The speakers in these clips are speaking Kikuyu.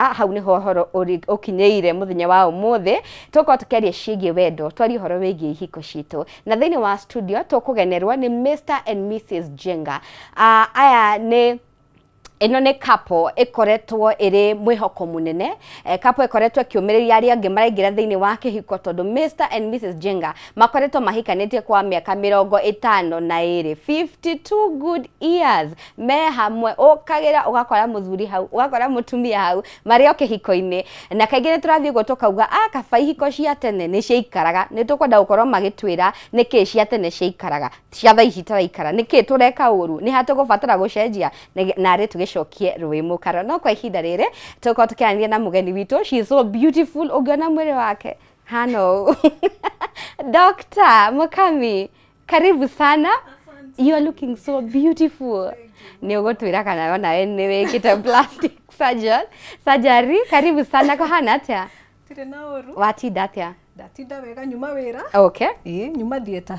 Hau nĩho ũhoro ũkinyĩire mũthenya wa ũmũthĩ. Tũkorwo tũkĩaria ciĩgiĩ wendo, twarie ũhoro wĩgiĩ ihiko citũ, na thĩinĩ wa studio tũkũgenerwo nĩ Mr and Mrs Njenga. Aya nĩ ĩno nĩ couple ĩkoretwo ĩrĩ mwĩhoko mũnene, couple ĩkoretwo ĩkĩũmĩrĩria arĩa angĩ maraingĩra thĩinĩ wa kĩhiko, tondũ Mr and Mrs Njenga makoretwo mahikanĩtie kwa mĩaka 52, 52 good years me hamwe. Ũkagĩra ũgakora mũthuri hau, ũgakora mũtumia hau, marĩ o kĩhiko-inĩ. Na kaingĩ nĩ tũrathiĩ ũguo tũkauga, a kaba ihiko cia tene nĩ ciaikaraga. Nĩ tũkwenda gũkorwo magĩtwĩra nĩkĩ cia tene ciaikaraga, cia thaa ici itaraikara, nĩkĩ tũreka ũru, nĩ ha tũgũbatara gũcenjia narĩ tũgĩcokie rũĩ mũkaro. No kwa ihinda rĩrĩ tũkorwo tũkĩaranĩria na mũgeni witũ. She is so beautiful, ũngĩona mwĩrĩ wake hana ũũ. Dr. Mukami, karibu sana. You are looking so beautiful. Nĩ ũgũtwĩra kana onawe nĩ wĩkĩte plastic surgery. Karibu sana. Kũhana atĩa? Tirĩ na ũru. Watinda atĩa? Ndatinda wega, nyuma wĩra. Ĩĩ, nyuma theatre.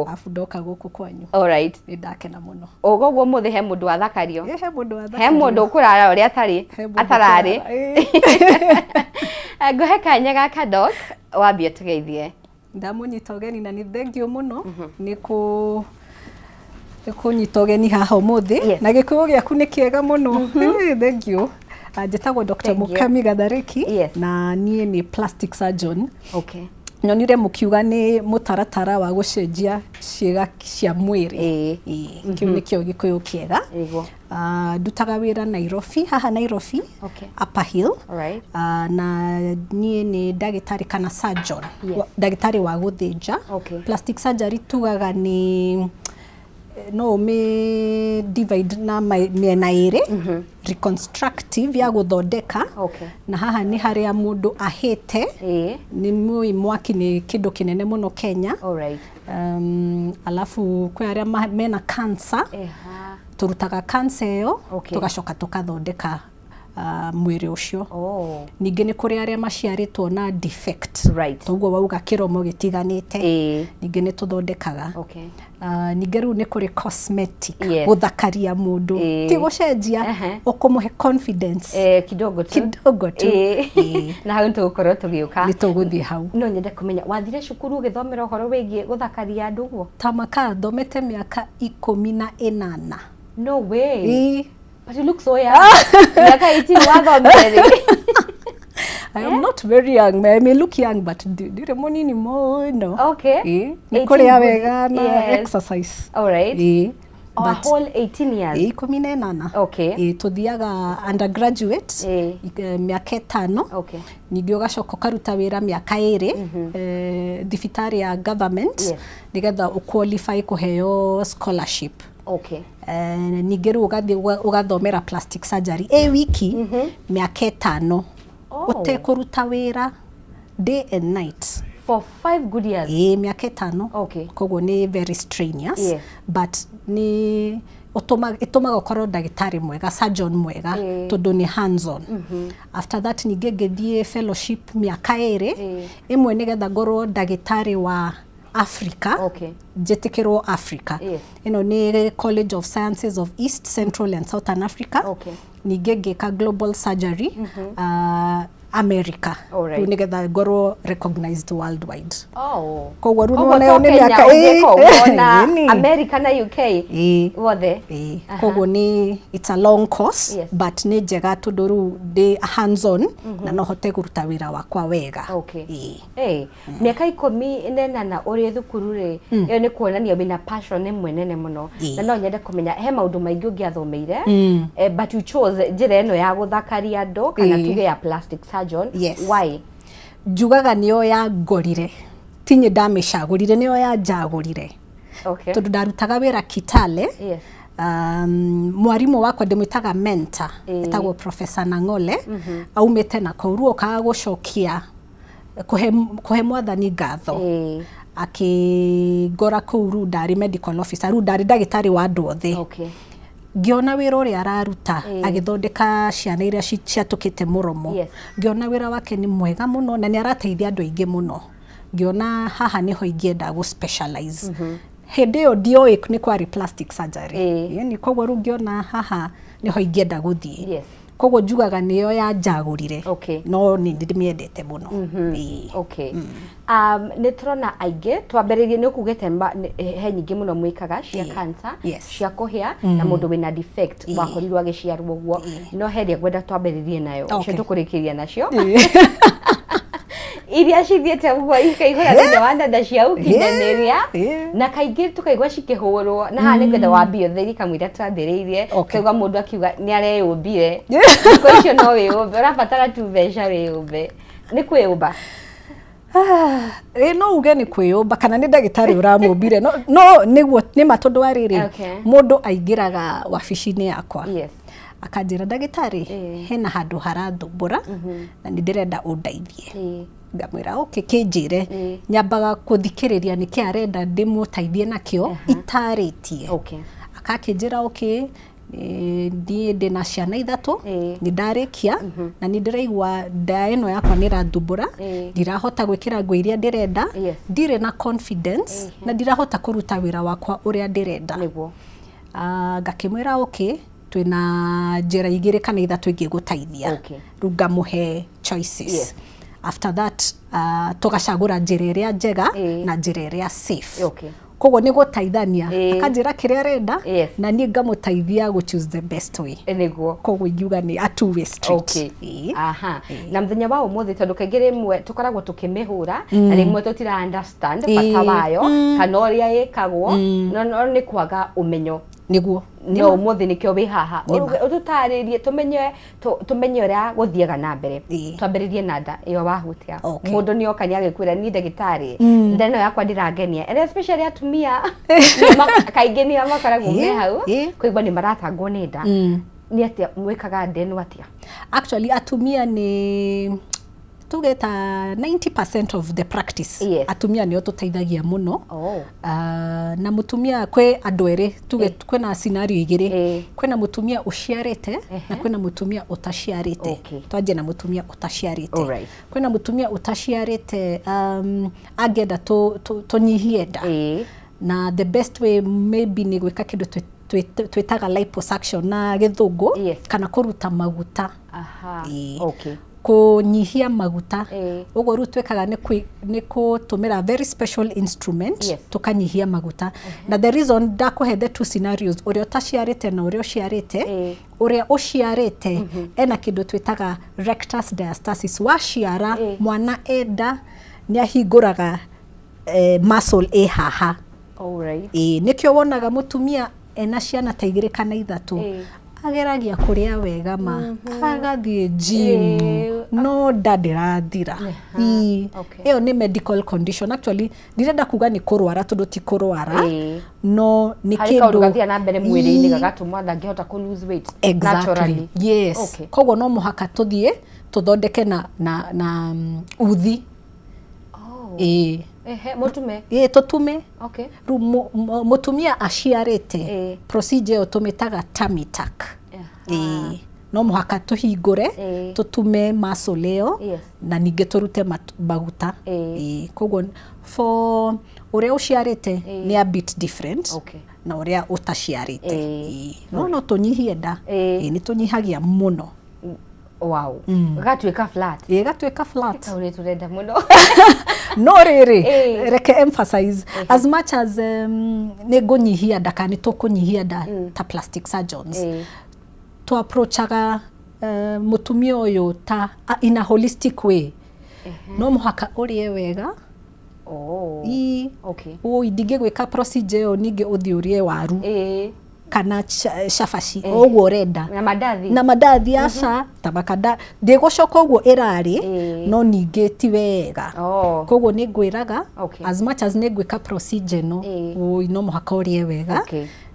Afu ndoka gũkũ kwanyu. Nĩ ndakena mũno. Ũguo mũthĩ he mũndũ wathakario. Ĩ, he mũndũ he wathakario. Mũndũ ũkũrara ũrĩa atarĩ. He mũndũ atararĩ. ũkũrara, ĩĩ. Ngũhe kanya gaka, doc, wambie tũgeithie. Ndamũnyita ũgeni na nĩ thengio mũno nĩ kũnyita ũgeni haha ũmũthĩ. Na gĩkũyũ gĩaku nĩ kĩega mũno. Ĩ, thengio. Njĩtagwo Dr. Thank you. Mukami Gathariki na niĩ nĩ plastic surgeon. Nyonire mũkiuga nĩ mũtaratara wa gũcenjia ciĩga cia mwĩrĩ. Ĩĩ, kĩu nĩkĩo gĩkũyũ kĩega. Ndutaga wĩra Nairobi, haha Nairobi, Upper Hill. Na niĩ nĩ ndagĩtarĩ kana surgeon. Ndagĩtarĩ wa gũthĩnja. Plastic surgery tugaga nĩ no ũmĩ divide na mĩena ĩrĩ, reconstructive ya gũthondeka, na haha nĩ harĩa mũndũ ahĩte. Nĩ mũĩ mwaki nĩ kĩndũ kĩnene mũno Kenya. Alafu kwĩ arĩa mena cancer. Tũrutaga cancer ĩyo, tũgacoka tũkathondeka mwĩrĩ ũcio. Ningĩ nĩ kũrĩ arĩa maciarĩtwo na defect. Toguo wauga kĩromo gĩtiganĩte. Ningĩ nĩ tũthondekaga. Ningĩ rĩu nĩ kũrĩ cosmetic, gũthakaria mũndũ, ti gũcenjia, ũkũmũhe confidence. Kidogo tu. Kidogo tu. Ĩĩ. Na hau nĩtũgũkorwo tũgĩũka. Nĩ tũgũthiĩ hau. No nyende kũmenya, wathire cukuru ũgĩthomera ũhoro wĩgiĩ gũthakaria andũ ũguo? Tamaka thomete mĩaka 18. No way. Ĩĩ. But you look so young. Mĩaka 18 wathomire rĩ? I am not very young. I may look young, but ndirĩ mũnini mũno. Ĩĩ, nĩ 18 kũrĩa wega na exercise. Ĩĩ. A whole 18 years. Ĩĩ, 18. Ĩĩ, tũthiaga undergraduate mĩaka 5. Ningĩ ũgacoka ũkaruta wĩra mĩaka 2 thibitarĩ ya government, nĩgetha ũqualify kũheo scholarship. Ningĩ rĩu ũgathiĩ ũgathomera plastic surgery ĩ wiki mĩaka 5, ũtekũruta wĩra, day and night. For 5 good years. Ĩĩ, mĩaka 5. Koguo nĩ very strenuous, but nĩ ĩtũmaga ũkorwo ndagĩtarĩ mwega, surgeon mwega, tondũ nĩ hands on. After that ningĩ ngĩthiĩ fellowship mĩaka 2 ĩmwe, nĩgetha ngorwo ndagĩtarĩ wa Africa, njĩtĩkĩrwo Africa. Ĩno nĩ College of Sciences of East, Central and Southern Africa. Ningĩ ngĩka global surgery America. Rĩu nĩgetha ngorwo recognized worldwide. Koguo rĩu Koguo nĩwona to ĩyo nĩ Kenya mĩaka ũngĩka ũguo na Ĩĩ. America na UK wothe. Ĩĩ. Koguo nĩ it's a long course, but nĩ njega tondũ rĩu ndĩ hands on na no hote kũruta wĩra wakwa wega. Ĩĩ. Hey, mĩaka 18 ũrĩ thukuru rĩ, ĩyo nĩ kuonania wĩna passion ĩmwe nene mũno. Na no nyende kũmenya, he maũndũ maingĩ ũngĩathomeire, but you chose njĩra ĩno ya gũthakaria andũ, kana tuge ya plastic surgeon. Why? Njugaga nĩyo yangorire, tinye ndamĩcagũrire, nĩyo yanjagũrire, tondũ ndarutaga wĩra Kitale. Mwarimũ wakwa ndĩmwĩtaga mentor, etagwo Professor Nang'ole, aumĩte na kũu. Rĩu okaga gũcokia kũhe mwathani ngatho, akĩngora kũu. Rĩu ndarĩ medical officer, rĩu ndarĩ ndagĩtarĩ wa andũ othe. Ngĩona wĩra ũrĩa araruta agĩthondeka ciana iria ciatũkĩte mũromo. Ngĩona wĩra wake nĩ mwega mũno na nĩ arateithia andũ aingĩ mũno. Ngĩona haha nĩho ingĩenda gũ specialize. Hĩndĩ ĩyo ndioĩ nĩ kwarĩ plastic surgery. Yani koguo rĩu ngĩona haha nĩho ingĩenda gũthiĩ. Koguo njugaga nĩyo yanjagũrire. No nĩ ndĩmĩendete mũno. Ĩĩ. Okay. Nĩ tũrona aingĩ twambĩrĩrie nĩ ũkugĩte he nyingĩ mũno mwĩkaga cia cancer, cia kũhĩa na mũndũ wĩna defect wakorirwo agĩciarwo ũguo, no he ĩrĩa ngwenda twambĩrĩrie nayo, icio tũkũrĩkĩria nacio iria cithiĩte ũguo ikaihũra thĩinĩ wa nenda cia ũkinyanĩria na kaingĩ tũkaigua cikĩhũrwo na haha nĩngwenda wambie ũtheri kamũira twambĩrĩirie. Tũkaigua mũndũ akiuga nĩ areyũmbire, thikũ icio no wĩyũmbe, ũrabatara tu mbeca wĩyũmbe. Nĩ kwĩyũmba? Ĩ, no uge nĩ kwĩyũmba kana nĩ ndagĩtarĩ ũramũmbire, no nĩguo nĩ ma, tondũ wa rĩrĩ, mũndũ aingĩraga wabici-inĩ yakwa akanjĩra, "Ndagĩtarĩ, hena handũ harathumbũra na nĩ ndĩrenda ũndeithie." Ngamwĩra, "Okay, kĩnjĩre." Nyambaga kũthikĩrĩria nĩkĩ arenda ndĩmũteithie nakĩo itarĩtie. Akakĩnjĩra, "Okay, niĩ ndĩna ciana 3, nĩ ndarĩkia na nĩ ndĩraigua nda ĩno yakwa nĩ ĩrathumbũra, ndirahota gwĩkĩra nguo iria ndĩrenda, ndirĩ na confidence na ndirahota kũruta wĩra wakwa ũrĩa ndĩrenda." Ah, ngakĩmwĩra, "Okay, twĩna njĩra 2 kana 3 ingĩgũteithia." Rĩu ngamũhe choices. After that, tũgacagũra njĩra ĩrĩa njega na njĩra ĩrĩa safe. Koguo nĩ gũteithania. Akanjĩra kĩrĩa arenda na niĩ ngamũteithia gũ choose the best way. Koguo ingiuga nĩ a two way street. Aha. Na mũthenya wa ũmũthĩ, tondũ kaingĩ rĩmwe tũkoragwo tũkĩmĩhũra na rĩmwe tũtira understand bata wayo kana ũrĩa ĩkagwo, no nĩ kwaga ũmenyo. No ũmũthĩ nĩkĩo wĩ haha. Ũtũtarĩrie tũmenye, tũmenye ũrĩa gũthiaga na mbere. Twambĩrĩrie na nda ĩyo wahutia. Mũndũ nĩ oka nĩ agĩkwĩra, "Niĩ ndagĩtarĩ, nda ĩno yakwa ndĩrangenia," and especially atumia kaingĩ nĩo makoragwo me hau kũigua nĩ maratangwo nĩ nda. Nĩ atĩa mwĩkaga nda ĩno atĩa? Actually, atumia nĩ tuge ta 90% of the practice. Atumia nĩo tũteithagia mũno. Na mũtumia, kwĩ andũ erĩ tuge, kwĩna scenario 2. Kwĩna mũtumia ũciarĩte na kwĩna mũtumia ũtaciarĩte. Twanjie na mũtumia ũtaciarĩte. Kwĩna mũtumia ũtaciarĩte, angĩenda tũnyihie nda, na the best way maybe nĩ gwĩka kĩndũ twĩtaga liposuction na gĩthũngũ, kana kũruta maguta. Kũnyihia maguta. Ũguo rĩu twĩkaga nĩ kũtũmĩra very special instrument, tũkanyihia maguta. Na the reason ndakũhe the two scenarios, ũrĩa ũtaciarĩte na ũrĩa ũciarĩte, ũrĩa ũciarĩte ena kĩndũ twĩtaga rectus diastasis. Waciara mwana enda nĩ ahingũraga muscle ĩ haha. Ĩĩ, nĩkĩo wonaga mũtumia ena ciana ta 2 kana 3 ageragia kũrĩa wega ma agathiĩ gym, no nda ndĩrathira. Ĩĩ. Ĩyo nĩ medical condition. Actually, ndirenda kuga nĩ kũrwara, tondũ ti kũrwara, no nĩ Harĩ kaũndũ kĩndũ gathiaga na mbere mwĩrĩ-inĩ gagatũma ndangĩhota kũ lose weight naturally. Koguo no mũhaka tũthiĩ tũthondeke na uthi. Ĩĩ. Ehe, mũtume. Ĩĩ, tũtume. Rĩu mũtumia aciarĩte, procedure ĩyo tũmĩtaga tummy tuck. Ĩĩ, no mũhaka tũhingũre, tũtume muscle ĩyo na ningĩ tũrute maguta. Ĩĩ, koguo for ũrĩa ũciarĩte nĩ a bit different na ũrĩa ũtaciarĩte. Ĩĩ. No tũnyihie nda. Ĩĩ, nĩ tũnyihagia mũno. Wow. Gatuĩka flat. Ĩĩ, gatuĩka flat. Kau nĩ tũrenda mũno. No rĩrĩ, reke emphasize, as much as nĩ ngũnyihia nda kana nĩ tũkũnyihia nda ta plastic surgeons, tũ approachaga mũtumia ũyũ ta in a holistic way. No mũhaka ũrĩe wega. Ii. Ũi ndingĩgwĩka procedure ĩyo ningĩ ũthiĩ ũrĩe waru kana cabaci o ũguo ũrenda Na mandathi. Na mandathi, aca ta makanda ndĩgũcoka ũguo ĩrarĩ, no ningĩ ti wega. Koguo nĩ ngwĩraga, as much as nĩ ngwĩka procedure ĩno, ũi no mũhaka ũrĩe wega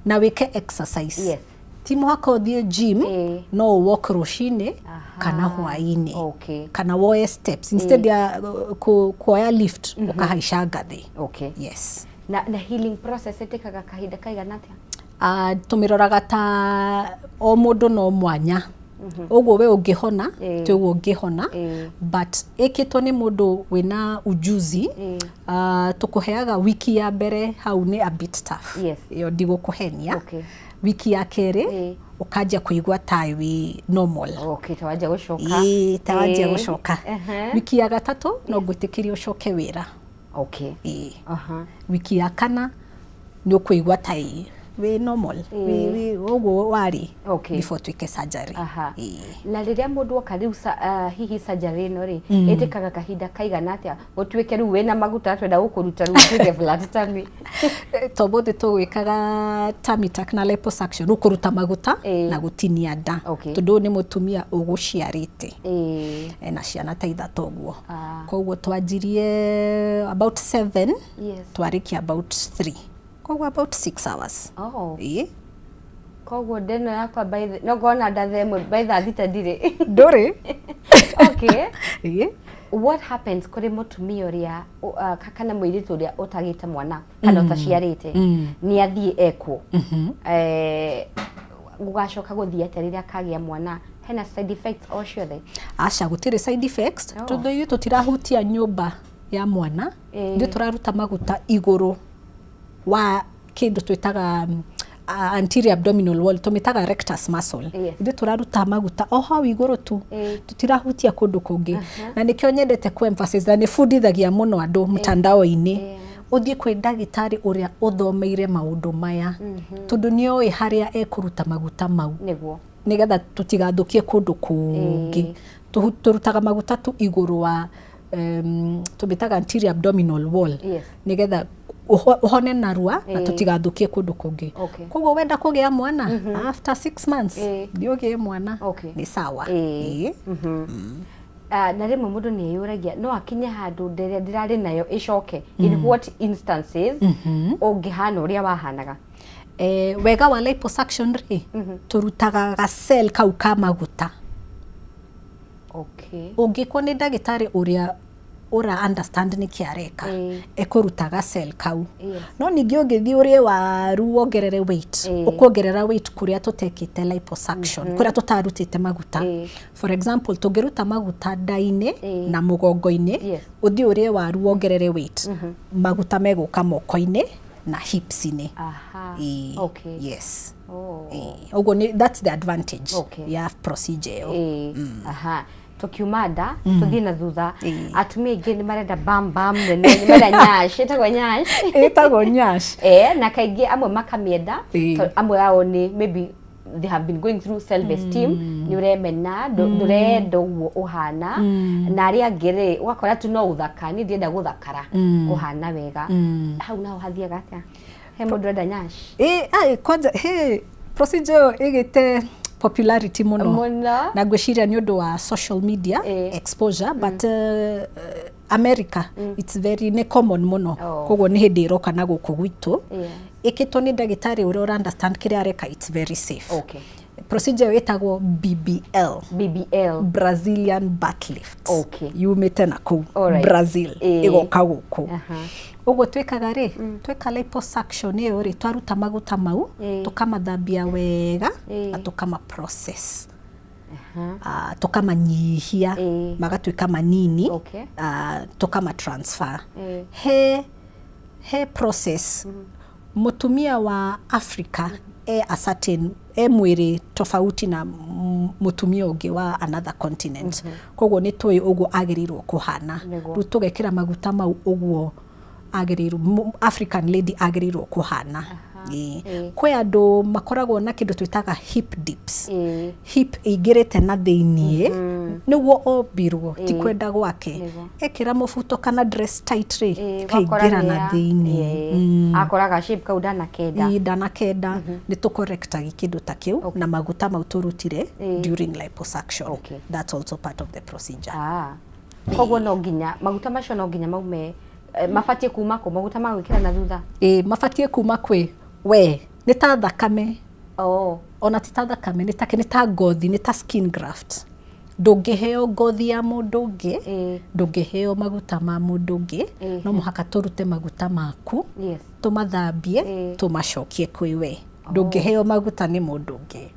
na wĩke exercise. Ti mũhaka ũthiĩ gym, no ũ walk rũcinĩ kana hwaĩ-inĩ kana woe steps instead ya kuoya lift, ũkahaica ngathĩ. Yes. Na healing process ĩtĩkaga kahinda kaigana atĩa? Tũmĩroraga ta o mũndũ no mwanya, ũguo we ũngĩhona ti ũguo ũngĩhona, but ĩkĩtwo nĩ mũndũ wĩna ujuzi, tũkũheaga wiki ya mbere hau nĩ a bit tough. Ĩyo ndigũkũhenia. Wiki ya kerĩ ũkanjia kũigua ta wĩ normal. Okay, ta wanjia gũcoka. Ĩĩ, ta wanjia gũcoka. Wiki ya gatatũ no ngwĩtĩkĩrie ũcoke wĩra. Ĩĩ. Wiki ya kana nĩ ũkũigua ta ĩ wĩ normal, wĩ ũguo warĩ before twĩke surgery. Ĩĩ. Na rĩrĩa mũndũ oka rĩu hihi surgery ĩno rĩ, ĩtĩkaga kahinda kaigana atĩa gũtuĩke rĩu wĩna maguta twenda gũkũruta rĩu ũtuĩke flat tummy? To mũthĩ tũgwĩkaga tummy tuck na liposuction, rĩu kũruta maguta na gũtinia nda. Tondũ ũyũ nĩ mũtumia ũgũciarĩte. Ena ciana ta ithatũ ũguo. Koguo twanjirie about 7, twarĩkia about 3. Koguo about 6 hours. Ĩĩ. Koguo nda ĩno yakwa by the, no ngona nda thaa ĩmwe by thaa thita ndirĩ. Ndũrĩ. Okay. What happens kũrĩ mũtumia ũrĩa kana mũirĩtu ũrĩa ũtagĩte mwana kana ũtaciarĩte nĩ athiĩ ekwo, gũgacoka gũthiĩ atĩa rĩrĩa akagĩa mwana? Hena side effects o ciothe? Aca, gũtirĩ side effects. Tondũ ithuĩ tũtirahutia nyũmba ya mwana, ithuĩ tũraruta maguta igũrũ wa kĩndũ twĩtaga anterior abdominal wall, tũmĩtaga rectus muscle. Ithuĩ tũraruta maguta o hau igũrũ tu, tũtirahutia kũndũ kũngĩ. Na nĩkĩo nyendete ku emphasize na nĩbundithagia mũno andũ mtandao-inĩ, ũthiĩ kwĩ ndagĩtarĩ ũrĩa ũthomeire maũndũ maya, tondũ nĩoĩ harĩa ekũruta maguta mau, nĩgetha tũtigathũkie kũndũ kũngĩ. Tũrutaga maguta tu igũrũ wa tũmĩtaga anterior abdominal wall, nĩgetha ũhone narua na tũtigathũkie kũndũ kũngĩ. Koguo wenda kũgĩa mwana after 6 months, thiĩ ũgĩe mwana, nĩ sawa. Na rĩmwe mũndũ nĩ eyũragia no akinye handũ ndĩrĩa ndĩrarĩ nayo ĩcoke, in what instances ũngĩhana ũrĩa wahanaga? Wega wa liposuction rĩ, tũrutaga ga cell kau ka maguta. Ũngĩkwo nĩ ndagĩtarĩ ũrĩa ũra understand nĩkĩ areka, ekũruta ga cell kau. No ningĩ ũngĩthiĩ ũrĩe waru wongerere weight, ũkuongerera weight kũrĩa tũtekĩte liposuction, kũrĩa tũtarutĩte maguta. For example, tũngĩruta maguta nda-inĩ na mũgongo-inĩ, ũthiĩ ũrĩe waru wongerere weight, maguta megũka moko-inĩ na hips-inĩ. Yes. Ũguo nĩ, that's the advantage ya procedure ĩyo. Tukiuma nda tuthiĩ na thutha, atumia aingĩ nĩ marenda bam bam nene, nĩ marenda nyash, ĩtagwo nyash. Ĩtagwo nyash. Na kaingĩ amwe makamĩenda, amwe ao nĩ maybe they have been going through self esteem, nĩ ũremena, ndũrenda ũguo ũhana, na arĩa angĩ rĩ, ũgakora tu no ũthaka, niĩ ndĩrenda gũthakara, kũhana wega. Hau naho hathiaga atĩa? He mũndũ ũrenda nyash? Kwanja he procedure ĩyo ĩgĩte popularity mũno. Mũno. Na ngwĩciria nĩ ũndũ wa social media exposure, but America it's very nĩ common mũno. Koguo nĩ hĩndĩ ĩroka na gũkũ gwitũ. Ĩkĩtwo nĩ ndagĩtarĩ ũrĩa ũra understand kĩrĩa areka, it's very safe. Procedure ĩyo ĩtagwo BBL. BBL. Brazilian butt lift. Yumĩte na kũu Brazil, ĩgoka gũkũ. Ũguo twĩkaga rĩ, tweka liposuction ĩyo rĩ, twaruta maguta mau, tũkamathambia wega na tũkama process. Tũkamanyihia, magatuĩka manini, tũkama transfer. He process. Mũtumia wa Africa e a certain, e mwĩrĩ tofauti na mũtumia ũngĩ wa another continent. Koguo nĩ tũĩ ũguo agĩrĩirwo kũhana. Rĩu tũgekĩra maguta mau ũguo agĩrĩirwo, African lady agĩrĩirwo kũhana. Kwĩ andũ makoragwo na kĩndũ twĩtaga hip dips. Hip ĩingĩrĩte na thĩiniĩ, nĩguo ombirwo, ti kwenda gwake. Ekĩra mũbuto kana dress tight rĩ, kaingĩra na thĩiniĩ. Akoraga shape kau ndanakenda. Ndanakenda. Nĩ tũkorectagi kĩndũ ta kĩu na maguta mau tũrutire during liposuction. That's also part of the procedure. Koguo no nginya maguta macio no nginya maume, mabatiĩ kuma kũ? Maguta ma gwĩkĩra na thutha? Mabatiĩ kuma kwĩ we, nĩ ta thakame. Ona ti ta thakame, nĩ ta ngothi, nĩ ta skin graft. Ndũngĩheo ngothi ya mũndũ ũngĩ, ndũngĩheo maguta ma mũndũ ũngĩ, no mũhaka tũrute maguta maku, tũmathambie, tũmacokie kwĩ we. Ndũngĩheo maguta nĩ mũndũ ũngĩ.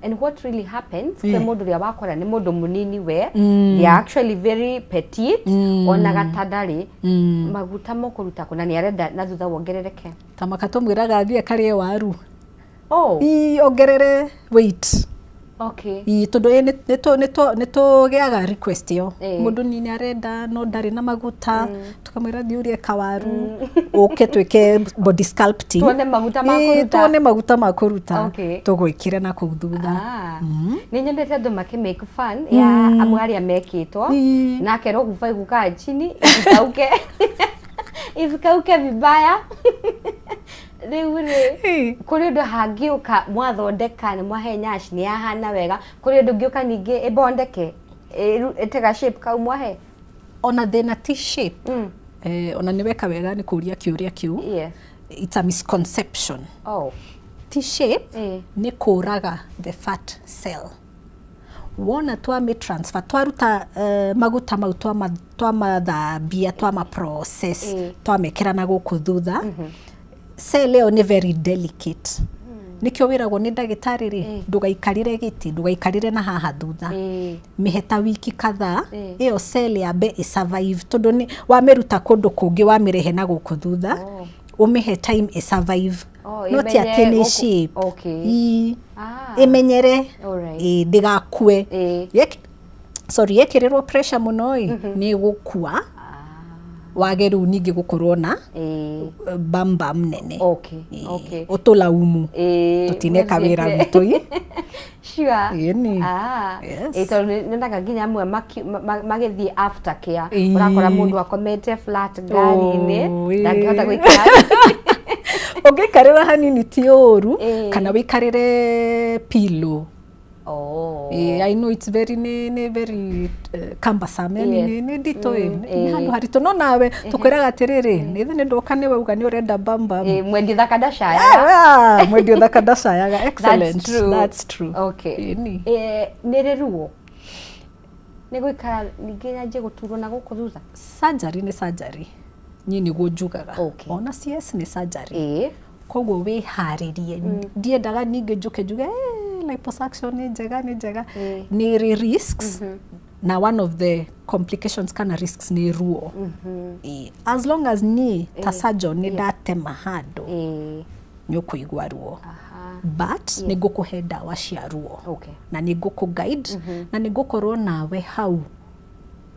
And what really happens kwĩ mũndũ ũrĩa wakora nĩ mũndũ mũnini we, they are actually very petite, ona gatandarĩ maguta mũkũruta kũ, na nĩ arenda na thutha wongerereke? Ta maka tũmwĩraga athiĩ akarĩe waru. Oh. Ii, ongerere weight. Ii, tondũ ĩ, nĩ tũgĩaga request ĩyo. Mũndũ ni nĩ arenda no ndarĩ na maguta, tũkamwĩra thiĩ ũrĩe kawaru, ũke twĩke body sculpting. Tuone maguta ma Ii, kũruta. Tuone maguta ma kũruta. Tũgwĩkĩre na kũu thutha. Ah. Nĩ nyendete andũ makĩ make fun ya amwe arĩa mekĩtwo na akerwo hufai kukaa chini isikauke isikauke vibaya. Rĩu rĩ, kũrĩ ũndũ hangĩũka mwathondeka nĩ mwahe nyash nĩ yahana wega, kũrĩ ũndũ ũngĩũka ningĩ ĩbondeke ĩtega shape kau mwahe? Ona thĩna ti shape. Ona nĩ weka wega nĩ kũria kĩũria kĩu. It's a misconception. Ti shape, nĩ kũraga the fat cell. Wona twamĩ transfer, twaruta maguta mau, twamathambia, twama process, twamekĩra na gũkũ thutha, cell ĩyo nĩ very delicate. Nĩkĩo wĩragwo nĩ ndagĩtarĩ rĩ, ndũgaikarĩre gĩtĩ, ndũgaikarĩre na haha thutha. Mĩhe ta wiki kadhaa, ĩyo cell yambe ĩ survive, tondũ nĩ wamĩruta kũndũ kũngĩ wamĩrehe na gũkũ thutha, ũmĩhe time ĩ survive. Oh, No ti atĩ ĩmenye nĩ gũkũ- shape. Ii. Ĩmenyere. Ndĩgakue. Sorry, yekĩrĩrwo pressure mũno ĩ, nĩ ĩgũkua. Wage rĩu ningĩ gũkorwo na bam bam nene. Ũtũlaumu. Tũtineka wĩra witũ ĩ. Ĩni. Yes. Tondũ nyonaga nginya amwe magĩthiĩ after care. Ũrakora mũndũ akomete flat ngari-inĩ, ndangĩhota gũikara. Ũngĩikarĩra hanini ti ũru, kana wĩikarĩre pillow. I know it's very, nĩ very cumbersome, yani nĩ nditũ ĩ, nĩ handũ haritũ, no nawe tũkwĩraga atĩrĩrĩ, nĩ thĩ nĩ ndoka nĩ wauga nĩ ũrenda bam bam. Mwendi thaka ndacayaga. Mwendi thaka ndacayaga. Excellent. That's true. That's true. Ĩni. Nĩ rĩ ruo? Nĩ gũikara ningĩ nyanjie gũturwo na gũkũ thutha? Surgery nĩ surgery. Niĩ nĩguo njugaga. Ona CS nĩ surgery. Koguo wĩharĩrie. Ndiendaga ningĩ njũke njuge, liposuction nĩ njega, nĩ njega. Nĩ ĩrĩ risks. Na one of the complications kana risks nĩ ruo. As long as niĩ ta surgeon nĩ ndatema handũ, nĩ ũkũigua ruo. But nĩ ngũkũhe ndawa cia ruo. Na nĩ ngũkũ guide, na nĩ ngũkorwo nawe hau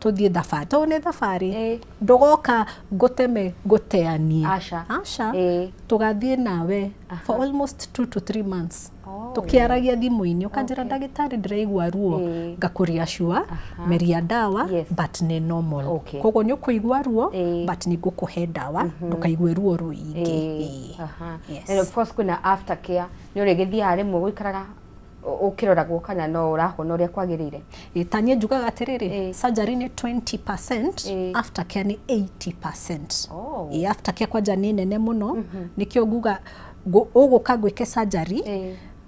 tũthiĩ thabarĩ. Tondũ nĩ thabarĩ. Ndũgoka ngũteme ngũteanie. Aca. Aca. Tũgathiĩ nawe for almost 2 to 3 months. Tũkĩaragia thimũ-inĩ, ũkanjĩra ndagĩtarĩ ndĩraigua ruo, ngakũreassure, meria ndawa, but nĩ normal. Koguo nĩ ũkũigua ruo, but nĩ ngũkũhe ndawa, ndũkaigue ruo rũingĩ. Yes. And of course kwĩna after care, nĩ ũrĩgĩthiaga rĩmwe gũikaraga ũkĩroragwo kana no ũrahona ũrĩa kwagĩrĩire. Ta niĩ njugaga atĩrĩrĩ, surgery nĩ 20%, after care nĩ 80%. After care kwanja nĩ nene mũno, nĩkĩo nguga ũgũka ngwĩke surgery,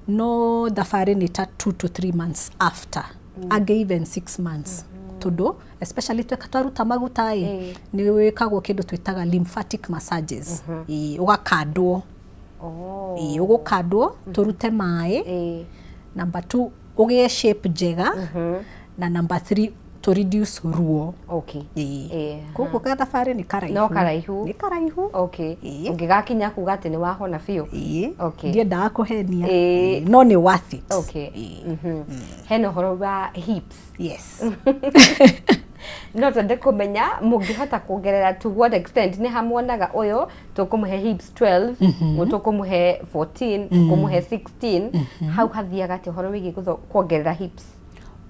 no thabarĩ nĩ ta 2 to 3 months after, angĩ even 6 months. Tondũ especially tweka twaruta maguta ĩ, nĩ wĩkagwo kĩndũ twĩtaga lymphatic massages. Ũgakandwo. Ũgũkandwo tũrute maĩ. Number 2, ũgĩe shape njega. Na number 3, to reduce ruo. Koguo gathabarĩ nĩ karaihu. No karaihu. Nĩ karaihu. Ũngĩgakinya kuga atĩ nĩ wahona biũ. Ndiendaga kũhenia. No nĩ worth it. Hena ũhoro wa hips. Yes. No twende kũmenya mũngĩhota kuongerera to what extent. Nĩ hamuonaga ũyũ tũkũmũhe hips 12, tũkũmũhe 14, tũkũmũhe 16. Hau hathiaga atĩa ũhoro wĩgiĩ kuongerera hips?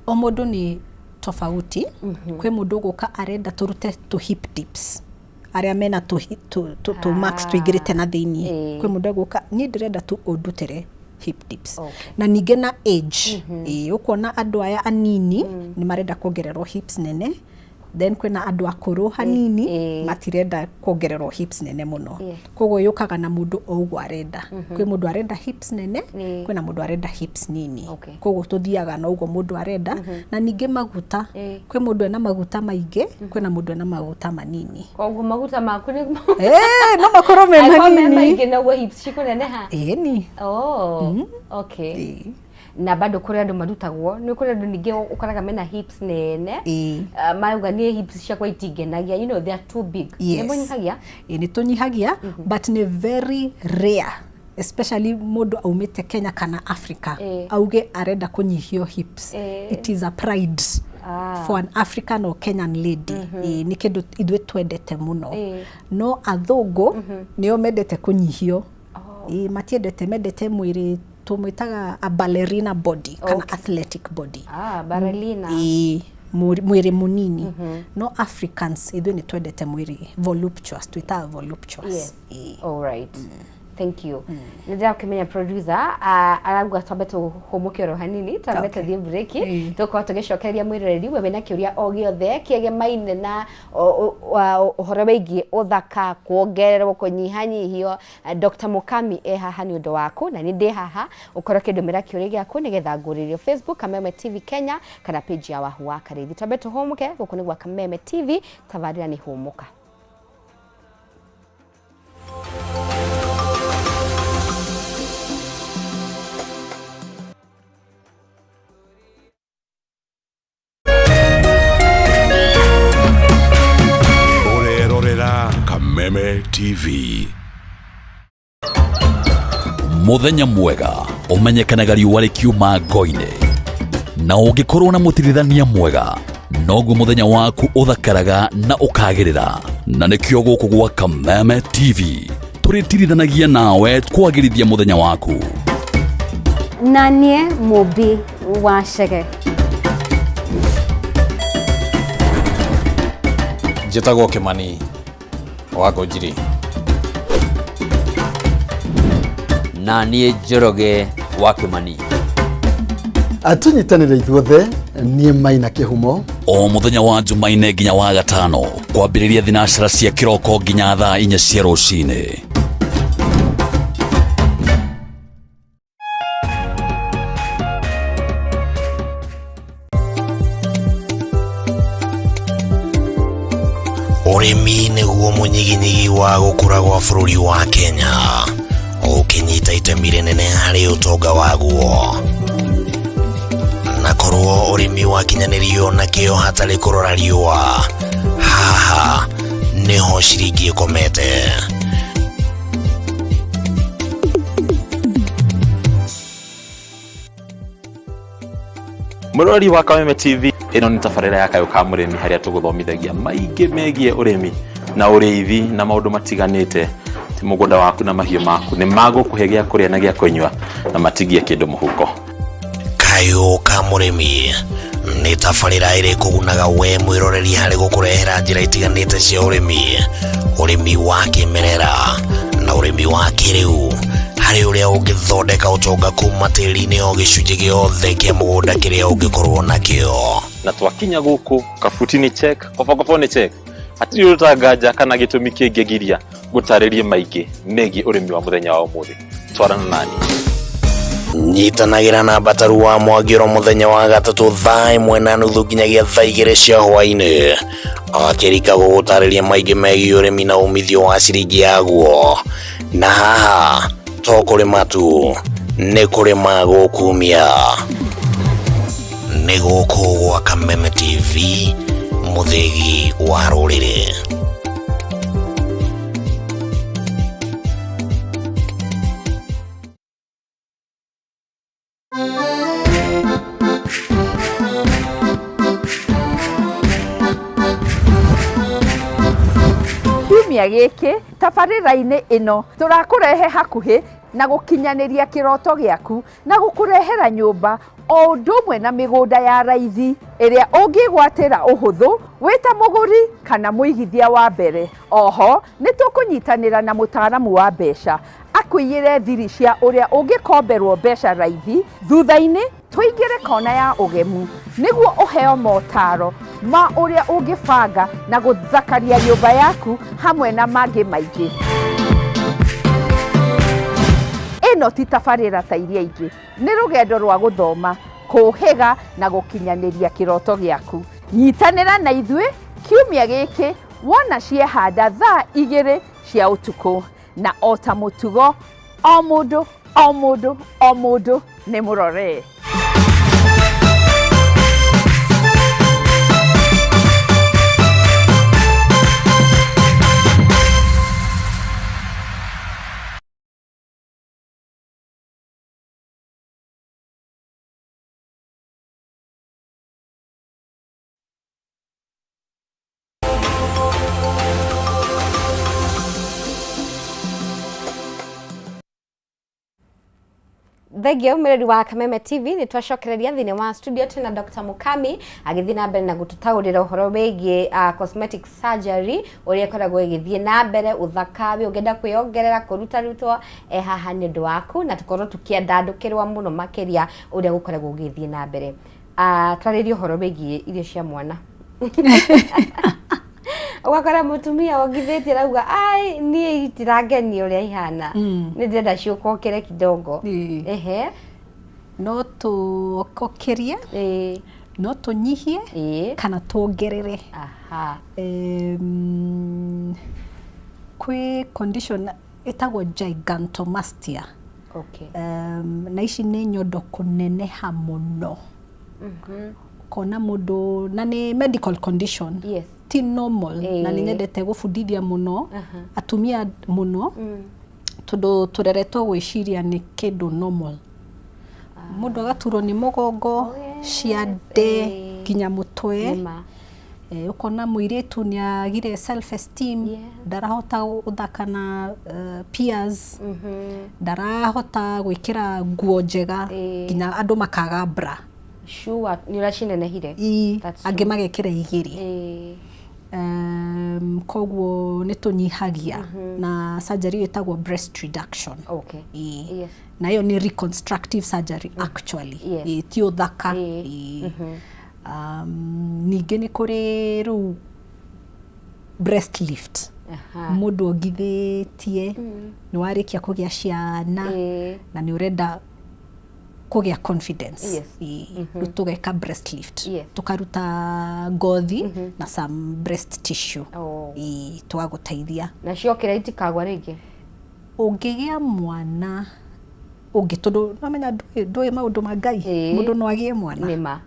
O mũndũ nĩ tofauti. Kwĩ mũndũ ũgũka arenda tũrute tũ hip dips, arĩa mena tũ marks tũingĩrĩte na thĩiniĩ. Kwĩ mũndũ egũka, niĩ ndĩrenda tu ũndutĩre hip dips. Na ningĩ na age. Ũkuona andũ aya anini nĩ marenda kuongererwo hips nene, then kwĩna andũ akũrũ hanini matirenda kuongererwo hips nene mũno. Koguo yũkaga na mũndũ o ũguo arenda. Kwĩ mũndũ arenda hips nene, kwĩna mũndũ arenda hips nini. Koguo tũthiaga na ũguo mũndũ arenda. Na ningĩ maguta, kwĩ mũndũ ena maguta maingĩ, kwĩna mũndũ ena maguta manini. Koguo maguta maku nĩ No makorwo me Angĩkorwo me manini. maingĩ noguo hips cikũneneha. Ĩni. Na bado kũrĩ andũ marutagwo, nĩ kũrĩ andũ ningĩ ũkoraga mena hips nene. Marauga niĩ hips ciakwa itingenagia, they are too big. Nĩ mũnyihagia? Ĩĩ, nĩ tũnyihagia, but nĩ very rare. Especially mũndũ aumĩte Kenya kana Africa, auge arenda kũnyihio hips, it is a pride for an African or Kenyan lady. Ĩĩ, nĩ kĩndũ ithuĩ twendete mũno. No athũngũ nĩo mendete kũnyihio. Ĩĩ, matiendete, mendete mwĩrĩ tũmwĩtaga a ballerina body kana athletic body. Ah, ballerina. Ĩĩ, mwĩrĩ mũnini. No Africans ithuĩ nĩ twendete mwĩrĩ voluptuous, twĩtaga voluptuous. Ĩĩ. All right. Thank you. Nĩ ndĩrakĩmenya producer arauga twambe tũhũmũke oro hanini, twambe tũthiĩ break. Tũkorwo tũgĩcokereria mwĩroreri we wĩna kĩũria o gĩothe kĩegemaine na ũhoro wĩgiĩ ũthaka, kuongererwo, kũnyihanyihio. Dr. Mukami e haha nĩ ũndũ waku na nĩ ndĩ haha, ũkorwo ũkĩndũmĩra kĩũria gĩaku nĩgetha ngũrĩrio Facebook Kameme TV Kenya kana page ya Wahu wa Karĩithi. Twambe tũhũmũke, gũkũ nĩ gwa Kameme TV, tabarĩra nĩ Hũmũka. Ũrerorera Kameme TV. Muthenya mwega ũmenyekanaga riũa rĩkiuma ngo-inĩ, na ũngĩkorwo na mũtirithania mwega noguo mũthenya waku ũthakaraga na ũkagĩrĩra. Na nĩkĩo gũkũ gwa Kameme TV tũrĩtirithanagia nawe kwagĩrithia mũthenya waku. Na niĩ Mũmbi wa Chege. Njĩtagwo Kĩmani wa Ngũnjiri. Na niĩ Njoroge wa Kĩmani. Tũnyitanĩre ithuothe, niĩ Maina Kĩhumo. O mũthenya wa Jumaine nginya wa gatano, kwambĩrĩria thinacara cia kĩroko nginya thaa 4 cia rũcinĩ. Ũrĩmi nĩguo mũnyiginyigi wa gũkũra gwa bũrũri wa Kenya, ũkĩnyita itemi rĩnene harĩ ũtonga waguo. Na korwo ũrĩmi wakinyanĩrio na kĩo hatarĩ kũrora riũa, haha nĩho ciringi ĩkomete. Mũrori wa Kameme TV, ĩno nĩ tabarĩra ya Kayũ ka Mũrĩmi, harĩa tũgũthomithagia maingĩ megiĩ ũrĩmi na ũrĩithi na maũndũ matiganĩte. Ti mũgũnda waku na mahiũ maku nĩ magũkũhe gĩa kũrĩa na gĩa kũnyua na matigie kĩndũ mũhuko. Kayũ ka Mũrĩmi nĩ tabarĩra ĩrĩ kũgunaga we mwĩroreri harĩ gũkũrehera njĩra itiganĩte cia ũrĩmi, ũrĩmi wa kĩmerera na ũrĩmi wa kĩrĩu, harĩ ũrĩa ũngĩthondeka ũtonga kuma tĩri-inĩ o gĩcunjĩ gĩothe kĩa mũgũnda kĩrĩa ũngĩkorwo nakĩo. Na twakinya gũkũ, kabuti nĩ check, kobokobo nĩ check, hatirĩ ũtanganja kana gĩtũmi kĩngĩgiria gũtarĩrie maingĩ megiĩ ũrĩmi wa mũthenya wa ũmũthĩ. Twarana nani. Nyitanagĩra na Mbataru wa Mwangĩro mũthenya wa gatatũ thaa 1:30 nginyagia thaa 2 cia hwaĩ-inĩ, akĩrika gũgũtarĩria maingĩ megiĩ ũrĩmi na umithio wa ciringi yaguo. Na haha to kũrĩma tu, nĩ kũrĩma gũkumia. Nĩ gũkũ gwa Kameme TV, mũthĩgi wa rũrĩrĩ. Kiumia gĩkĩ tabarĩra-inĩ ĩno tũrakũrehe hakuhĩ na gũkinyanĩria kĩroto gĩaku na gũkũrehera nyũmba o ũndũ ũmwe na mĩgũnda ya raithi ĩrĩa ũngĩgwatĩra ũhũthũ wĩ ta mũgũri kana mũigithia wa mbere. Oho nĩ tũkũnyitanĩra na mũtaaramu wa mbeca akũiyĩre thiri cia ũrĩa ũngĩkomberwo mbeca raithi. Thutha-inĩ tũingĩre kona ya ũgemu nĩguo ũheo motaro ma ũrĩa ũngĩbanga na gũthakaria nyũmba yaku hamwe na mangĩ maingĩ. Ĩno ti tabarĩra ta iria ingĩ, nĩ rũgendo rwa gũthoma, kũũhĩga na gũkinyanĩria kĩroto gĩaku. Nyitanĩra na ithuĩ kiumia gĩkĩ wona ciehanda thaa 2 cia ũtukũ, na o ta mũtugo o mũndũ o mũndũ o mũndũ nĩ mũrore. Thengiũ mwĩrori wa Kameme TV, nĩ twacokereria thĩinĩ wa studio twĩna Dr. Mukami agĩthiĩ na mbere na gũtũtaũrĩra ũhoro wĩgiĩ cosmetic surgery ũrĩa ĩkoragwo ĩgĩthiĩ na mbere, ũthaka wĩ ũngĩenda kwĩyongerera kũrutarutwo e haha nĩ ũndũ waku, na tũkorwo tũkĩandandũkĩrwo mũno makĩria ũrĩa gũkoragwo gũgĩthiĩ na mbere. Twarĩrie ũhoro wĩgiĩ irio cia mwana. Ũgakora mũtumia wongithĩtie arauga ai niĩ itirangenia ũrĩa ihana, nĩ ndĩrenda ciũkokere kidogo. Ehe. No tũkokerie, no tũnyihie kana tuongerere. Kwĩ condition ĩtagwo gigantomastia. Na ici nĩ nyondo kũneneha mũno. Ũkona mũndũ, na nĩ medical condition. Ti normal. Na nĩ nyendete gũbundithia mũno atumia mũno, tondũ tũreretwo gwĩciria nĩ kĩndũ normal. Mũndũ agaturwo nĩ mũgongo, ciande, nginya mũtwe. Ũkona mũirĩtu nĩ agire self esteem, ndarahota gũthaka na peers, ndarahota gwĩkĩra nguo njega, nginya andũ makaga bra. Sure, nĩ ũrĩa cinenehire. Angĩ magekĩra igĩrĩ. Koguo nĩ tũnyihagia na surgery ĩtagwo breast reduction. Na ĩyo nĩ reconstructive surgery actually. Ti ũthaka. Ningĩ nĩ kũrĩ rĩu breast lift. Mũndũ ongithĩtie, nĩ warĩkia kũgĩa ciana na nĩ ũrenda kũgĩa confidence. Rĩu tũgeka breast lift. Tũkaruta ngothi na some breast tissue. Tũgagũteithia. Na ciokĩra itikagwa rĩngĩ? Ũngĩgĩa mwana ũngĩ, tondũ nĩwamenya ndũĩ maũndũ ma Ngai, mũndũ no agĩe mwana.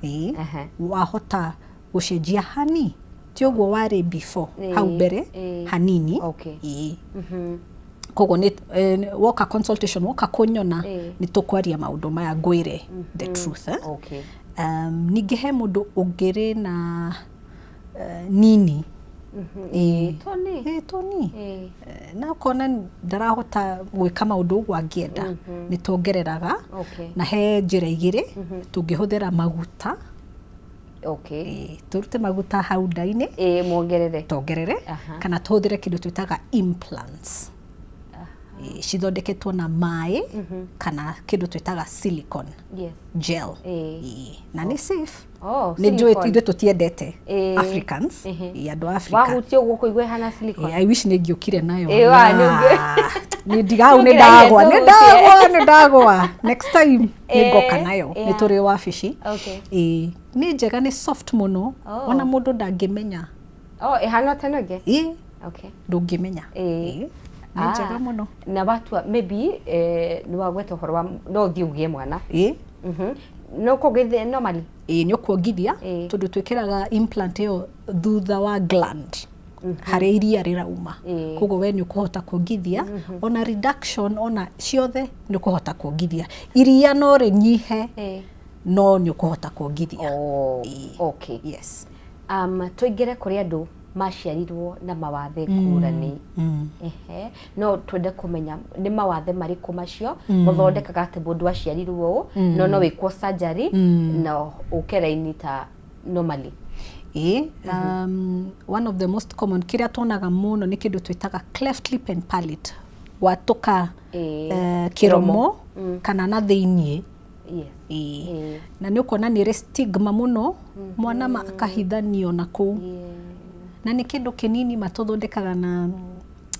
Wahota gũcenjia hani, ti ũguo warĩ before, hau mbere hanini. Koguo nĩ woka consultation, woka kũnyona, nĩ tũkwaria maũndũ maya ngwĩre the truth. Ningĩ he mũndũ ũngĩrĩ na nini. Toni. Na ũkona ndarahota gwĩka maũndũ ũguo angĩenda, nĩ tuongereraga. Na he njĩra igĩrĩ, tũngĩhũthĩra maguta. Tũrute maguta hau nda-inĩ. Muongerere. Tuongerere. Kana tũhũthĩre kĩndũ twĩtaga implants. Cithondeketwo na maĩ kana kĩndũ twĩtaga silicone gel. Na nĩ safe. Nĩ njũĩ ithuĩ tũtiendete Africans, andũ a Africa. Wahutia ũguo kũigua ĩhana silicone. I wish nĩ ngĩũkire nayo. Nĩ ndigau nĩ ndagwa, nĩ ndagwa, nĩ ndagwa. Next time nĩ ngoka nayo. Nĩ tũrĩ wabici. Nĩ njega, nĩ soft mũno. Ona mũndũ ndangĩmenya. Ĩhana ta ĩno ĩngĩ? Ndũngĩmenya. Nĩ njega mũno. Na watua maybe nĩ wagweta ũhoro wa no ũthiĩ ũgĩe mwana. No kũgĩthiĩ normally? Nĩ ũkuongithia, tondũ twĩkĩraga implant ĩyo thutha wa gland harĩa iria rĩrauma. Koguo we nĩ ũkũhota kuongithia, ona reduction, ona ciothe nĩ ũkũhota kuongithia. Iria no rĩnyihe, no nĩ ũkũhota kuongithia. Yes. Tũingĩre kũrĩ andũ maciarirwo na mawathe ngũrani. No twende kũmenya nĩ mawathe marĩkũ macio mũthondekaga atĩ mũndũ aciarirwo ũũ, no no wĩkwo surgery na ũke raini ta normally. One of the most common kĩrĩa tuonaga mũno nĩ kĩndũ twĩtaga cleft lip and palate, gwatũka kĩromo kana na thĩiniĩ. Na nĩ ũkuona nĩ ĩrĩ stigma mũno, mwana akahithanio na kũu. Na nĩ kĩndũ kĩnini matũthondekaga na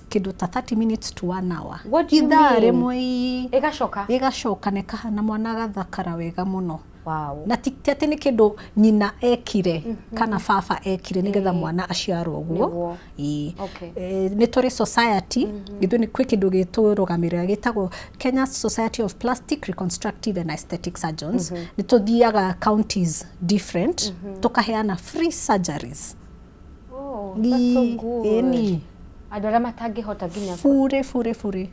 kĩndũ ta 30 minutes to 1 hour. What do you Ithaa mean? rĩmwe ii. Ĩgacoka? Ĩgacoka na ĩkahana mwana agathakara wega mũno. Wow. Na ti atĩ nĩ kĩndũ nyina ekire kana baba ekire nĩgetha mwana aciarwo ũguo. Nĩ tũrĩ society, ithuĩ nĩ kwĩ kĩndũ gĩtũrũgamĩrĩra gĩtagwo Kenya Society of Plastic Reconstructive and Aesthetic Surgeons. Nĩ tũthiaga counties different, tũkaheana free surgeries. Oh, that's so good. Ĩni. Andũ arĩa matangĩhota nginya Bure, bure, bure.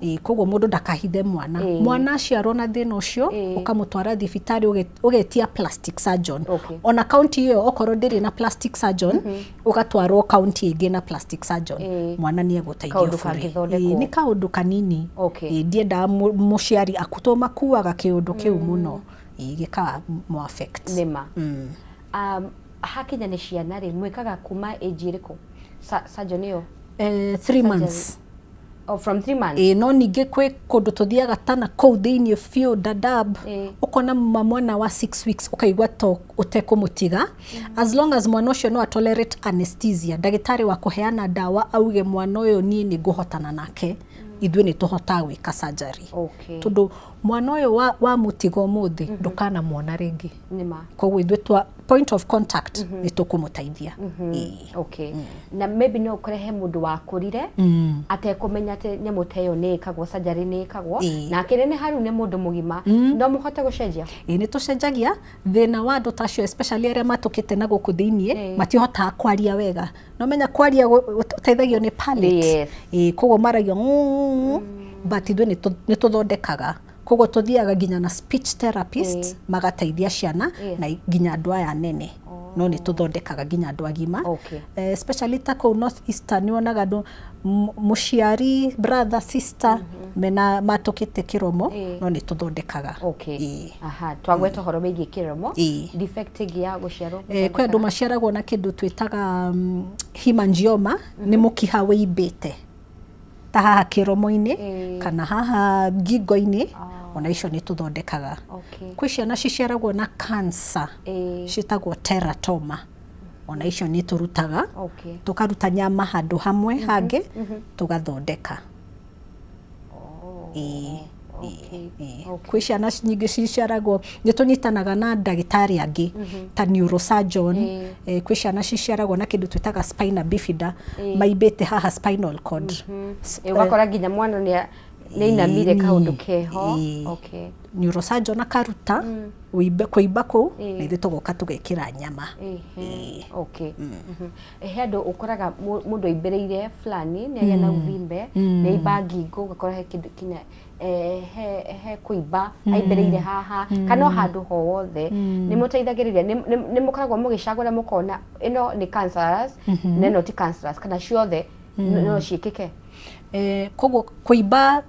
Ĩĩ, koguo mũndũ ndakahithe mwana. Mwana aciarwo na thĩna ũcio, ũkamũtwara thibitarĩ ũgetia plastic surgeon. Ona kaunti ĩyo okorwo ndĩrĩ na plastic surgeon, ũgatwarwo kaunti ĩngĩ na plastic surgeon. Mwana nĩ egũteithio Kaũndũ bure. kangĩthondekwo. Ĩĩ, nĩ kaũndũ kanini. Ĩĩ, ndiendaga mũciari akutwo makuaga kĩũndũ kĩu mũno. Ĩĩ, gĩka mũ affect. Nĩma. Hakinya nĩ ciana rĩ, mwĩkaga kuma age ĩrĩkũ? Surgeon ĩyo? 3 Surgery. months. Oh, from 3 months? Ĩĩ, no ningĩ kwĩ kũndũ tũthiaga tana kũu thĩinĩ biũ Dadaab, ũkona ma mwana wa 6 weeks ũkaigua to ũtekũmũtiga, as long as mwana ũcio no atolerate anesthesia, ndagĩtarĩ wa kũheana ndawa auge mwana ũyũ niĩ nĩ ngũhotana nake, ithuĩ nĩ tũhotaga gwĩka surgery. Tondũ mwana ũyũ wamũtiga ũmũthĩ, ndũkanamuona rĩngĩ. Nĩma. Koguo ithuĩ twa point of contact nĩ tũkũmũteithia. Ĩĩ. Okay. Na maybe no ũkore he mũndũ wakũrire atekũmenya atĩ nyamũ ta ĩyo nĩ ĩkagwo, surgery nĩ ĩkagwo, na akĩneneha rĩu nĩ mũndũ mũgima, no mũhote gũcenjia? Ĩĩ, nĩ tũcenjagia. Thĩna wa andũ ta acio, especially arĩa matũkĩte na gũkũ thĩiniĩ, matihotaga kwaria wega. No menya kwaria ũteithagio nĩ palate. Ĩĩ, koguo maragia but ithuĩ nĩ tũthondekaga. Koguo tũthiaga nginya na speech therapist, magateithia ciana na nginya andũ aya anene. No nĩ tũthondekaga nginya andũ agima. Especially ta kũu North Eastern nĩ wonaga andũ mũciari, brother, sister mena matũkĩte kĩromo, no nĩ tũthondekaga. Okay. Aha, twagweta ũhoro wĩgiĩ kĩromo. Defect ĩngĩ ya gũciarwo? Kwĩ andũ maciaragwo na kĩndũ twĩtaga hemangioma, nĩ mũkiha wĩimbĩte ta haha kĩromo-inĩ kana haha ngingo-inĩ, ona icio nĩ tũthondekaga. Kwĩ ciana ciciaragwo na cancer ciĩtagwo teratoma, ona icio nĩ tũrutaga, tũkaruta nyama handũ hamwe hangĩ tũgathondeka. Ĩĩ. Kwĩ ciana nyingĩ ciciaragwo, nĩ tũnyitanaga na ndagĩtarĩ angĩ ta neurosurgeon. Kwĩ ciana ciciaragwo na kĩndũ twĩtaga spina bifida, maimbĩte haha spinal cord. Ũgakora nginya mwana nĩ ainamire kaũndũ keho. Neurosurgeon akaruta kũimba kũu, na ithuĩ tũgoka tũgekĩra nyama. Okay. He andũ ũkoraga mũndũ aimbĩrĩire fulani nĩ agĩa na ũvimbe, nĩ aimba ngingo, ũgakora he kĩndũ kinya he kũimba aimbĩrĩire haha kana o handũ ho wothe. Nĩ mũteithagĩrĩria? Nĩ mũkoragwo mũgĩcagũra mũkona ĩno nĩ cancerous na ĩno ti cancerous, kana ciothe no ciĩkĩke? Koguo kũimba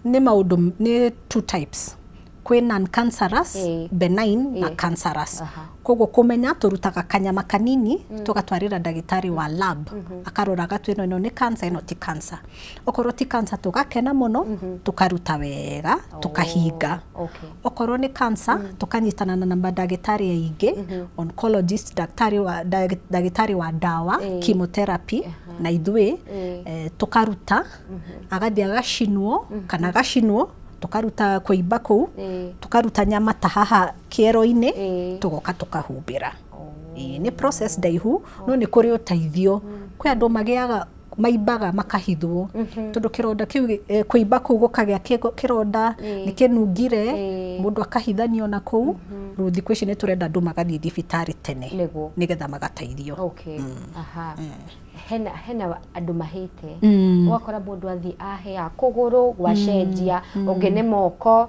nĩ maũndũ nĩ two types: kwĩ non cancerous, benign, na cancerous. Koguo kũmenya tũrutaga kanyama kanini, tũgatwarĩra ndagĩtarĩ wa lab, akarora agatua ĩno nĩ cancer, ĩno ti cancer. Okorwo ti cancer, tũgakena mũno, tũkaruta wega, tũkahinga. Okorwo nĩ cancer, tũkanyitana na mandagĩtarĩ aingĩ, oncologist, ndagĩtarĩ wa ndawa, chemotherapy, na ithuĩ, tũkaruta, agathiĩ agacinwo kana agacinwo, tũkaruta kũimba kũu, tũkaruta nyama ta haha kĩero-inĩ, tũgoka tũkahumbĩra. Ĩĩ, nĩ process ndaihu, no nĩ kũrĩ ũteithio. Kwĩ andũ magĩaga maimbaga makahithwo, tondũ kĩronda kĩu, kũimba kũu gũkagĩa kĩronda nĩ kĩnungire, mũndũ akahithanio na kũu. Rĩu thikũ ici nĩ tũrenda andũ magathiĩ thibitarĩ tene nĩgetha magateithio. Okay. Aha. Hena andũ mahĩte, ũgakora mũndũ athiĩ ahĩa kũgũrũ gwacenjia, ũngĩ nĩ moko,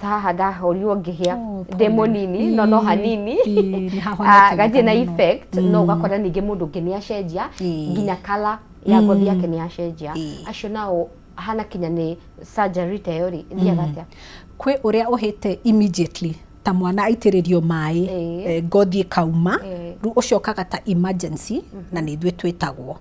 ta haha ndahũrirwo ngĩhĩa ndĩ mũnini, no hanini. Nĩ hahonete. Gathiĩ na wega mũno. Effect no ũgakora ningĩ mũndũ ũngĩ nĩ acenjia nginya kala ya ngothi yake nĩ yacenjia. Acio nao hana kinya nĩ surgery ta ĩyo rĩ, ĩthiaga atĩa? Kwĩ ũrĩa ũhĩte immediately, ta mwana aitĩrĩrio maĩ, ngothi ĩkauma, rĩu ũcio ũkaga ta emergency, na nĩ ithuĩ twĩtagwo.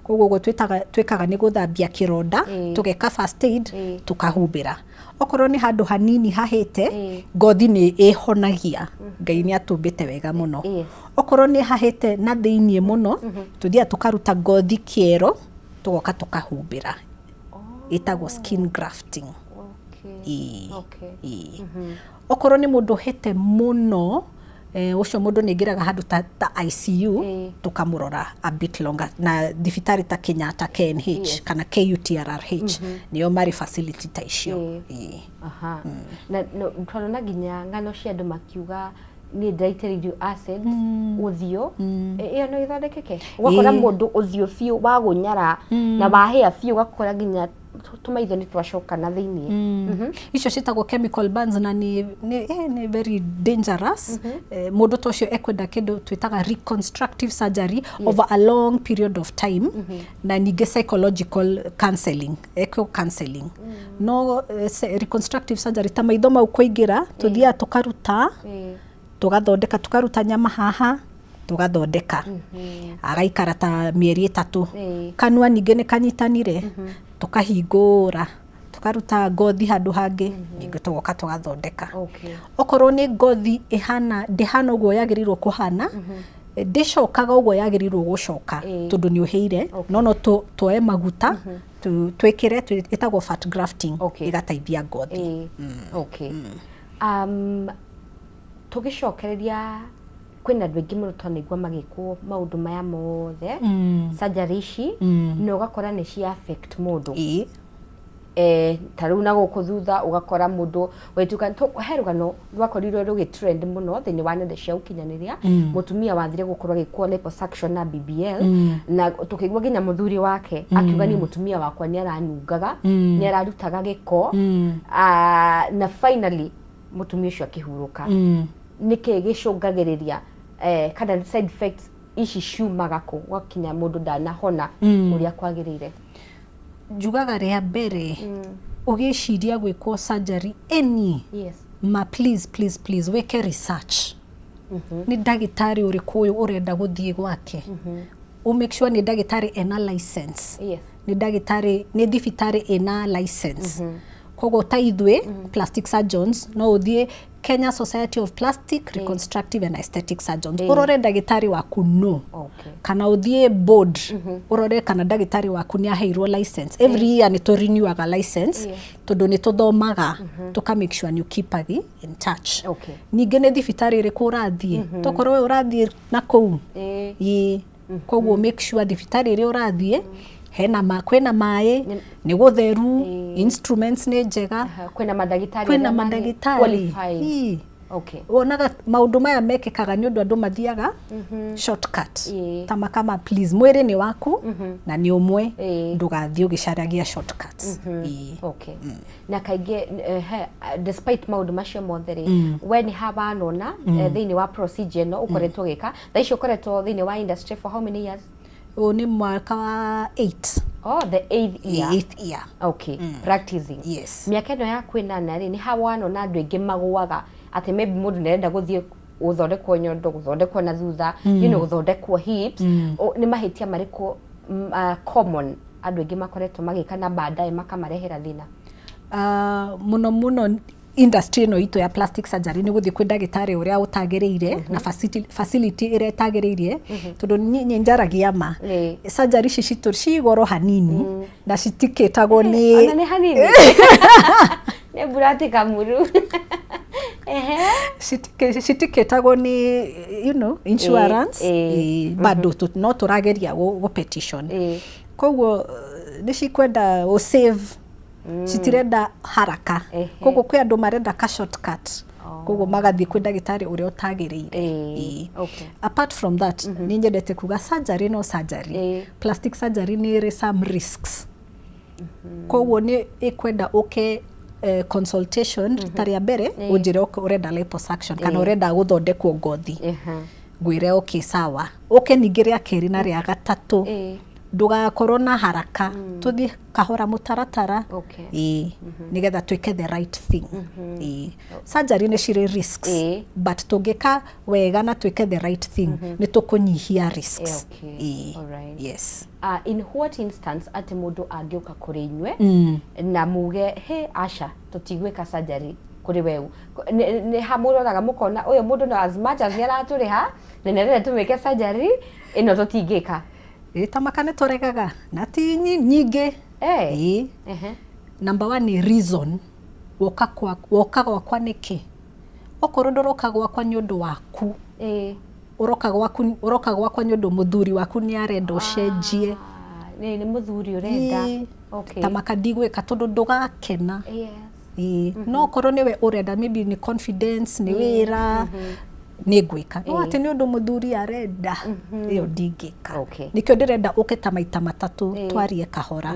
Koguo ũguo twĩkaga nĩ gũthambia kĩronda, tũgeka first aid, tũkahumbĩra. Okorwo nĩ handũ hanini hahĩte, ngothi nĩ ĩhonagia, Ngai nĩ atũmbĩte wega mũno. Okorwo nĩ hahĩte na thĩiniĩ mũno, tũthiaga tũkaruta ngothi kĩero, tũgoka tũkahumbĩra, ĩtagwo skin grafting. Ĩĩ. Ĩĩ. Okorwo nĩ mũndũ ũhĩte mũno, ũcio mũndũ nĩ aingĩraga handũ ta ICU, tũkamũrora a bit longer, na thibitarĩ ta Kenyatta, KNH kana KUTRH nĩo marĩ facility ta icio. Ĩĩ. Aha. Na no, twanona nginya ng'ano cia andũ makiuga niĩ ndaitĩrĩirio acid ũthiũ. Ĩyo no ĩthondekeke? Ũgakora mũndũ ũthiũ biũ wagũnyara na wahĩa biũ, ũgakora nginya Tũmaitho nĩ twacoka na thĩiniĩ. Icio ciĩtagwo chemical burns na nĩ very dangerous. Mũndũ ta ũcio ekwenda kĩndũ twĩtaga reconstructive surgery over a long period of time, na ningĩ psychological counseling, ekwo counseling. No reconstructive surgery, ta maitho mau kũingĩra, tũthiaga tũkaruta, tũgathondeka, tũkaruta nyama haha, tũgathondeka, agaikara ta mĩeri 3. Kanua ningĩ nĩ kanyitanire, tũkahingũra, tũkaruta ngothi handũ hangĩ, ningĩ tũgoka tũgathondeka. Okorwo nĩ ngothi ĩhana ndĩhana ũguo yagĩrĩirwo kũhana, ndĩcokaga ũguo yagĩrĩirwo gũcoka, tondũ nĩ ũhĩire, no tuoe maguta twĩkĩre, ĩtagwo fat grafting, ĩgateithia ngothi. Okay. Tũgĩcokereria, kwĩna andũ aingĩ mũno twanaigua magĩkwo maũndũ maya mothe, surgery ici, na ũgakora nĩ cia affect mũndũ. Ta rĩu na gũkũ thutha ũgakora mũndũ wetuka he rũgano rwakorirwo rũgĩ trend mũno thĩinĩ wa nenda cia ũkinyanĩria, mũtumia wathire gũkorwo agĩkwo liposuction na BBL, na tũkĩigua nginya mũthuri wake akiuga, "Niĩ mũtumia wakwa nĩ aranungaga, nĩ ararutaga gĩko." Ah, na finally mũtumia ũcio akĩhurũka. Nĩkĩ gĩcũngagĩrĩria, kana side effects ici ciumaga kũ, gwakinya mũndũ ndanahona ũrĩa kwagĩrĩire? Njugaga rĩa mbere, ũgĩciria gwĩkwo surgery any, ma please, please, please wĩke research. Nĩ ndagĩtarĩ ũrĩkũ ũyũ ũrenda gũthiĩ gwake? Ũ make sure nĩ ndagĩtarĩ ena license, nĩ ndagĩtarĩ, nĩ thibitarĩ ĩna license. Koguo ta ithuĩ plastic surgeons, no ũthiĩ Kenya Society of Plastic, Reconstructive and Aesthetic Surgeons, ũrore ndagĩtarĩ waku no, kana ũthiĩ board, ũrore kana ndagĩtarĩ waku nĩ aheirwo license. Every year nĩ tũ renewaga license, tondũ nĩ tũthomaga, tũka make sure nĩ keeping in touch. Ningĩ nĩ thibitarĩ ĩrĩkũ ũrathiĩ? Tokorwo we ũrathiĩ na kũu. Ĩĩ, koguo make sure thibitarĩ ĩrĩa ũrathiĩ hena ma, kwĩna maĩ, nĩ gũtheru, instruments nĩ njega. Aha, kwĩna mandagĩtarĩ kwĩna arĩa marĩ mandagĩtarĩ qualified. Ĩĩ. Wonaga maũndũ maya mekĩkaga nĩ ũndũ andũ mathiaga shortcut. Ta makama, please, mwĩrĩ nĩ waku na nĩ ũmwe, ndũgathiĩ ũgĩcaragia shortcuts. Ĩĩ. Okay. Na kaingĩ despite maũndũ macio mothe rĩ, we nĩ ha wanona thĩinĩ wa procedure ĩno ũkoretwo ũgĩka thaa ici? Ũkoretwo thĩinĩ wa industry for how many years? Ũyũ nĩ mwaka wa 8. Oh, the eighth year. Eighth year. Okay, practicing. Yes. Mĩaka ĩno yaku ĩnana rĩ, nĩ ha wanona andũ aingĩ magũaga atĩ maybe mũndũ nĩ arenda gũthiĩ gũthondekwo nyondo, gũthondekwo na thutha, gũthondekwo hips? Nĩ mahĩtia marĩkũ common andũ aingĩ makoretwo magĩka na baadaye makamarehera thĩna? Mũno mũno industry ĩno itũ ya plastic surgery nĩ gũthiĩ kwĩ ndagĩtarĩ ũrĩa ũtagĩrĩire na facility ĩrĩa ĩtagĩrĩire, tondũ niĩ njaragia ma, surgery ici citũ ci goro hanini na citikĩtagwo nĩ Ona nĩ hanini, nĩ mburati kamuru. Ehe. Citikĩtagwo nĩ insurance. Ĩĩ, bado no tũrageria gũ petition. Koguo nĩ cikwenda ũ save, citirenda haraka. Koguo kwĩ andũ marenda ka shortcut, koguo magathiĩ kwĩ ndagĩtarĩ ũrĩa ũtagĩrĩire. Ĩĩ. Apart from that, nĩ nyendete kuga surgery no surgery, plastic surgery nĩ ĩrĩ some risks. Koguo nĩ ĩkwenda ũke consultation rita rĩa mbere, ũnjĩre ũrenda liposuction kana ũrenda gũthondekwo ngothi, ngwĩre okay, sawa. Ũke ningĩ rĩa kerĩ na rĩa gatatũ. Ndũgakorwo na haraka, tũthiĩ kahora, mũtaratara. Ĩĩ, nĩgetha twĩke the right thing. Ĩĩ, surgery nĩ cirĩ risks, but tũngĩka wega na twĩke the right thing, nĩ tũkũnyihia risks. Ĩĩ. Yes. In what instance atĩ mũndũ angĩũka kũrĩ inyuĩ na muge, "He, aca, tũtigwĩka surgery kũrĩ weũ"? Nĩ ha mũroraga mũkona ũyũ mũndũ no as much as nĩ aratũrĩha na nĩ arenda tũmwĩke surgery ĩno, tũtingĩka? Ĩĩ, tamaka nĩ tũregaga na ti nyingĩ. Ĩĩ. Number one nĩ reason woka kwa, woka gwakwa nĩkĩ. Okorwo ndũroka gwakwa nĩ ũndũ waku, ũroka gwaku, ũroka gwakwa nĩ ũndũ mũthuri waku nĩ arenda ũcenjie. Ah, nĩ mũthuri ũrenda. Ĩĩ. Tamaka ndigwĩka tondũ ndũgakena. Ĩĩ, no okorwo nĩwe ũrenda, maybe nĩ confidence, nĩ wĩra, Nĩ ngwĩka, no atĩ nĩ ũndũ mũthuri arenda, ĩyo ndingĩka. Nĩkĩo ndĩrenda ũke ta maita matatũ, twarie kahora.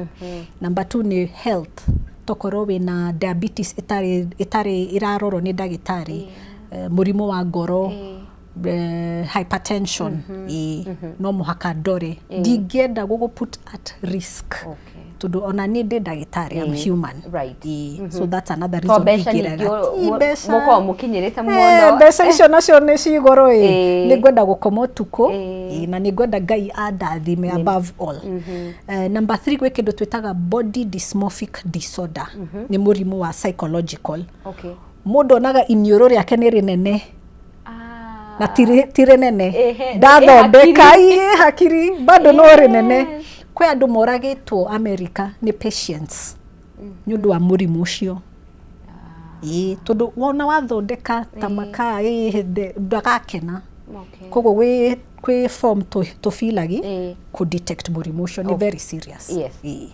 Number two nĩ health, tokorwo wĩna diabetes ĩtarĩ ĩrarorwo nĩ ndagĩtarĩ, mũrimũ wa ngoro, hypertension, ĩĩ, no mũhaka ndore. Ndingĩenda gũgũ put at risk, tondũ ona niĩ ndĩ ndagĩtarĩ, I'm human. Ĩĩ, so that's another To reason mbeca ingĩrega. ningĩ Ti mbeca. mũkoragwo mũkinyĩrĩte mũno. Mbeca icio nacio nĩ cigũrũ ĩ. Nĩ ngwenda gũkoma ũtukũ, ĩ, na nĩ ngwenda Ngai andathime above all. Number three, gwĩ kĩndũ twĩtaga body dysmorphic disorder, nĩ mũrimũ wa psychological. Mũndũ onaga iniũrũ rĩake nĩ rĩnene na ti rĩnene. Ndathondeka ĩ hakiri. Ĩ hakiri bado no rĩnene. Kwĩ andũ moragĩtwo America nĩ patients nĩ ũndũ wa mũrimũ ũcio, ĩĩ, tondũ wona wathondeka ta makaa ĩ ndagakena. Koguo kwĩ form tũbilagi kũ detect mũrimũ ũcio nĩ very serious. Ĩĩ.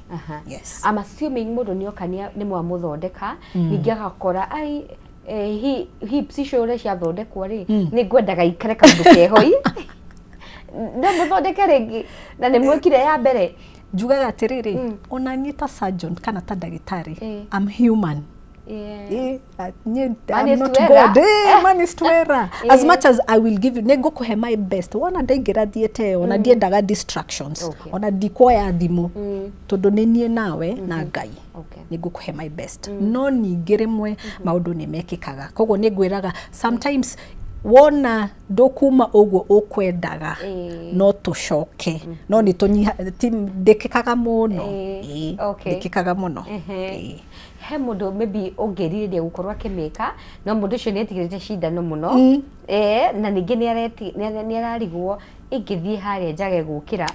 Yes. I'm assuming mũndũ nĩ oka nĩ mwamũthondeka, ningĩ agakora ai hips icio ũrĩa ciathondekwo rĩ, nĩ ngwendaga ikare kaũndũ keho i no mũthondeke rĩngĩ na nĩ mwĩkire ya mbere. Njugaga atĩrĩrĩ, ona niĩ ta surgeon kana ta ndagĩtarĩ, I'm human. Niĩ, Man I'm is not to error. God. Man is to error. As much as I will give you, nĩ ngũkũhe my best. Wona ndaingĩra theatre ĩyo, ona ndiendaga distractions. Ona ndikuoya thimũ, tondũ nĩ niĩ nawe na Ngai. Nĩ ngũkũhe my best. No ningĩ rĩmwe maũndũ nĩ mekĩkaga. Koguo nĩ ngwĩraga sometimes wona ndũkuma ũguo ũkwendaga, no tũcoke, no nĩ tũnyiha, ndĩkĩkaga mũno. Ndĩkĩkaga mũno. He mũndũ maybe ũngĩrirĩria gũkorwo akĩmĩka, no mũndũ ũcio nĩ etigĩrĩte cindano mũno, na ningĩ nĩ ararigwo, ingĩthiĩ harĩa njage gũkĩra,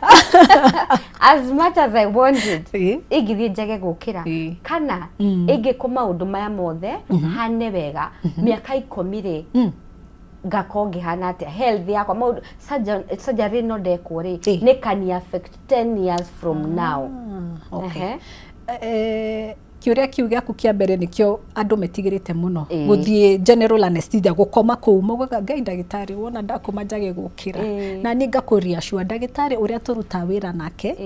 as much as I want it, ingĩthiĩ njage gũkĩra, kana ingĩkwo maũndũ maya mothe hane wega, mĩaka 10 rĩ, ngakorwo ngĩhana atĩa health yakwa? Maũndũ surgery no ndekwo rĩ, nĩ can affect 10 years from now? Okay. Kĩũria kĩu gĩaku kĩa mbere nĩkĩo andũ metigĩrĩte mũno, gũthiĩ general anesthesia, gũkoma kũu. Maugaga, "Ngai ndagĩtarĩ, wona ndakoma njage gũkĩra?" Na niĩ ngakũreassure, ndagĩtarĩ ũrĩa tũrutaga wĩra nake,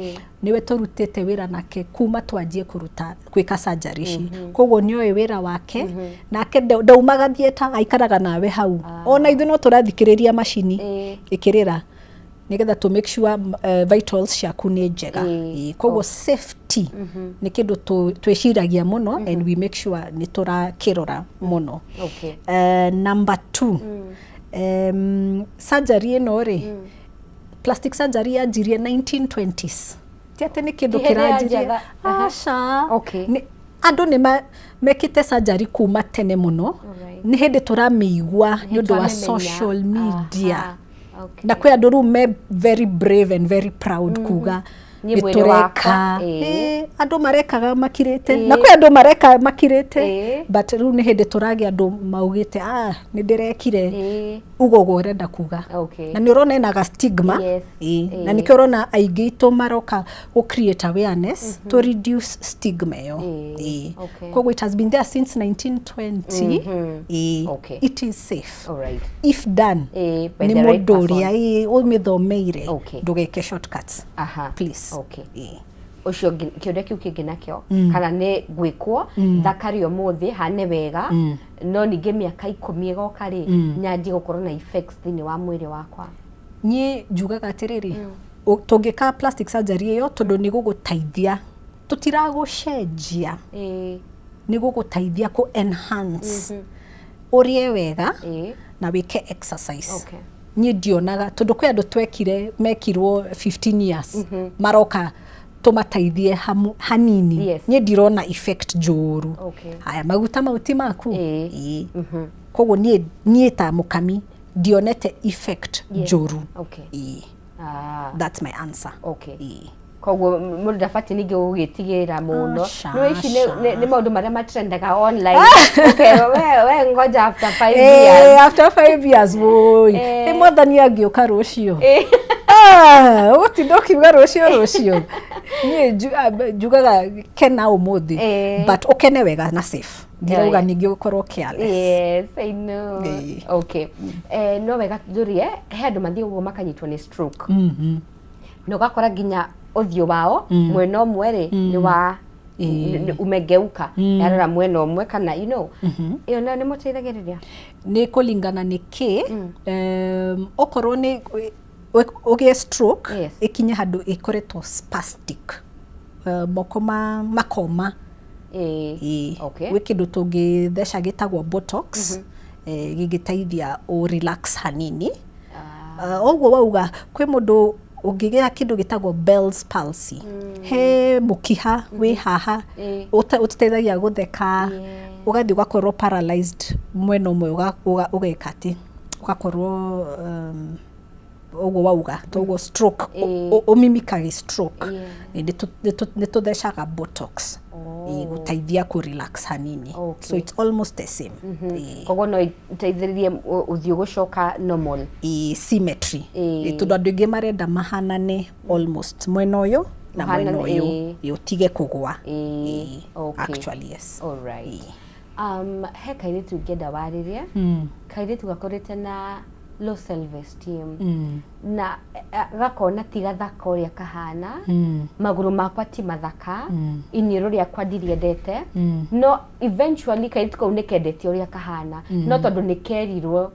nĩwe tũrutĩte wĩra nake kuma twanjie kũruta gwĩka surgery ici, koguo nĩoĩ wĩra wake. Nake ndaumaga theatre, aikaraga nawe hau. Ona ithuĩ no tũrathikĩrĩria macini ĩkĩrĩra nĩgetha to make sure vitals ciaku nĩ njega. Koguo safety nĩ kĩndũ twĩciragia mũno and we make sure nĩ tũrakĩrora mũno. Number two, surgery ĩno rĩ, plastic surgery yanjirie 1920s, ti atĩ nĩ kĩndũ Ti hĩndĩ ya kĩranjirie. njetha. Aca. Andũ nĩ mekĩte surgery kuma tene mũno. Nĩ hĩndĩ tũramĩigua nĩ ũndũ wa Twamĩmenya. social media. Na kwĩ andũ rĩu me very brave and very proud kuga, "Niĩ "Nĩ mwĩrĩ tũreka." wakwa." Andũ marekaga makirĩte, na kwĩ andũ mareka makirĩte, but rĩu nĩ hĩndĩ tũragĩa andũ maugĩte, "Ah, nĩ ndĩrekire." Uga ũguo ũrenda kuga. Na nĩ ũrona ĩna ga stigma. Na nĩkĩo ũrona aingĩ aitũ maroka gũ create awareness to reduce stigma ĩyo. Koguo it has been there since 1920. It is safe if done By nĩ the right mũndũ person. ũrĩa ũmĩthomeire. Ndũgeke shortcuts, please. Ũcio ũngĩ, kĩũria kĩu kĩngĩ nakĩo, kana nĩ gwĩkwo thakari ũmũthĩ hane wega, no ningĩ mĩaka 10 ĩgoka rĩ, nyanjie gũkorwo na effects thĩinĩ wa mwĩrĩ wakwa? Niĩ njugaga atĩrĩrĩ, tũngĩka plastic surgery ĩyo, tondũ nĩ gũgũteithia, tũtiragũcenjia, nĩ gũgũteithia kũ enhance, ũrĩe wega na wĩke exercise. Niĩ ndionaga, tondũ kwĩ andũ twekire mekirwo 15 years maroka tũmateithie hanini. Niĩ ndirona effect njũru. Haya maguta mau ti maku. Koguo niĩ ta mũkami ndionete effect njũru. That's my answer. Koguo mũndũ ndabatiĩ ningĩ gũgĩtigĩra mũno. Aca, Nĩ ici aca. nĩ maũndũ marĩa matrendaga online, ũkerwo we ngoja after 5 years. After 5 years, woi. Ĩ mwathani angĩũka rũciũ? Ah, ũgũtinda ũkiuga rũciũ rũciũ. Niĩ njugaga kena ũmũthĩ, but ũkene wega na safe. Ndirauga ningĩ ũkorwo careless. Yes, I know. Okay. No wega njũrie, he andũ mathiĩ ũguo makanyitwo nĩ stroke. Na ũgakora nginya ũthiũ wao mwena ũmwe rĩ nĩ wa umegeuka, yarora mwena ũmwe kana you know. Ĩyo nayo nĩ mũteithagĩrĩria? Nĩ kũringana nĩ kĩ. Okorwo nĩ ũgĩe stroke ĩkinye handũ ĩkoretwo spastic, moko makoma. Gwĩ kĩndũ tũngĩtheca gĩtagwo botox, gĩngĩteithia ũ relax hanini. Ũguo wauga kwĩ mũndũ ũngĩgĩa kĩndũ gĩtagwo Bell's palsy, he mũkiha wĩ haha ũtũteithagia gũtheka, ũgathiĩ ũgakorwo paralyzed mwena ũmwe, ũgeka atĩ ũgakorwo ũguo wauga toguo stroke ũmimikagi stroke. Nĩ tũthecaga botox gũteithia kũ relax hanini, so it's almost the same. Koguo no iteithĩrĩrie ũthiũ gũcoka normal. Ĩĩ, symmetry. Tondũ andũ aingĩ marenda mahanane almost mwena ũyũ na mwena ũyũ, ũtige kũgwa. Actually, yes. Alright. He kairĩtu ingĩenda warĩrie, kairĩtu gakũrĩte na low self esteem na gakona ti gathaka ũrĩa kahana, magũrũ makwa ti mathaka, iniũrũ rĩakwa ndirĩendete, no eventually kairĩtu kau nĩ kendete ũrĩa kahana, no tondũ nĩ kerirwo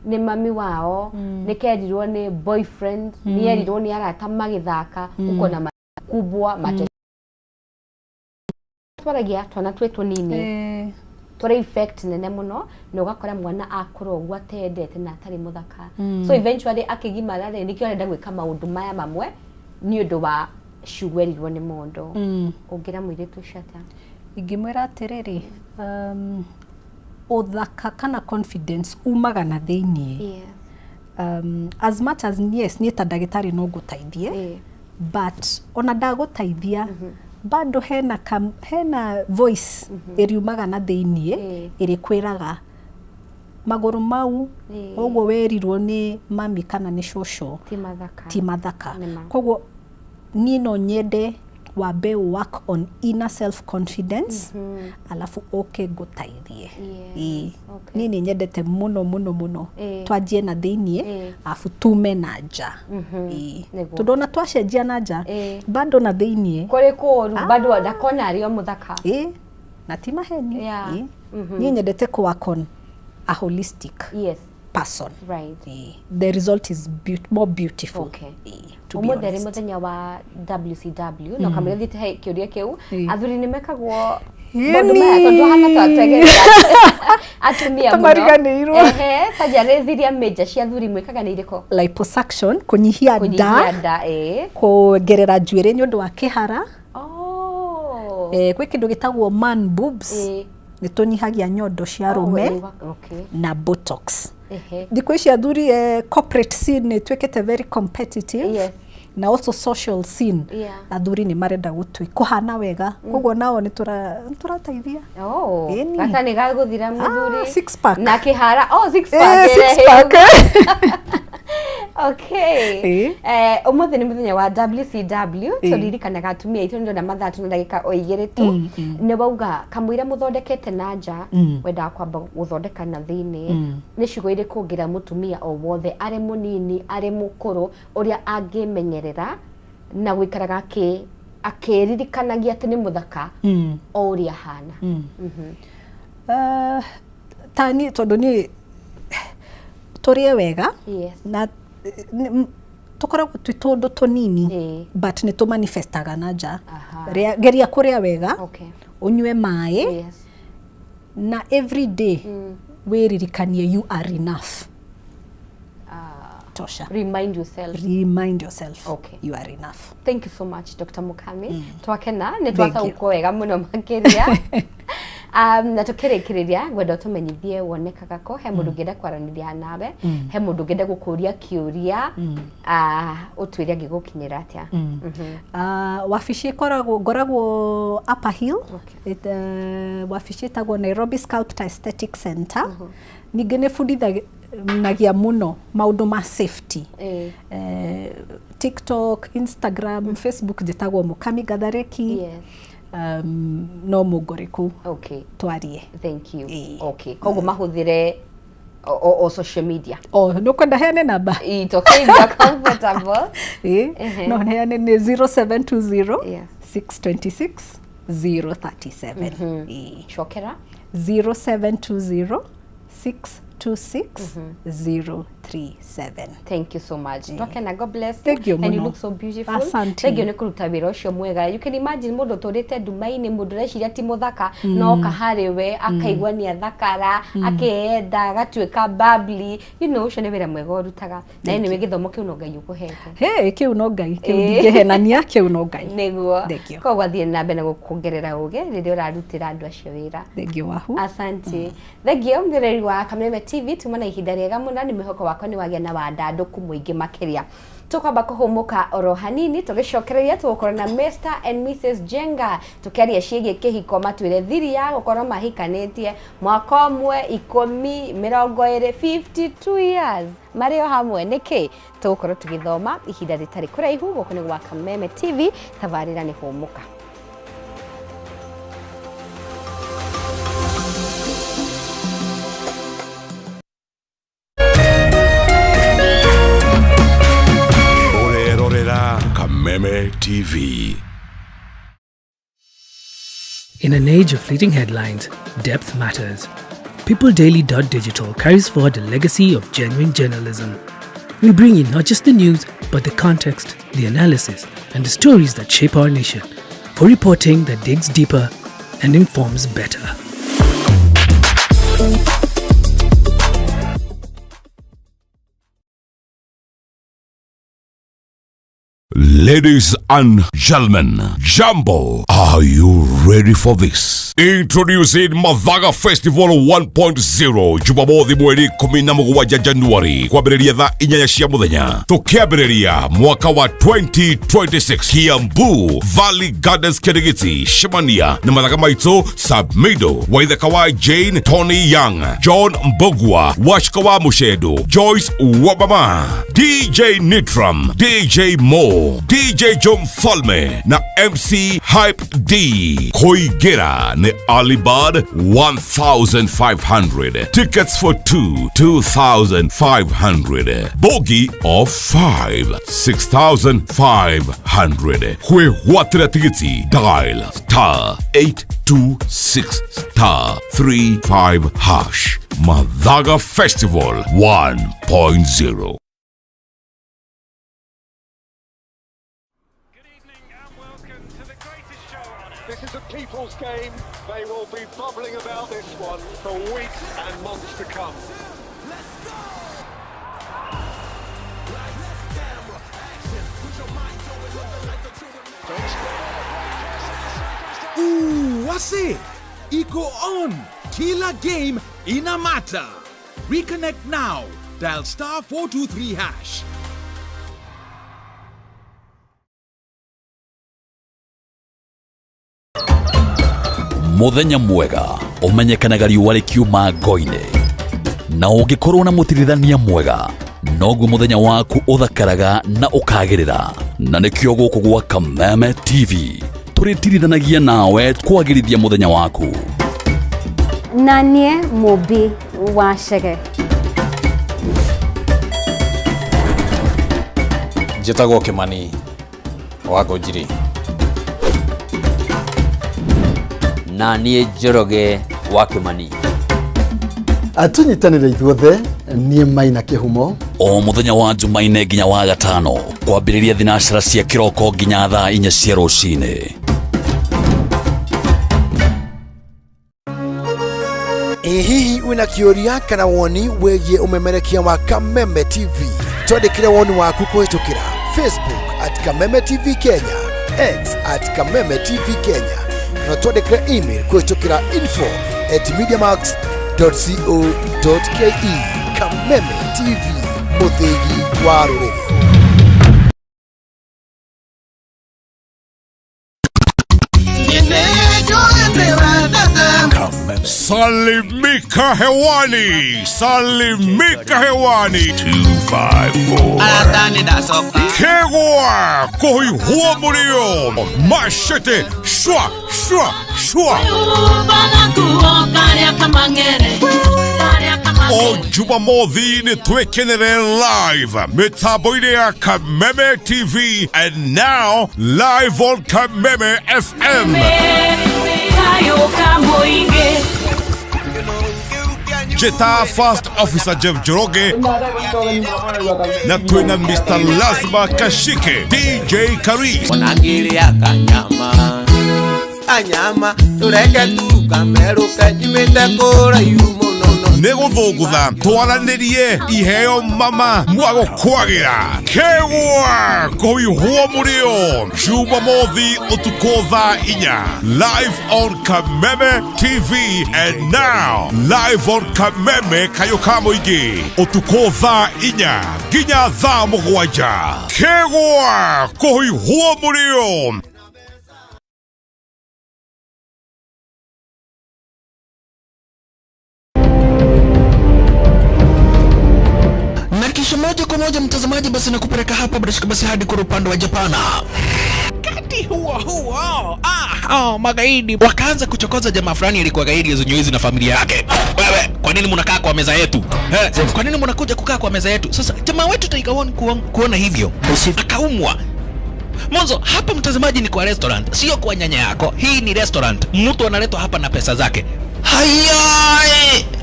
nĩ mami wao, nĩ kerirwo nĩ boyfriend, nĩ erirwo nĩ arata magĩthaka, ũkona makubwa mate twaragia twana twĩ tũnini tũrĩ effect nene mũno, na ũgakora mwana akũra ũguo atendete na atarĩ mũthaka. So eventually akĩgimara rĩ, nĩkĩo arenda gwĩka maũndũ maya mamwe nĩ ũndũ wa ciugo erirwo nĩ mũndũ. Ũngĩra mũirĩtu ũcio atĩa? Ingĩmwĩra atĩrĩrĩ, ũthaka kana confidence umaga na thĩiniĩ. As much as, yes, niĩ ta ndagĩtarĩ no ngũteithie, but ona ndagũteithia bado hena voice ĩriumaga na thĩiniĩ ĩrĩkwĩraga magũrũ mau ũguo werirwo nĩ mami kana nĩ cũcũ ti mathaka. Ti mathaka. Nĩma. Koguo niĩ no nyende wambe work on inner self confidence, alafu ũke ngũteithie. Niĩ nĩ nyendete mũno mũno mũno twanjie na thĩiniĩ, alafu tume na nja. Tondũ ona twacenjia na nja, bado na thĩiniĩ kũrĩ kũũru, bado ndakona arĩ o mũthaka. Ĩĩ, na ti maheni. Niĩ nyendete kũ work on a holistic person. The result is more beautiful. To be Ũmũthĩ arĩ honest. Mũthenya wa WCW, no kamũira thiĩte he kĩũria kĩu, athuri nĩ mekagwo Ĩni. maũndũ maya tondũ hana ta twegerera atumia mũno? Tũmariganĩirwo. Ehe, surgeries iria major cia athuri mwĩkaga nĩ irĩkũ? Liposuction, kũnyihia kũnyihia nda, nda, ĩĩ. Kuongerera njuĩrĩ nĩ ũndũ wa kĩhara. Oh. Gwĩ kĩndũ gĩtagwo man boobs, nĩ tũnyihagia nyondo cia arũme, na botox. Thikũ ici athuri, corporate scene nĩ ĩtuĩkĩte very competitive, na also social scene. Athuri nĩ marenda gũtui kũhana wega, koguo nao nĩ tũrateithia. Oh, Ĩni. gaka nĩ gagũthira mũthuri. Ah, six pack. Na kĩhara, oh, six pack. Six pack. Okay. Ũmũthĩ nĩ mũthenya wa WCW, tũririkanaga atumia aitũ. Nĩ ndona mathaa tuna ndagĩka o 2 tu. Nĩ wauga kamũira mũthondekete na nja, wendaga kwamba gũthondeka na thĩinĩ. Nĩ ciugo irĩkũ ũngĩra mũtumia o wothe, arĩ mũnini arĩ mũkũrũ, ũrĩa angĩmenyerera na gũikaraga akĩririkanagia atĩ nĩ mũthaka o ũrĩa ahana? Ta niĩ, tondũ niĩ tũrĩe wega na tũkoragwo twĩ tũndũ tũnini, but nĩ tũmanifestaga na nja. Geria kũrĩa wega, ũnyue maĩ, na every day wĩririkanie you are enough. Tosha. Remind yourself. Remind yourself you are enough. Thank you so much, Dr. Mukami. Twakena nĩ Thank you. twataũkwo wega mũno makĩria. Na tũkĩrĩkĩrĩria, ngwenda ũtũmenyithie wonekaga kũ, he mũndũ ũngĩenda kwaranĩria nawe, he mũndũ ũngĩenda gũkũria kĩũria, ũtwĩre angĩgũkinyĩra atĩa. Wabici ĩkoragwo, ngoragwo Upper Hill. Wabici ĩtagwo Nairobi Sculptor Aesthetic Center. Ningĩ nĩ bundithagia nagia mũno maũndũ ma safety. Ĩĩ. TikTok, Instagram, Facebook njĩtagwo Mũkami Gathareki. No mũngore kũu. Twarie. Thank you. Okay. Koguo mahũthĩre o social media. Oh, nĩ ũkwenda heane namba? It's okay if you're comfortable. Ĩĩ, no heane nĩ 0720 626 037. Ĩĩ. Cokera. 0720 626 037. Thank you so much. Twakena, God bless you. Thank you And you mũno. look so beautiful. Asante. Thank you nĩ kũruta wĩra ũcio mwega. You can imagine mũndũ ũtũrĩte nduma-inĩ, mũndũ ũreciria ti mũthaka, no oka harĩ we akaigua nĩ athakara, akeyenda, agatuĩka bubbly. Ũcio nĩ wĩra mwega ũrutaga. Na anyway, gĩthomo kĩu no Ngai ũkũhete. Hey, kĩu no Ngai, kĩu Ĩĩ. ndingĩhenania, kĩu no Ngai. Nĩguo. Thank you. Koguo athiĩ na mbere na gũkuongerera ũgĩ rĩrĩa ũrarutĩra andũ acio wĩra. Thank you, Wahu. Asante. Thank you mwĩroreri wa Kameme TV, tuma na ihinda rĩega mũno, nĩ mwĩhoko wakwa nĩ wagĩa na wandandũku mũingĩ makĩria. Tũkwamba kũhũmũka oro hanini, tũgĩcokereria tũgũkorwo na Mr and Mrs Jenga tũkĩaria ciĩgiĩ kĩhiko, matwĩre thiri ya gũkorwo mahikanĩtie mwaka ũmwe, 10, 20, 52 years marĩ o hamwe nĩkĩ. Tũgũkorwo tũgĩthoma ihinda rĩtarĩ kũraihu. Gũkũ nĩ gwa Kameme TV, tabarĩra nĩ hũmũka. Ũrerorera Kameme TV. In an age of fleeting headlines, depth matters. PeopleDaily.digital carries forward a legacy of genuine journalism. We bring you not just the news, but the context, the analysis, and the stories that shape our nation, for reporting that digs deeper and informs better. Ladies and gentlemen, Jambo, are you ready for this? Introducing Mathaga Festival 1.0, Jumamothi mweri 17 Januari, kwambĩrĩria thaa 8 cia mũthenya, tũkĩambĩrĩria mwaka wa 2026, Kiambu Valley Gardens, Kirigiti, Shemania na mathaga maitũ Sabmido, Waithaka wa Jane, Tony Young, John Mbogwa, Washka wa Mushedo, Joyce Wabama, DJ Nitram, DJ Mo, DJ Joe Mfalme na MC Hype D. Koigera ni Alibad 1500. Tickets for 2, 2500. Bogi of 5, 6500. Kwĩgwatĩra tigiti, dial star 826 star 35 hash. Mathaga Festival 1.0. This is a people's game. They will be bubbling about this one for weeks and months to come. Ooh, wase iko on. Kila game ina matter. Reconnect now. Dial star 423 hash. Mũthenya mwega ũmenyekanaga riũa rĩkiuma ngo-inĩ, na ũngĩkorwo na mũtirithania mwega noguo mũthenya waku ũthakaraga na ũkagĩrĩra. Na nĩkĩo gũkũ gwa Kameme TV tũrĩtirithanagia nawe kwagĩrithia mũthenya waku. Na niĩ Mũmbi wa Chege. Njĩtagwo Kĩmani wa Ngũnjiri. Na niĩ Njoroge wa Kĩmani. Tũnyitanĩre ithuothe, niĩ Maina Kĩhumo. O mũthenya wa Jumaine nginya wa gatano, kwambĩrĩria thinacara cia kĩroko nginya thaa 4 cia rũcinĩ. Ĩ hihi wĩna kĩũria kana woni wĩgiĩ ũmemerekia wa Kameme TV? Twandĩkĩre woni waku kũhĩtũkĩra Facebook at Kameme TV Kenya, X at Kameme TV Kenya, kana twandĩkĩre email kũhĩtũkĩra info@mediamax.co.ke. Kameme TV, mũthĩgi wa rũrĩrĩ. Salimika hewani, salimika hewani. 254 Kegwa kuihua murio mashete shwa shwa shwa. O Jumamothi nĩ twĩkenere live mĩtambo-inĩ ya Kameme TV and now live on Kameme FM. Jeta First Officer Jeff Njoroge na twĩna Mr. Lazma Kashike, DJ Karis, kanyama kanyama tureke tukamerũke nyumĩte kũraihu mũno nĩ gũthũngũtha twaranĩrie iheo mama mwagũkwagĩra kegwa kũihwo mũrĩo Jumamothi ũtukũ thaa 4 live on Kameme TV and now live on Kameme kayũ ka mũingĩ ũtukũ thaa 4 nginya thaa 7 kegwa kũihwo mũrĩo. Na kisha moja kwa moja mtazamaji, basi nakupeleka hapa bila shaka basi hadi kwa upande wa Japana. Wakati huo huo, magaidi wakaanza kuchokoza jamaa fulani alikuwa gaidi ya na familia yake. Wewe, kwa nini mnakaa kwa meza yetu? Kwa nini mnakuja kukaa kwa meza yetu? Sasa jamaa wetu Tiger One kuona hivyo akaumwa. Mwanzo hapa mtazamaji ni kwa restaurant, sio kwa nyanya yako. Hii ni restaurant. Mtu analetwa hapa na pesa zake. Haya,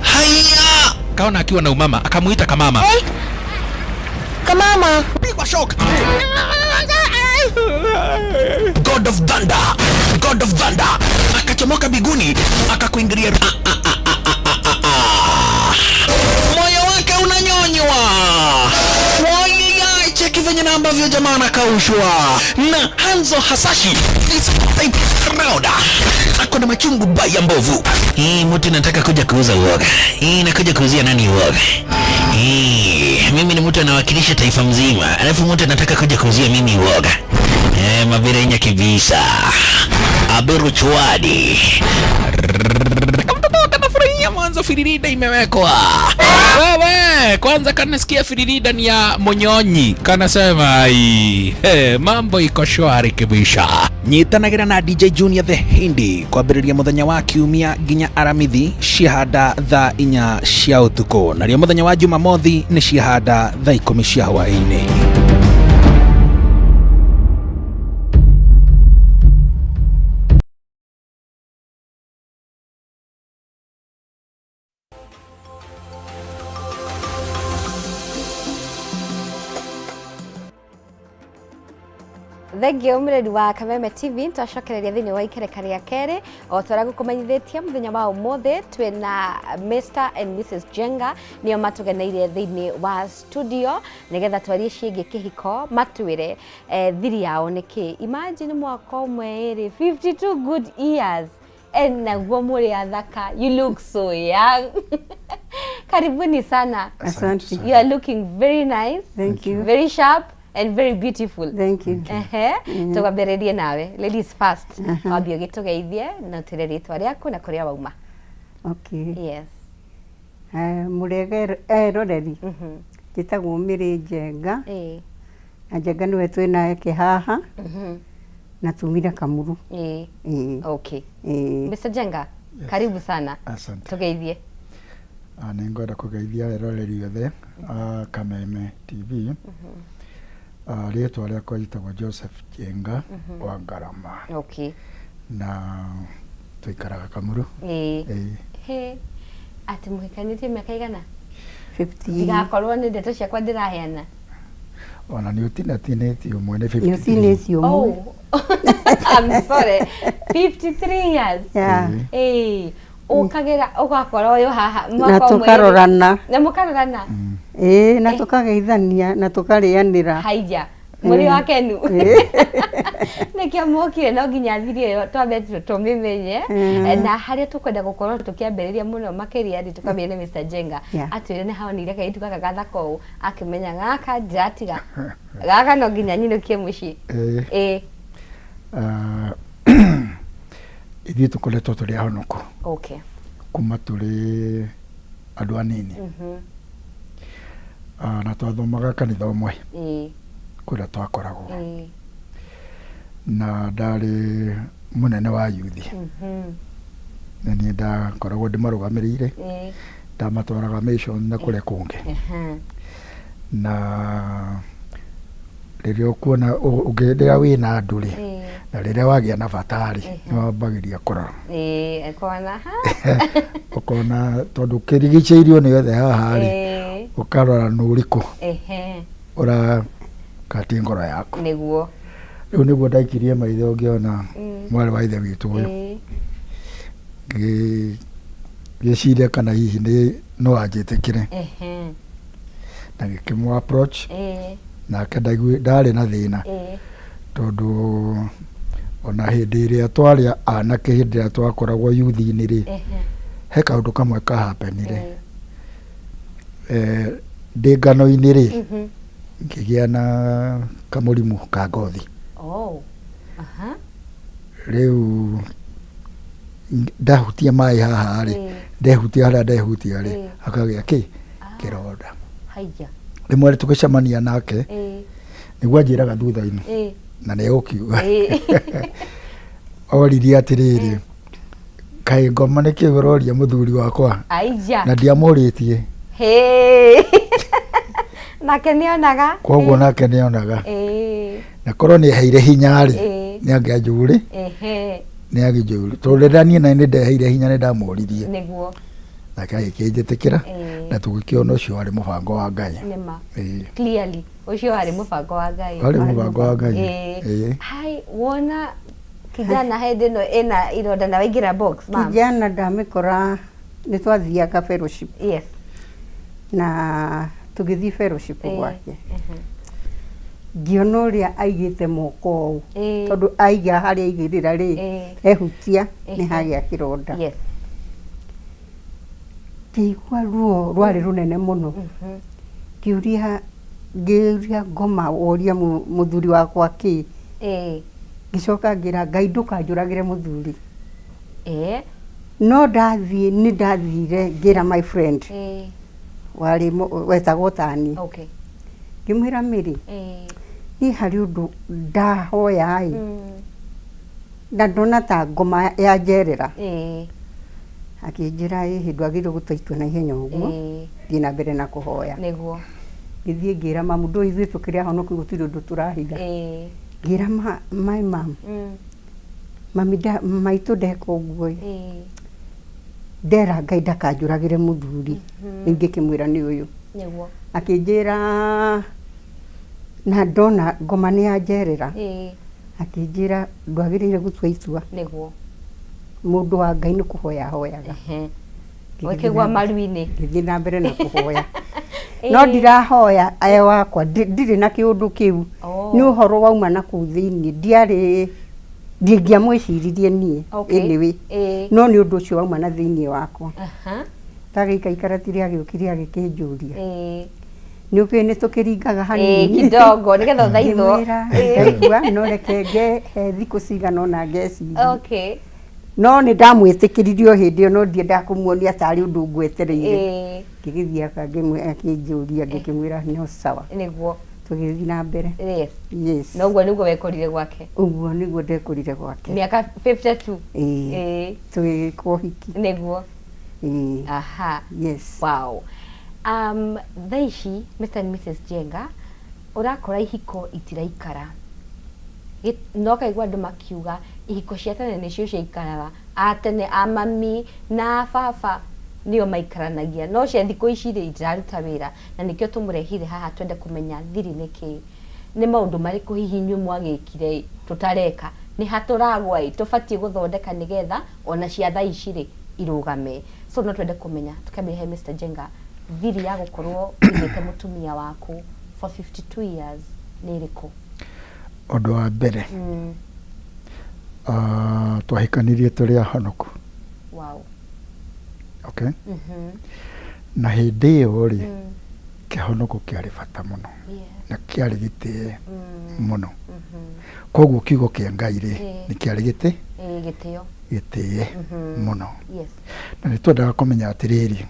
haya. Kaona akiwa na umama, akamuita kamama. Hey. Kamama. Pigwa shock. God of Thunder. God of Thunder. Akachomoka biguni, akakuingilia. Moyo wake unanyonywa. Wai, cheki venye na ambavyo jamaa anakaushwa. Na Hanzo Hasashi this type round. Ako na machungu baya mbovu. Hii mtu nataka kuja kuuza uoga. Hii nakuja kuuzia nani uoga? Hii mimi ni mtu anawakilisha taifa mzima. Alafu mtu anataka kuja kuuzia mimi uoga. Mabirenya kibisa. Aberu chwadi. Mtoto kanafurahia mwanzo firirida imewekwa. Wewe, kwanza kanasikia firirida ni ya monyonyi. Kanasema ai, mambo iko shwari kibisha. Nyitanagira na DJ Junior the Hindi kwambĩrĩria mũthenya wa kiumia nginya Aramithi ciahanda thaa 4 cia ũtukũ, narĩo mũthenya wa Jumamothi nĩ ciahanda thaa 10 cia hwaĩ-inĩ. Thengiũ mũreri wa Kameme TV, twacokereria thĩinĩ wa ikereka rĩa kerĩ o ta ũrĩa gũkũmenyithĩtie mũthenya wa ũmũthĩ twĩna Mr and Mrs Njenga nĩo matũgeneire thĩinĩ wa studio nĩgetha twarie ciĩgiĩ kĩhiko, matwĩre thiri yao nĩkĩ. Imagine mwaka ũmwe ĩrĩ 52 good years and naguo mũrĩ athaka, you look so young. Karibuni sana. Asante. You are looking very nice. Thank you. Very sharp and very beautiful. Thank you. Tũgambĩrĩrie nawe, ladies first. Wambie ũgĩtũgeithie na ũtwĩre rĩtwa rĩaku na kũrĩa wauma. Okay. Yes. Mũrĩega eroreri. Njĩtagwo Mary Njenga. Na Njenga nĩwe twĩ nake haha. Na tumire Kamuru. Okay. Mr. Njenga, karibu sana. Asante. Tũgeithie. Nĩngwenda kũgeithia eroreri othe a Kameme TV. Rĩtwa rĩakwa rĩtagwo Joseph Njenga wa Ngarama. Okay. Na tũikaraga Kamuru. He, atĩ mũhikanĩtie mĩaka igana? 50. Ndigakorwo nĩ ndeto ciakwa ndĩraheana. Ona nĩ ũtinatinĩtie ũmwe nĩ 53. Nĩ ũtinĩtie ũmwe. Oh. I'm sorry. 53 years. Yeah. Ũkagĩra ũgakora ũyũ haha na tũkarorana. Na mũkarorana. Na tũkageithania na tũkarĩanĩra. Haija. Mũrĩ wa kenu. Nĩkĩo mokire no nginya thiri ĩyo twambe tũmĩmenye. Na harĩa tũkwenda gũkorwo tũkĩambĩrĩria mũno makĩria rĩ tũkambĩrĩria na Mr. Njenga. Atwĩre nĩ haonire kairĩtu gaka gathaka ũũ akĩmenya gaka ndiratiga. Gaka no nginya nyinũkie mũciĩ. Ithuĩ tũkoretwo tũrĩ ahonoku. Okay. Kuma tũrĩ andũ anini. Ah, na twathomaga kanitha ũmwe kũrĩa twakoragwo. Na ndarĩ mũnene wa yuthi. Na niĩ ndakoragwo ndĩmarũgamĩrĩire. Ndamatwaraga mission na kũrĩa kũngĩ. Na rĩrĩa ũkuona rĩrĩa wĩna andũ rĩ, na rĩrĩa wagĩa na bata rĩ, nĩ wambagĩria kũrora. Ĩĩ, ũkona ha. Ũkona tondũ kĩrigicĩirio nĩ othe haha rĩ, ũkarora nĩ ũrĩkũ ũrakatia ngoro yaku. Nĩguo. Rĩu nĩguo ndaikirie maitho ngĩona mwarĩ wa ithe witũ ũyũ. Ngĩciria kana hihi nĩ no anjĩtĩkĩre. Na ngĩkĩmũ approach nake ndarĩ na thĩna tondũ ona hĩndĩ ĩrĩa twarĩ anake hĩndĩ ĩrĩa twakoragwo yuthi-inĩ rĩ, he kaũndũ kamwe ka happen-ire. Ndĩ ngano-inĩ rĩ, ngĩgĩa na kamũrimũ ka ngothi. Oh. Aha. Rĩu ndahutia maĩ haha rĩ, ndehutia harĩa ndehutia rĩ, hakagĩa kĩ? Kĩronda. Haiya. Rĩmwe tũgĩcemania nake, nĩguo anjĩraga thutha-inĩ, na nĩ egũkiuga. Oririe atĩrĩrĩ, kaĩ ngoma nĩ kĩ ũroria mũthuri wakwa? Aija. Na ndiamũrĩtie. Hĩ. Nake nĩonaga. Koguo nake nĩonaga. Na korwo nĩ eheire hinya rĩ, nĩ angĩanjũrĩ, nĩ angĩnjũrĩ. Tondũ rĩrĩa niĩ na nĩ ndeheire hinya nĩ ndamũririe. Nĩguo. Nake agĩkĩnjĩtĩkĩra na tũgĩkĩona ũcio warĩ mũbango wa Ngai. Nĩma. Clearly ũcio warĩ mũbango wa Ngai. Warĩ mũbango wa Ngai. Hai, wona kijana hĩndĩ ĩno ĩna ironda na waingĩra box ma'am. Kijana ndamĩkora nĩ twathiaga fellowship. Yes. Na tũgĩthiĩ fellowship gwake. Ngĩona ũrĩa aigĩte moko ũũ. Tondũ aiga harĩa aigĩrĩra rĩ, ehutia nĩ hagĩa kĩronda. Yes. Ngĩigua ruo rwarĩ rũnene mũno. Ngĩũria ngĩũria ngoma woria mũthuri wakwa kĩ. Ngĩcoka ngĩra Ngai ndũkanjũragĩre mũthuri. No ndathiĩ nĩ ndathire ngĩra my friend warĩ wetagwo tani. Okay. Ngĩmwĩra Mary, niĩ harĩ ũndũ ndahoya ĩ, na ndona ta ngoma yanjerera. Akĩnjĩra ĩhĩ ndwagĩrĩirwo gũtua itua na ihenya ũguo, thiĩ na mbere na kũhoya. Nĩguo. Ngĩthiĩ ngĩra mamu, ndũĩ ithuĩ tũkĩrĩ ahonoku gũtirĩ ũndũ tũrahitha. Ngĩra my mom, mami maitũ ndeka ũguo ĩ, ndera Ngai ndakanjũragĩre mũthuri, rĩu ngĩkĩmwĩra nĩ ũyũ. Nĩguo. Akĩnjĩra na ndona ngoma nĩ yanjerera, akĩnjĩra ndwagĩrĩire gũtua itua. Nĩguo. Mũndũ wa Ngai nĩ kũhoya ahoyaga. Ũkĩgwa maru-inĩ. Ngĩthiĩ na mbere na kũhoya. No ndirahoya e wakwa, ndirĩ na kĩũndũ kĩu. Nĩ ũhoro wauma na kũu thĩinĩ, ndiarĩ, ndingĩamwĩciririe niĩ anyway. No nĩ ũndũ ũcio wauma na thĩinĩ wakwa. Tagĩikaikara ti rĩagĩũkire agĩkĩnjũria. Nĩ ũkĩũĩ nĩ tũkĩringaga hanini. Kidogo nĩgetha ũthaithwo. Ngĩmwĩra ndaigua no reke ngehe thikũ cigana ũna ngecirie. Okay. No nĩ ndamwĩtĩkĩririe o hĩndĩ ĩyo no ndiendaga kũmuonia tarĩ ũndũ ngwetereire. Ngĩgĩthiĩ akĩnjũria ngĩkĩmwĩra no sawa. Nĩguo. Tũgĩthiĩ na mbere. Yes. Yes. Na ũguo nĩguo wekorire gwake. Ũguo nĩguo ndekorire gwake. Mĩaka 52. Ĩĩ. Tũgĩka ũhiki. Nĩguo. Ĩĩ. Aha. Yes. Wow. Thaa ici Mr and Mrs Njenga ũrakora ihiko itiraikara. Na ũkaigua andũ makiuga ihiko cia tene nĩcio ciaikaraga, a tene a mami na a baba nĩo maikaranagia, no cia thikũ ici rĩ itiraruta wĩra, na nĩkĩo tũmũrehire haha twende kũmenya thiri nĩ kĩĩ, nĩ maũndũ marĩkũ hihi inyuĩ mwagĩkire ĩ tũtareka, nĩ ha tũragwa ĩ tũbatiĩ gũthondeka nĩgetha ona cia thaa ici rĩ irũgame. So no twende kũmenya tũkĩambĩrĩria he Mister Njenga, thiri ya gũkorwo ũigĩte mũtumia waku for 52 years nĩ ĩrĩkũ? Ũndũ wa mbere, twahikanirie tũrĩ ahonoku. Wow. Okay? Na hĩndĩ ĩyo rĩ, kĩhonoko kĩarĩ bata mũno na kĩarĩ gĩtĩe mũno. Koguo kiugo kĩa Ngai rĩ, nĩ kĩarĩ gĩtĩ Ĩĩ, Gĩtĩo. Gĩtĩe mũno. Yes. Na nĩ twendaga kũmenya atĩrĩrĩ,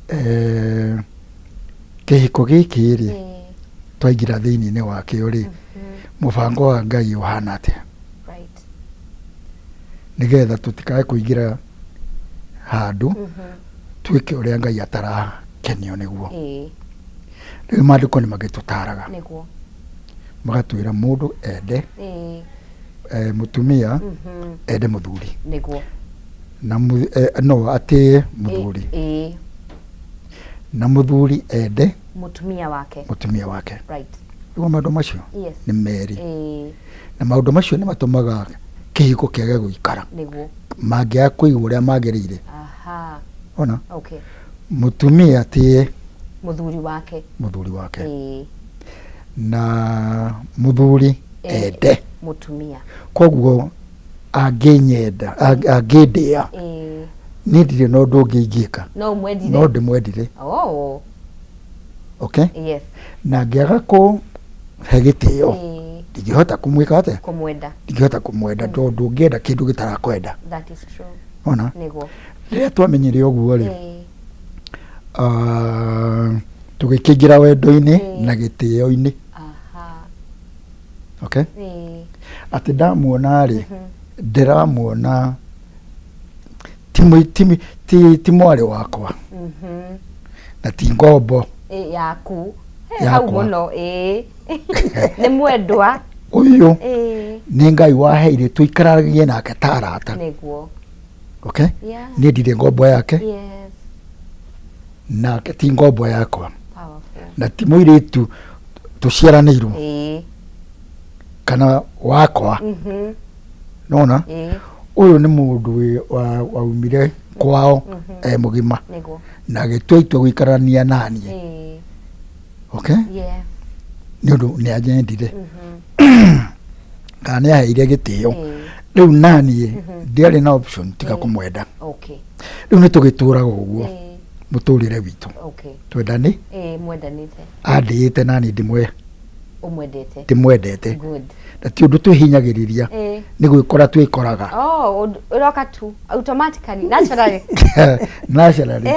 eh, kĩhiko gĩkĩ rĩ, twaingĩra thĩinĩ-inĩ wakĩo rĩ, mũbango wa Ngai ũhana atĩa? Right. Nĩgetha tũtikae kũingĩra handũ twĩke ũrĩa Ngai atarakenio nĩguo. Rĩu maandĩko nĩ magĩtũtaraga Nĩguo. magatwĩra mũndũ ende eh, mũtumia ende mũthuri Nĩguo. na eh, no atĩe mũthuri na mũthuri ende Mũtumia wake. mũtumia wake. Right. Nĩguo maũndũ macio Yes. nĩ merĩ na maũndũ macio nĩ matũmaga kĩhiko kĩage gũikara Nĩguo. mangĩaga kũigwo ũrĩa magĩrĩire. Aha. Ona Okay. mũtumia atĩe Mũthuri wake. mũthuri wake na mũthuri ende Mũtumia. Koguo angĩnyenda angĩndĩa niĩ ndirĩ na ũndũ ũngĩ ingĩka No ũmwendire. no ndĩmwendire. Oh. Okay. Yes. Na ngĩaga kũhe gĩtĩo ndingĩhota kũmwĩka atĩa? Kũmwenda. Ndingĩhota kũmwenda tondũ ndũngĩenda kĩndũ gĩtarakwenda. That is true. Ona Nĩguo. Rĩrĩa twamenyire ũguo rĩ, ah, tũgĩkĩingĩra wendo-inĩ na gĩtĩo-inĩ. Aha. Okay, atĩ ndamuona rĩ, ndĩramuona ti mũi- ti mĩ- ti- ti mwarĩ wakwa na ti ngombo Ĩ, yaku. He, hau Yakwa. mũno ĩ. Nĩ mwendwa. Ũyũ nĩ Ngai waheire tũikaranagie nake ta arata. Nĩguo. Okay. Yeah. Niĩ ndirĩ ngombo yake Yes. nake ti ngombo yakwa Powerful. na ti mũirĩtu tũciaranĩirwo kana wakwa. Nona ũyũ nĩ mũndũ waumire kwao e mũgima Nĩguo. na agĩtua itua gũikarania naniĩ. Okay. Yes. Nĩ ũndũ nĩ anyendire kana nĩ aheire gĩtĩo, rĩu naniĩ ndiarĩ na option tiga kũmwenda. Rĩu nĩ tũgĩtũraga ũguo mũtũrĩre witũ. Twendani. Mwendanĩte. Andĩĩte naniĩ ndĩmwe Ũmwendete. Ndĩmwendete. Good. Na ti ũndũ twĩhinyagĩrĩria, nĩ gwĩkora twĩkoraga. Oh, ũroka tu automatically, naturally. Naturally.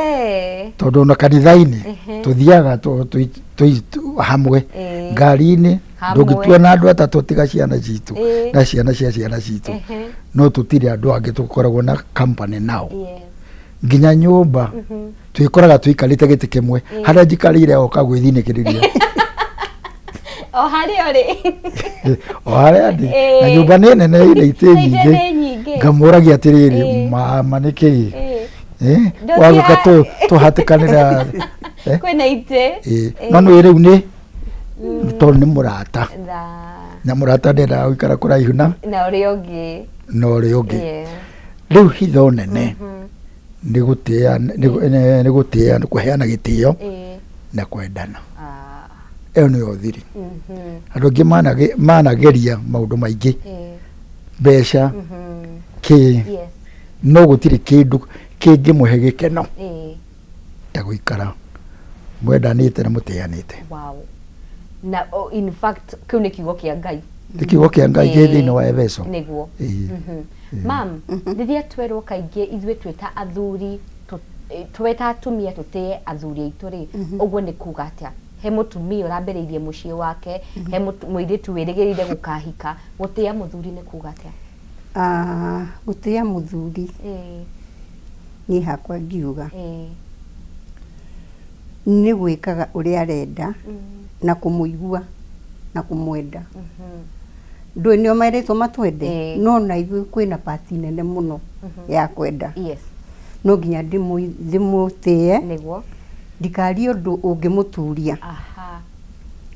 Tondũ ona kanitha-inĩ tũthiaga hamwe, ngari-inĩ Hamwe. Ndũngĩtuona andũ atatũ tiga ciana citũ na ciana cia ciana citũ. No tũtirĩ andũ angĩ tũkoragwo na company nao. Nginya nyũmba twĩkoraga tũikarĩte gĩtĩ kĩmwe, harĩa njikarĩire oka gwĩthinĩkĩrĩria. O harĩa ũrĩ. O harĩa ndĩ. Na nyũmba nĩ nene ĩna itĩ Itĩ nyingĩ. nĩ nyingĩ. Ngamũragia atĩrĩrĩ, mama nĩ kĩĩ? Ndũthia- Wagũka tũhatĩkanĩra eh? Kwĩna itĩ. No nĩ rĩu nĩ tondũ nĩ mũrata na mũrata ndendaga gũikara kũraihu na Na ũrĩa ũngĩ. Na ũrĩa ũngĩ. Rĩu hitho nene nĩ gũtĩa, nĩ gũtĩa, nĩ kũheana gĩtĩo na kwendana. Ĩyo nĩyo thiri. Andũ aingĩ manageria maũndũ maingĩ, mbeca, kĩ, no gũtirĩ kĩndũ kĩngĩmũhe gĩkeno ta gũikara mwendanĩte na mũtĩanĩte. Wow. Na oh, in fact kĩu nĩ kiugo kĩa Ngai. Nĩ kiugo kĩa Ngai kĩ thĩinĩ wa Efeso. Nĩguo. Mam, rĩrĩa twerwo kaingĩ ithuĩ twĩ ta athuri twĩ ta atumia tũtĩe athuri aitũ rĩ, ũguo nĩ kuga atĩa? He mũtumia ũrambĩrĩirie mũciĩ wake, he mũirĩtu wĩrĩgĩrĩire gũkahika, gũtĩa mũthuri nĩ kuga atĩa? Ah, gũtĩa mũthuri niĩ hakwa ngiuga nĩ gwĩkaga ũrĩa arenda na kũmũigua na kũmwenda. Ndũĩ nĩo merĩtwo matwende, no na ithuĩ kwĩna part nene mũno ya kwenda. No nginya ndĩmũtĩe, Nĩguo. ndikarie ũndũ ũngĩmũturia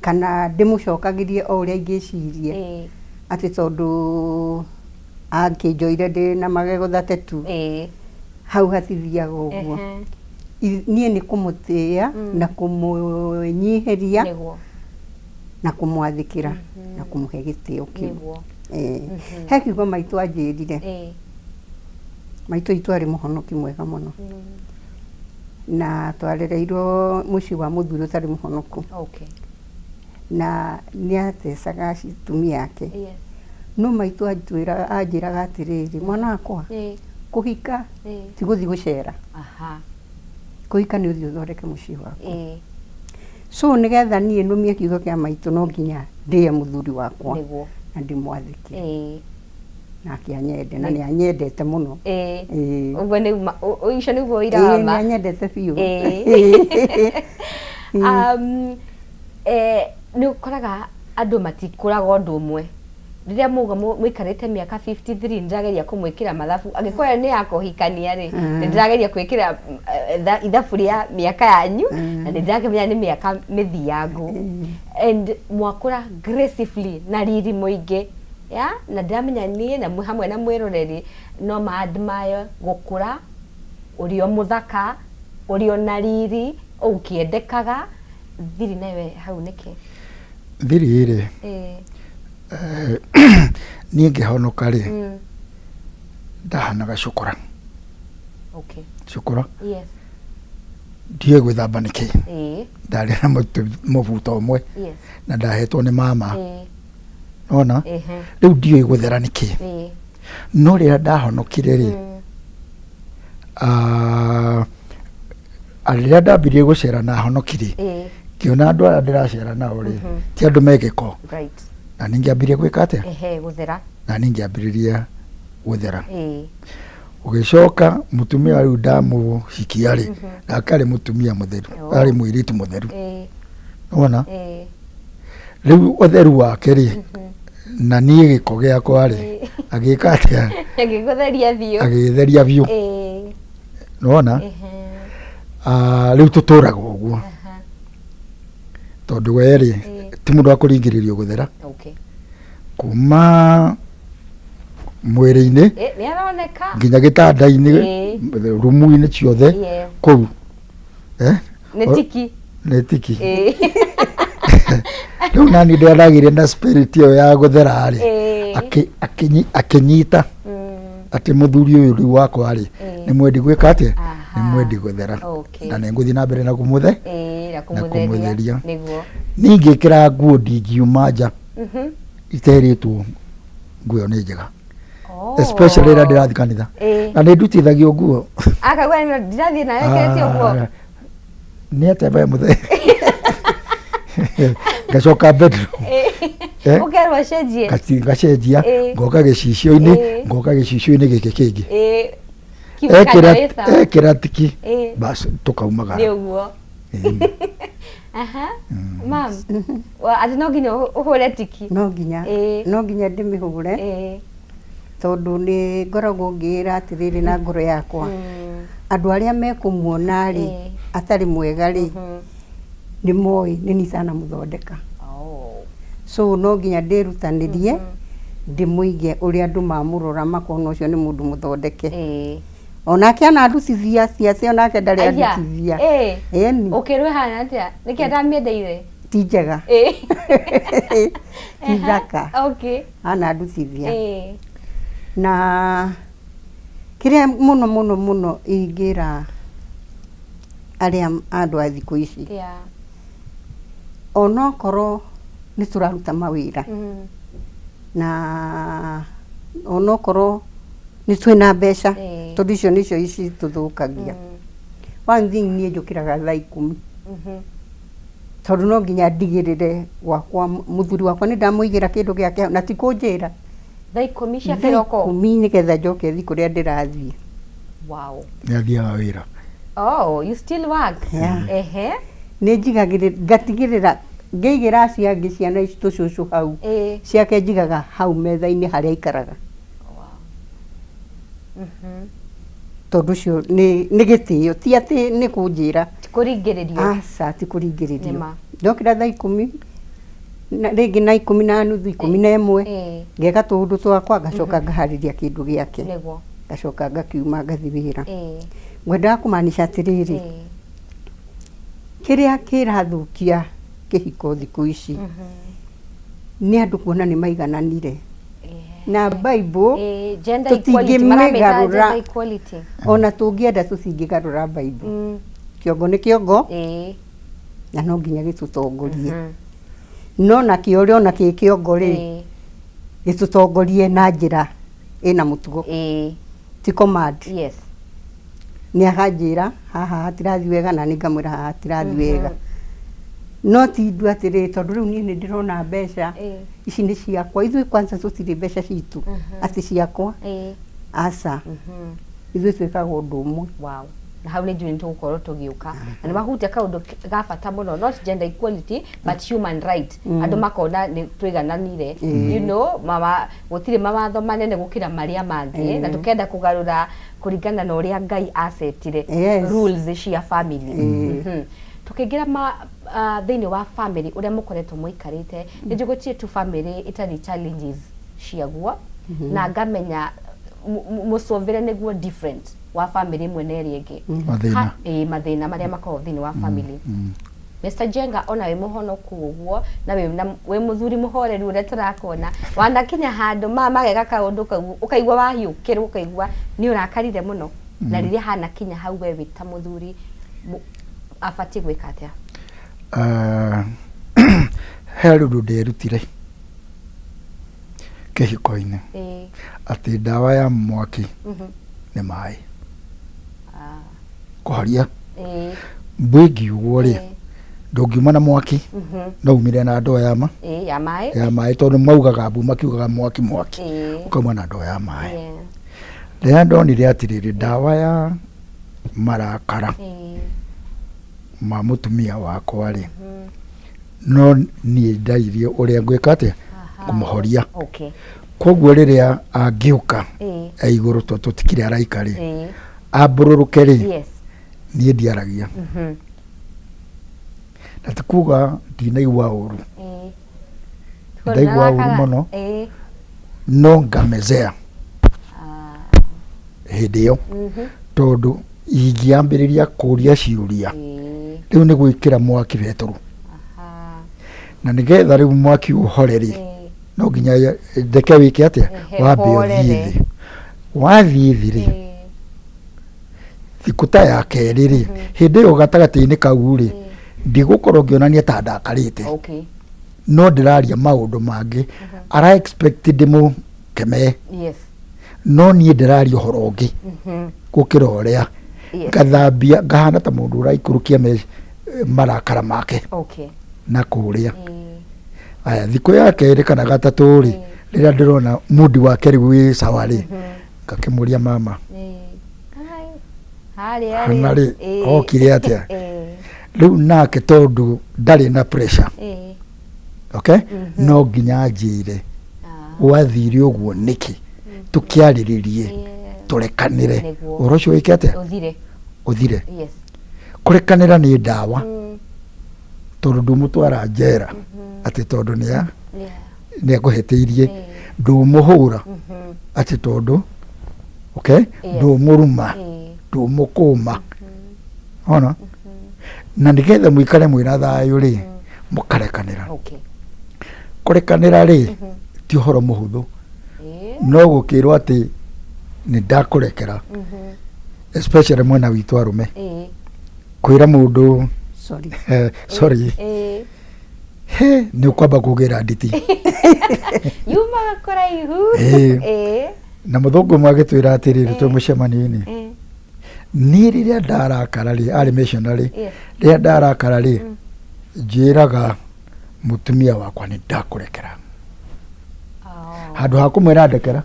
kana ndĩmũcokagĩrie o ũrĩa ingĩciria atĩ tondũ akĩnjoire ndĩ na magego 32. Hau hatithiaga ũguo. Niĩ nĩ kũmũtĩĩa na kũmwĩnyihĩria Nĩguo. Na kũmwathĩkĩra na kũmũhe gĩtĩo kĩu. Nĩguo. He kiugo maitũ anjĩrire. Maitũ witũ arĩ mũhonoki mwega mũno na twarereirwo mũciĩ wa mũthuri ũtarĩ mũhonoku. Na nĩ atecaga atumia ake. No maitũ anjwĩraga anjĩraga atĩrĩrĩ, mwana wakwa, kũhika ti gũthiĩ gũcera. Kũhika nĩ ũthiĩ ũthondeke mũciĩ waku. So nĩgetha niĩ nũmie kiugo kĩa maitũ no nginya ndĩe mũthuri wakwa na ndĩmwathĩkĩre. Nake anyende na nĩ anyendete mũno. Ĩĩ. Ũguo nĩ ma ũcio nĩguo ũira wa ma. Nĩ anyendete biũ. Nĩ ũkoraga andũ matikũraga ũndũ ũmwe. Rĩrĩa mwauga mũikarĩte mĩaka 53 nĩ ndĩrageria kũmwĩkĩra mathabu, angĩkorwo ĩyo nĩ ya kũhikania rĩ, nĩ ndĩrageria gwĩkĩra ithabu rĩa mĩaka yanyu na nĩ ndĩrakĩmenya nĩ mĩaka mĩthiangu. And mwakũra gracefully na riri mũingĩ, yeah? Na ndĩramenya niĩ na hamwe na mwĩroreri no ma admire gũkũra ũrĩ o mũthaka, ũrĩ o na riri, ũkĩendekaga. Thiri nayo ĩ hau nĩkĩ? Thiri rĩ, niĩ ngĩhonoka rĩ, ndahanaga cũkũra. Cũkũra. Ndiũĩ gwĩthamba nĩkĩ. Ndarĩ na mũbuto ũmwe na ndahetwo nĩ mama. Nĩwona? Rĩu ndiũĩ gũthera nĩkĩ. No rĩrĩa ndahonokire rĩ, rĩrĩa ndambirie gũcera na honokire ngĩona andũ arĩa ndĩracera nao rĩ ti andũ me gĩko na niĩ ngĩambirie gwĩka atĩa gũthera na niĩ ngĩambĩrĩria gũthera ũgĩcoka mũtumia rĩu ndamũhikia rĩ nake arĩ mũtumia mũtheru arĩ mũirĩtu mũtheru nĩwona rĩu ũtheru wake rĩ na niĩ gĩko gĩakwa rĩ agĩka atĩa agĩgũtheria biũ agĩtheria biũ nĩwona rĩu tũtũraga ũguo tondũ we rĩ ti mũndũ wa kũringĩrĩrio gũthera kuma mwĩrĩ-inĩ nginya gĩtanda-inĩ rumu-inĩ ciothe kũu Nĩ tiki. Nĩ tiki. Rĩu nani ndĩragire na spirit ĩyo ya gũthera rĩ, akĩnyita atĩ mũthuri ũyũ rĩu wakwa rĩ nĩ mwendi gwĩka atĩa, nĩ mwendi gũthera na nĩ ngũthiĩ na mbere na kũmũthe na kũmũtheria. Niĩ ngĩkĩra nguo ndingiuma nja iterĩtwo nguo ĩyo nĩ njega. Especially rĩrĩa ndĩrathiĩ kanitha na nĩ ndutithagio nguo. Akauga ndirathiĩ nayo ĩkĩrĩte ũguo. Nĩ atĩa we mũthee ngacoka bedroom Ũkerwo ũcenjie. Ngacenjia ngoka gĩcicio-inĩ ngoka gĩcicio-inĩ gĩkĩ kĩngĩ ekĩra tiki bas tũkaumagara. Nĩ ũguo. Mam, atĩ no nginya ũhũre tiki? No nginya. No nginya ndĩmĩhũre tondũ nĩ ngoragwo ngĩĩra atĩrĩrĩ na ngoro yakwa, andũ arĩa mekũmuona rĩ atarĩ mwega rĩ, nĩ moĩ nĩ niĩ itanamũthondeka. So no nginya ndĩrutanĩrie ndĩmũige ũrĩa andũ mamũrora makona ũcio nĩ mũndũ mũthondeke. Onake anandutithia ti atĩ onake ndarĩ andutithia. Ĩni. Ũkĩrwo ĩhana atĩa? Nĩkĩ ndamĩendeire? Ti njega. Ti thaka. Anandutithia. Na kĩrĩa mũno mũno mũno ingĩra arĩa andũ a thikũ ici, onokorwo nĩ tũraruta mawĩra na onokorwo nĩ twĩna mbeca, tondũ icio nĩcio citũthũkagia. One thing niĩ njũkĩraga thaa ikũmi tondũ no nginya ndigĩrĩre gwakwa mũthuri wakwa nĩ ndamũigĩra kĩndũ gĩake na ti kũnjĩra. Thaa ikũmi cia Thaa kĩroko? ikũmi nĩgetha njoke thiĩ kũrĩa ndĩrathiĩ. Wow. Nĩ athiaga wĩra. Oh, you still work? Yeah. Ehe. Nĩ njigagĩrĩra, ngatigĩrĩra ngĩigĩra acio angĩ ciana ici tũcũcũ hau, ciake njigaga hau metha-inĩ harĩa aikaraga. Tondũ ũcio nĩ nĩ gĩtĩo, ti atĩ nĩ kũnjĩra. Ti kũringĩrĩrio. Aca, ti kũringĩrĩrio. Nĩ ma. Ndokĩra thaa ikũmi, na rĩngĩ na ikũmi na nuthu, 11, ngeka tũũndũ twakwa, ngacoka ngaharĩria kĩndũ gĩake. Ngacoka ngakiuma ngathiĩ wĩra. Ngwendaga kũmaanisha atĩrĩrĩ, kĩrĩa kĩrathũkia kĩhiko thikũ ici, nĩ andũ kuona nĩ maigananire. Na Bible Gender equality, maramĩta tũtingĩmĩgarũra, gender equality. ona tũngĩenda tũtingĩgarũra Bible. Kĩongo nĩ kĩongo, na no nginya gĩtũtongorie. No nakĩo rĩ, ona kĩ kĩongo rĩ, Gĩtũtongorie na njĩra ĩna mũtugo. Ti command. Yes. Nĩ akanjĩra haha hatirathiĩ wega na niĩ ngamwĩra haha hatirathiĩ wega. No ti ndue atĩrĩrĩ tondũ rĩu niĩ nĩ ndĩrona mbeca ici nĩ ciakwa. Ithuĩ kwanza tũtirĩ mbeca citũ atĩ ciakwa, aca. Ithuĩ twĩkaga ũndũ ũmwe. Wow. Na hau nĩ njũĩ nĩ tũgũkorwo tũgĩũka. Na nĩ wahutia kaũndũ ga bata mũno, not gender equality but human right. Andũ makona nĩ tũigananire. You know, mawa, gũtirĩ mawatho manene gũkĩra marĩa mangĩ na tũkenda kũgarũra kũringana na ũrĩa Ngai acetire rules cia family. Tũkĩingĩra ma, thĩinĩ wa family ũrĩa mũkoretwo mũikarĩte, nĩ njũĩ gũtirĩ tu family ĩtarĩ challenges ciaguo na ngamenya mũcũthĩre nĩguo different wa family ĩmwe na ĩrĩa ĩngĩ. Mathĩna. Ĩĩ, mathĩna marĩa makoragwo thĩinĩ wa family. Mr. Njenga ona wĩ mũhonoku ũguo na wĩ na wĩ mũthuri mũhoreru ũrĩa tũrakuona wanakinya handũ ma mageka kaũndũ kau ũkaigua wahiũkĩrwo ũkaigua nĩ ũrakarire mũno na rĩrĩa hanakinya hau we wĩ ta mũthuri abatiĩ gwĩka atĩa? Ah, he ũndũ nderutire kĩhiko-inĩ atĩ ndawa ya mwaki nĩ maĩ kũhoria mbu ĩngiugwo rĩ ndũngiuma na mwaki no umire na ndoo ya ma Ĩĩ, ya maĩ ya maĩ tondũ maugaga mbu makiugaga mwaki mwaki ũkauma na ndoo ya maĩ rĩrĩa ndonire atĩrĩrĩ ndawa ya marakara ma mũtumia wakwa rĩ no niĩ ndairie ũrĩa ngwĩka atĩa kũmũhoria Okay. koguo rĩrĩa angĩũka e igũrũ tondũ tũtikĩrĩ araika rĩ ambũrũrũke rĩ niĩ ndiaragia na ti kuga ndinaigua ũru ndaigua ũru mũno no ngamezea hĩndĩ ĩyo tondũ ingĩambĩrĩria kũria ciũria rĩu nĩ gwĩkĩra mwaki betũrũ na nĩgetha rĩu mwaki ũhore rĩ no nginya ndeke wĩke atĩa wambe ũthiĩ thĩ wathiĩ thĩ rĩ thikũ ta ya kerĩ rĩ hĩndĩ ĩyo gatagatĩ-inĩ kau rĩ ndigũkorwo ngĩonania ta ndakarĩte Okay. no ndĩraria maũndũ mangĩ ara expect ndĩmũkemee Yes. no niĩ ndĩraria ũhoro ũngĩ gũkĩra ũrĩa ngathambia ngahana ta mũndũ ũraikũrũkia marakara make Okay. na kũrĩa aya thikũ ya kerĩ kana gatatũ rĩ rĩrĩa ndĩrona mundi wake rĩu wĩ sawa rĩ ngakĩmũria mama Harĩa hana rĩ Ĩĩ. okire atĩa Ĩĩ. rĩu nake tondũ ndarĩ na pressure Ĩĩ. okay no nginya anjĩre gwathire ũguo nĩkĩ tũkĩarĩrĩrie tũrekanĩre Nĩguo. ũhoro ũcio wĩke atĩa Ũthire. ũthire Yes. kũrekanĩra nĩ ndawa tondũ ndũmũtwara njera atĩ tondũ nĩa nĩ akũhĩtĩirie ndũmũhũra atĩ tondũ okay ndũmũruma ndũmũkũma ona na nĩgetha mũikare mwĩna thayũ rĩ mũkarekanĩra Okay. kũrekanĩra rĩ ti ũhoro mũhũthũ no gũkĩrwo atĩ nĩ ndakũrekera especially mwena witũ arũme Ĩĩ. kwĩra mũndũ Sorry. sorry Ĩĩ. he nĩ ũkwamba kũgĩra nditi Yumaga kũraihu. Ĩĩ. Ĩĩ. na mũthũngũ ũmwe agĩtwĩra atĩrĩrĩ twĩ mũcemanio-inĩ niĩ rĩrĩa ndarakara rĩ arĩ missionary Yes. rĩrĩa ndarakara rĩ njĩraga mũtumia wakwa nĩ ndakũrekera handũ ha kũmwĩra ndekera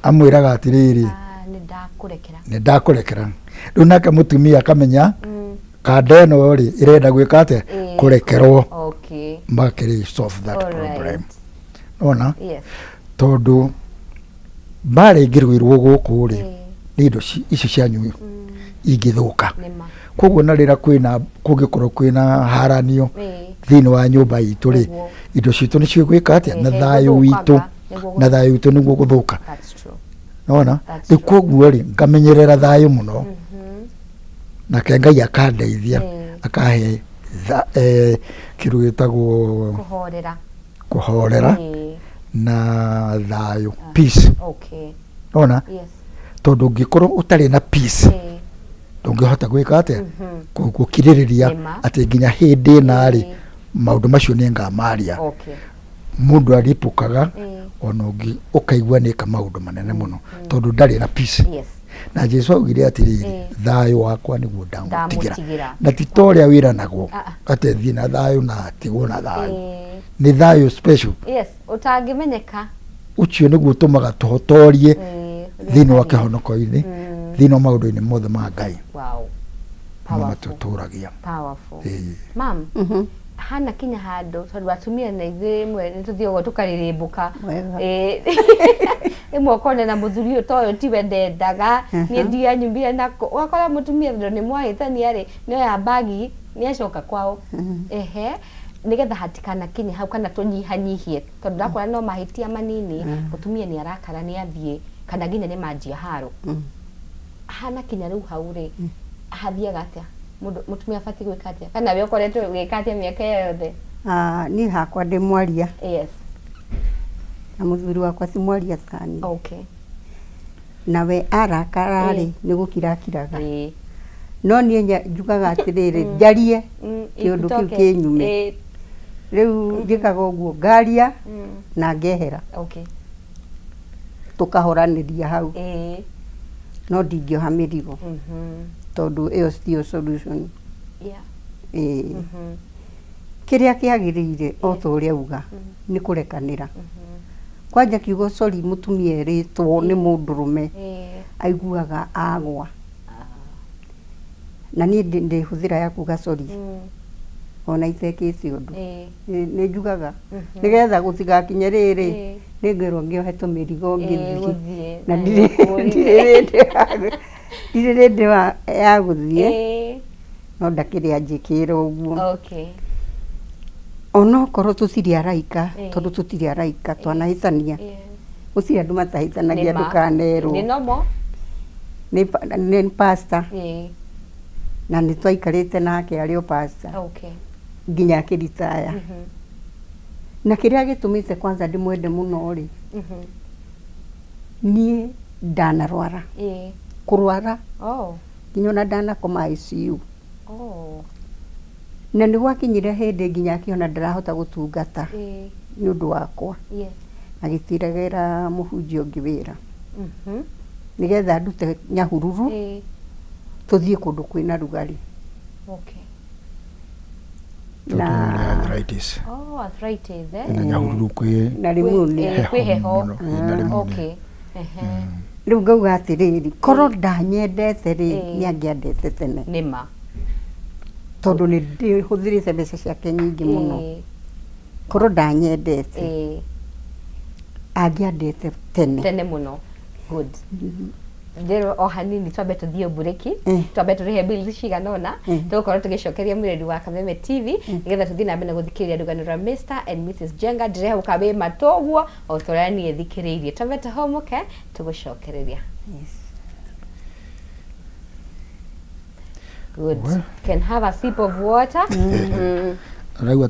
amwĩraga atĩrĩrĩ Ah, nĩ ndakũrekera. nĩ ndakũrekera rĩu nake mũtumia akamenya kanda ĩno rĩ ĩrenda gwĩka atĩa Ĩĩ. kũrekerwo Okay. makĩrĩ solve that All right. problem ona Yes. tondũ mbara ĩngĩrũĩrwo gũkũ rĩ nĩ indo ici cianyu ingĩthũka Nĩma. koguo na rĩrĩa kwĩna kũngĩkorwo kwĩna haranio Ĩĩ. thĩinĩ wa nyũmba itũ rĩ Nĩguo. indo citũ nĩcio gwĩka atĩa na Ehe, thayũ witũ gũthũkanga, nĩguo na thayũ witũ nĩguo gũthũka That's true. nona That's rĩu koguo rĩ ngamenyerera thayũ mũno nake Ngai akandeithia akahe kĩndũ gĩtagwo Kũhorera. kũhorera Ĩĩ. na thayũ peace Okay. nona Yes. tondũ ũngĩkorwo ũtarĩ na peace Ĩĩ. ndũngĩhota gwĩka atĩa gũkirĩrĩria Nĩma. atĩ nginya hĩndĩ ĩna rĩ maũndũ macio nĩ ngamaria Okay. mũndũ aripũkaga Ĩĩ. Ona ũngĩ ũkaigua nĩka maũndũ manene mũno tondũ ndarĩ na peace. Yes. Na Jesu augire atĩrĩrĩ, thayũ wakwa nĩguo ndamũtigĩra. Ndamũtigĩra. Na ti ta ũrĩa wĩranagwo Ah, ah. atĩ thiĩ na thayũ na atigwo na thayũ. Nĩ thayũ special. Yes, ũtangĩmenyeka. Ũcio nĩguo ũtũmaga tũhotorie thĩinĩ wa kĩhonoko-inĩ, thĩinĩ wa maũndũ-inĩ mothe ma Ngai. Wow. Nĩmo matũtũragia. Powerful. Ĩĩ. Mam, hana kinya handũ tondũ atumia na ithuĩ rĩmwe nĩ tũthiaga tũkarĩrĩmbũka. Wega. Rĩmwe ũkona na mũthuri ũyũ ta ũyũ tiwe ndendaga, niĩ ndianyumire nako. Ũgakora mũtumia tondũ nĩ mwahĩtania rĩ, nĩ oya mbagi nĩ acoka kwao. Ehe, nĩgetha hatikanakinye hau kana tũnyihanyihie tondũ ndakora no mahĩtia manini, mũtumia nĩ arakara nĩ athiĩ kana nginya nĩ manjia haro. Hana kinya rĩu hau rĩ, hathiaga atĩa? Mũndũ mũtumia abatiĩ gwĩka atĩa? Kana we ũkoretwo ũgĩka atĩa mĩaka ĩyo yothe? Ah, niĩ hakwa ndĩ mwaria. Yes. Na mũthuri wakwa ti mwaria tani. Okay. Nawe arakara rĩ, nĩ gũkira akiraga. No niĩ njugaga atĩrĩrĩ, njarie kĩũndũ kĩu itoke. Kĩnyume. Rĩu njĩkaga ũguo, ngaria na ngehera. Okay. Tũkahoranĩria hau. No ndingĩoha mĩrigo tondũ ĩyo tiyo solution. Ĩĩ. Kĩrĩa kĩagĩrĩire o ta ũrĩa auga nĩ kũrekanĩra. Kwanja kiugo sorry mũtumia erĩtwo nĩ mũndũrũme aiguaga agwa. Na niĩ ndĩ hũthĩra ya kuga sorry ona itekĩte ũndũ. Nĩ njugaga nĩgetha gũtigakinye rĩrĩ nĩngwĩrwo ngĩohe tũmĩrigo ngĩthiĩ gũthiĩ, na na ndirĩ nĩũkũrire. ndirĩ rĩndĩ ya gũthiĩ no ndakĩrĩ anjĩkĩra ũguo. Okay. Onokorwo tũtirĩ araika, tondũ tũtirĩ araika, twanahĩtania, gũtirĩ andũ matahĩtanagia. Nĩ ma. Ndũkanerwo. Nĩ normal. Nĩ pastor na nĩ twaikarĩte nake arĩ o pastor nginya akĩritaya. Na kĩrĩa gĩtũmĩte kwanza ndĩmwende mũno rĩ, niĩ ndanarwara kũrwara nginya ona ndanakoma ICU. Na nĩ gwakinyire hĩndĩ nginya akĩona ndarahota gũtungata nĩ ũndũ wakwa, agĩtigĩra mũhunjia ũngĩ wĩra nĩgetha ndute Nyahururu tũthiĩ kũndũ kwĩna rugarĩ. Tondũ nĩ arthritis. Oh, arthritis, eh? Na Nyahururu kwĩ na pneumonia. Kwĩ heho. Mũno, na pneumonia. Okay. Ehe. Rĩu ngauga atĩrĩrĩ, korwo ndanyendete rĩ, nĩ angĩandete tene. Nĩ ma. Tondũ nĩ ndĩhũthĩrĩte mbeca ciake nyingĩ mũno. Korwo ndanyendete, angĩandete tene. Tene mũno. Good. Ndĩrwo o hanini twambe tũthiĩ mburĩki, twambe tũrĩhe bills cigana ũna, tũgũkorwo tũgĩcokeria mwĩrori wa Kameme TV nĩgetha tũthiĩ na mbere na gũthikĩrĩria rũgano rwa Mr and Mrs Njenga. Ndĩrehoka wĩ matũ ũguo o ta ũrĩa niĩ thikĩrĩirie. Twambe tũhũmũke tũgũcokereria. Good. Well. Can have a sip of water. Araigua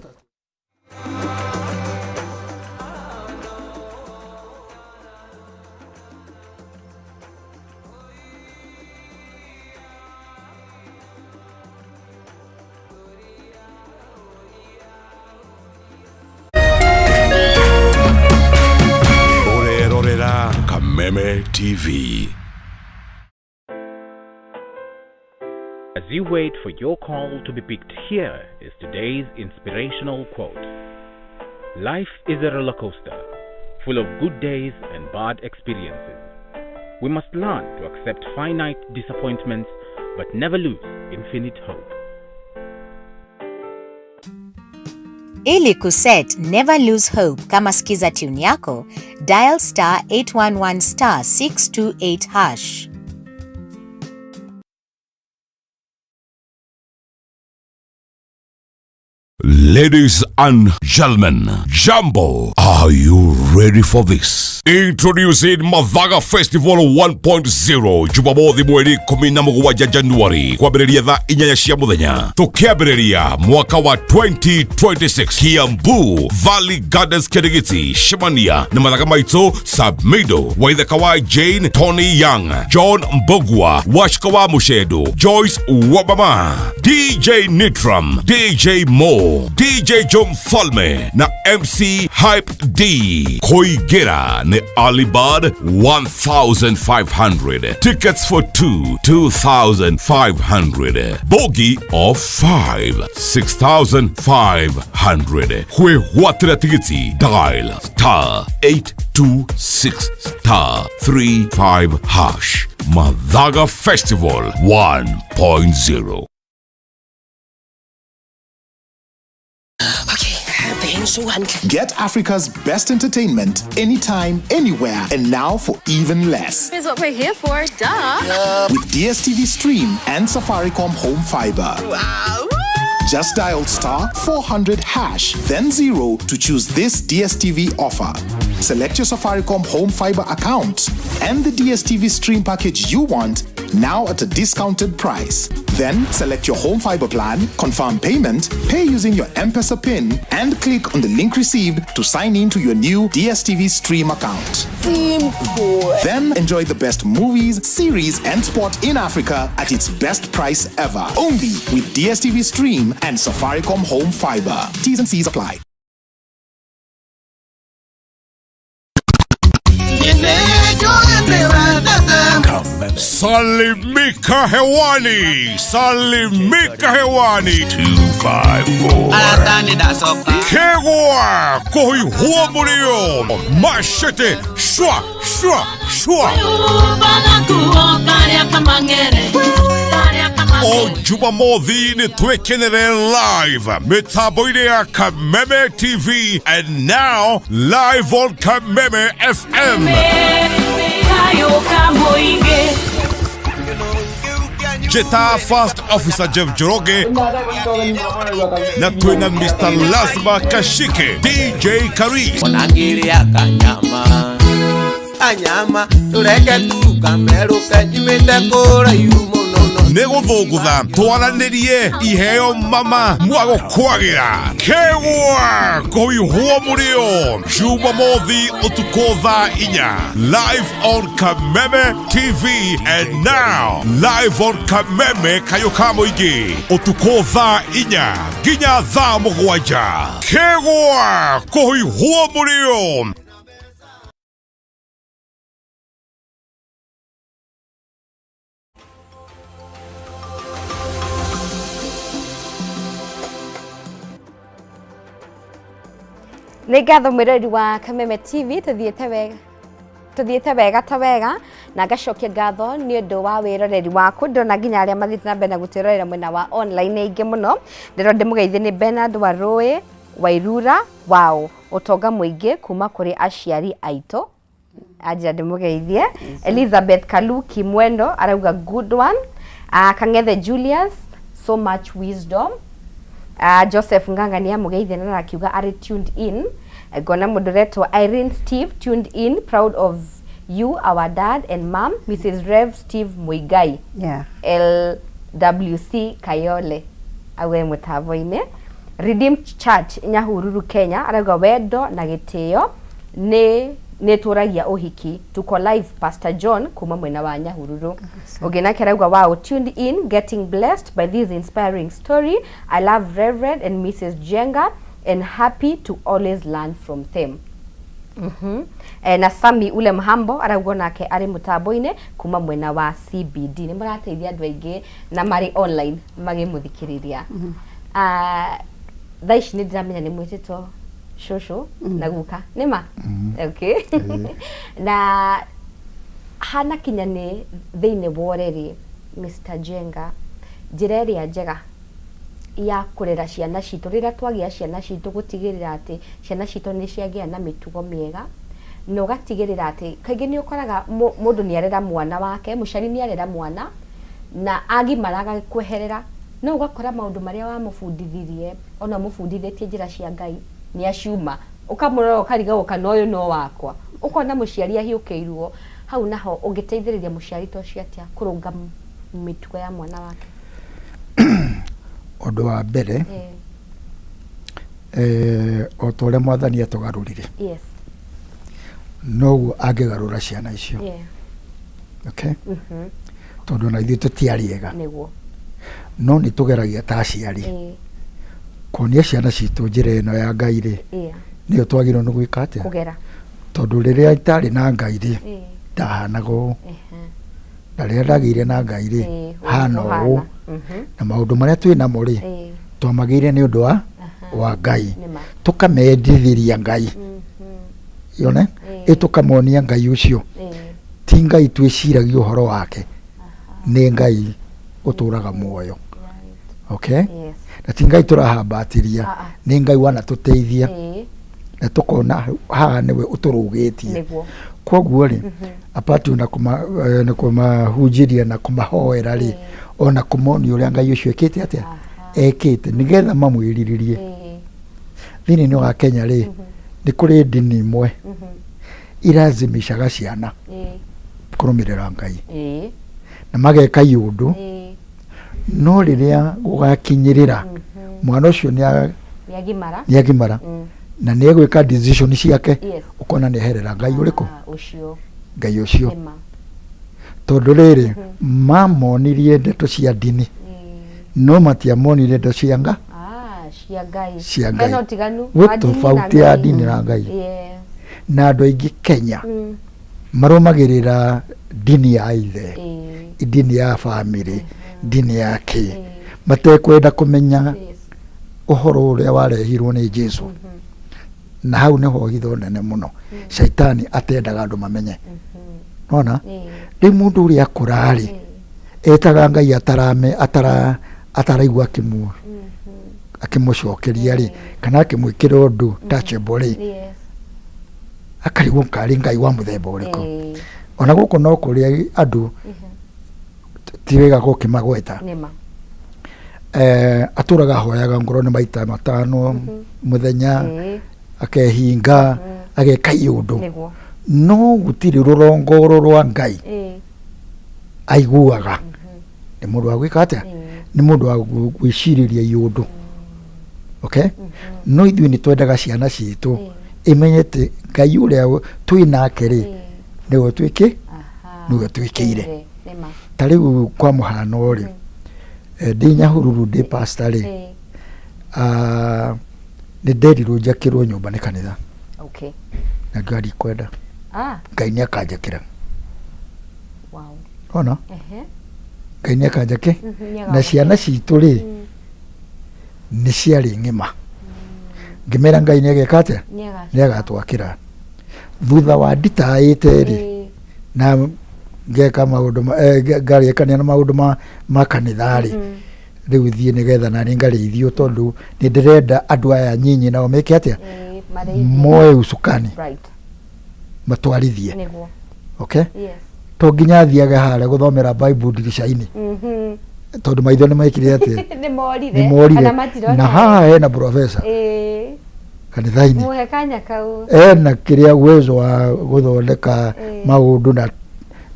Ũrerorera Kameme TV. As you wait for your call to be picked, here is today's inspirational quote. Life is a roller coaster, full of good days and bad experiences. We must learn to accept finite disappointments but never lose infinite hope. Ili kuset Never Lose Hope kama skiza tune yako, dial star 811 star 628 hash. Ladies and gentlemen, Jambo, are you ready for this? Introducing Mathaga Festival 1.0 Jumamothi mweri 17 Januari kwambĩrĩria thaa 8 cia mũthenya tũkĩambĩrĩria mwaka wa 2026 Kiambu Valley Gardens Kirigiti Shemania na mathaga maitũ Sabmido Waithaka wa Jane Tony Young John Mbogwa Washika wa Mushedo Joyce Wabama DJ Nitram DJ Mo Muriũ, DJ Joe Mfalme na MC Hype D. Kũingĩra nĩ Alibud 1500. Tickets for 2 2500. Bogi of 5 6500. Kwĩgwatĩra tigiti dial star 826 star 35 hash. Mathaga Festival 1.0. Get Africa's best entertainment anytime, anywhere, and now for even less. Is what we're here for, duh. With DSTV Stream and Safaricom Home Fiber. Wow. Just dial star 400 hash, then 0 to choose this DSTV offer. Select your Safaricom Home Fiber account and the DSTV Stream package you want now at a discounted price. Then select your home fiber plan, confirm payment, pay using your M-Pesa PIN, and click on the link received to sign in to your new DSTV Stream account. Simple. Then enjoy the best movies, series, and sport in Africa at its best price ever. Only with DSTV Stream and Safaricom Home Fiber. T's and C's apply. Salimika hewani, salimika hewani. 254. Kegwa kohi murio mashete shwa shwa shwa. O Jumamothi nĩ twĩkenere live mĩtambo-inĩ ya Kameme TV and now live on Kameme FM. Jeta First Officer Jeff Njoroge na twina Mr. Lazma Kashike DJ Karis Onangĩrĩa kanyama kanyama tũreke tu kamerũke nyumĩte kũraihu mũno nĩ gũthũngũtha twaranĩrie iheo mama mwagũkwagĩra kegwa kũihwo mũrĩo Jumamothi ũtukũ thaa inya live on Kameme TV and now live on Kameme kayũ ka mũingĩ ũtukũ thaa inya nginya thaa mũgwanja kegwa kũihwo mũrĩo. Nĩ ngatho mwĩrori wa Kameme TV tũthiĩte wega ta wega na ngacokia ngatho nĩ ũndũ wa wĩroreri waku. Ndĩrona nginya arĩa mathiĩte na mbere na gũtwĩrorera mwena wa online aingĩ mũno. Ndĩrona ndĩmũgeithie nĩ Bernard Warũĩ Wairura wao ũtonga mũingĩ kuma kũrĩ aciari aitũ anjĩra ndĩmũgeithie. Elizabeth Kaluki Mwendo arauga good one. Kang'ethe Julius so much wisdom. Joseph Nganga nĩ amũgeithia na arakiuga arĩ tuned in. Ngona mũndũ ũretwo Irene Steve tuned in, proud of you our dad and mom Mrs. Rev Steve Muigai. Yeah. LWC Kayole awe mũtambo-inĩ. Redeemed Church Nyahururu Kenya arauga wendo na gĩtĩo nĩ nĩtũragia ũhiki. Tuko live Pastor John kuma mwena wa Nyahururu. Ũngĩ nake arauga wow, tuned in, getting blessed by this inspiring story. I love Reverend and Mrs. Jenga and happy to always learn from them. Na Sami ule Mhambo arauga nake arĩ mũtambo-inĩ kuma mwena wa CBD. Nĩ mũrateithia andũ aingĩ na marĩ online magĩmũthikĩrĩria. Thaa ici nĩ ndĩramenya nĩ mwĩtĩtwo cũcũ na guka nĩ ma? Okay. Na hana kinya nĩ thĩinĩ wa ũreri Mr. Jenga, njĩra ĩrĩa njega ya kũrera ciana citũ rĩrĩa twagĩa ciana citũ gũtigĩrĩra atĩ ciana citũ nĩ ciagĩa na mĩtugo mĩega na ũgatigĩrĩra atĩ kaingĩ nĩ ũkoraga mũndũ nĩ arera mwana wake, mũciari nĩ arera mwana na agimara agakweherera, no ũgakora maũndũ marĩa wamũbundithirie ona ũmũbundithĩtie njĩra cia Ngai nĩ aciuma, ũkamũrora ũkarigagwo kana ũyũ no wakwa, ũkona mũciari ahiũkĩirwo hau. Naho ũngĩteithĩrĩria mũciari ta ũcio atĩa kũrũnga mĩtugo ya mwana wake? Ũndũ wa mbere, o ta ũrĩa mwathani atũgarũrire Yes. noguo angĩgarũra ciana icio. Okay? Tondũ ona ithuĩ tũtiarĩ ega Nĩguo. no nĩ tũgeragia ta aciari. Kuonia ciana citũ njĩra ĩno ya Ngai rĩ, nĩyo twagĩrĩirwo nĩ gwĩka atĩa? Kũgera. Tondũ rĩrĩa itarĩ na Ngai rĩ, ndahanaga ũũ. Na rĩrĩa ndagĩire na Ngai rĩ, hana ũũ. Na maũndũ marĩa twĩ namo rĩ, twamagĩire nĩ ũndũ wa wa Ngai. Tũkamendithĩria Ngai. Yone? Ĩ tũkamonia Ngai ũcio. Ti Ngai twĩciragia ũhoro wake. Nĩ Ngai ũtũraga muoyo. Okay? Na ti Ngai tũrahambatĩria. Nĩ Ngai wanatũteithia. Na tũkona haha nĩwe ũtũrũgĩtie. Koguo rĩ, apart na na kũmahunjĩria na kũmahoera rĩ, ona kũmonia ũrĩa Ngai ũcio ekĩte atĩa, ekĩte nĩgetha mamwĩrirĩrie. Thĩinĩ wa Kenya rĩ, nĩ kũrĩ ndini imwe irazimishaga ciana kũrũmĩrĩra Ngai na mageka iũndũ, no rĩrĩa gũgakinyĩrĩra mwana ũcio nĩ nĩagimara na nĩ egwĩka decision ciake, ũkona nĩ eherera Ngai ũrĩkũ? Ngai ũcio. Tondũ rĩrĩ, mamonirie ndeto cia ndini, no matiamonirie ndeto cia nga cia Ngai. Gwĩ tofauti ya ndini na Ngai. Na andũ aingĩ Kenya marũmagĩrĩra ndini ya ithe, ndini ya bamĩrĩ, ndini ya kĩ, matekwenda kũmenya ũhoro ũrĩa warehirwo nĩ Jesu. Na hau nĩho hitho nene mũno Shaitani atendaga andũ mamenye. Nona rĩu mũndũ ũrĩa akũra-rĩ, etaga Ngai atarame atara ataraigua akĩmu akĩmũcokeria rĩ, kana akĩmwĩkĩra ũndũ touchable rĩ, akarigwo karĩ Ngai wa mũthemba ũrĩkũ. Ona gũkũ no kũrĩ andũ ti wega gũkĩmagweta, atũraga ahoyaga ngoro nĩ maita matano mũthenya, akehinga, ageka iũndũ, no gũtirĩ rũrongoro rwa Ngai aiguaga. Nĩ mũndũ wa gwĩka atĩa? Nĩ mũndũ wa gwĩcirĩria iũndũ. Okay, no ithuĩ nĩ twendaga ciana citũ imenye atĩ Ngai ũrĩa twĩ nake rĩ, nĩwe twĩkĩ nĩwe twĩkĩire. Ta rĩu kwa mũhano rĩ, ndĩ Nyahururu ndĩ pastor rĩ, nĩ nderirwo njakĩrwo nyũmba nĩ kanitha. Na ngiuga ndikwenda, Ngai nĩ akanjakĩra. Ona Ngai nĩ akanjakĩ na ciana citũ rĩ, nĩ ciarĩ ng'ima. Ngĩmera Ngai nĩ ageka atĩa? Nĩ agatwakĩra. Thutha wa nditaĩte rĩ, na ngeka maũndũ ngarĩkania na maũndũ ma kanitha rĩ, rĩu thiĩ nĩgetha nani ngarĩithio, tondũ nĩ ndĩrenda andũ aya nyinyi nao meke atĩa? Moe usukani matwarithie. Okay, to nginya athiage harĩa gũthomera Bible ndirica-inĩ, tondũ maitho nĩ mekire atĩa? Nĩ morire. Nĩ morire. Na haha hena professor kanitha-inĩ. Muhe kanya kau. Ena kĩrĩa uwezo wa gũthondeka maũndũ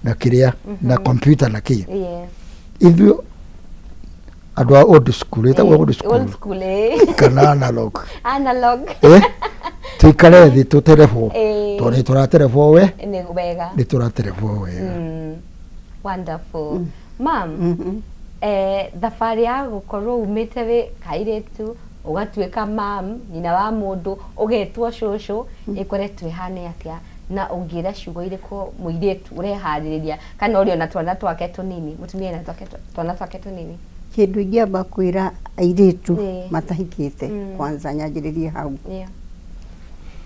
na kĩrĩa na computer na kĩ. Ithuĩ andũ a old school, ĩtagwo old school. Old school, eh. Kana analog. Analog. Tuikare thĩ tũterebwo, tondũ nĩ tũraterebwo we. Nĩ wega. Nĩ tũraterebwo wega. Wonderful. Mam, thabarĩ ya gũkorwo umĩte wĩ kairĩtu ũgatuĩka mam, nyina wa mũndũ, ũgetwo cũcũ, ĩkoretwo ĩhana atĩa? Na ũngĩra ciugo irĩkũ mũirĩtu ũreharĩrĩria kana ũrĩ ona twana twake tũnini, mũtumia ena twana twake tũnini? Kĩndũ ingĩamba kwĩra airĩtu matahikĩte, kwanza nyanjĩrĩrie hau,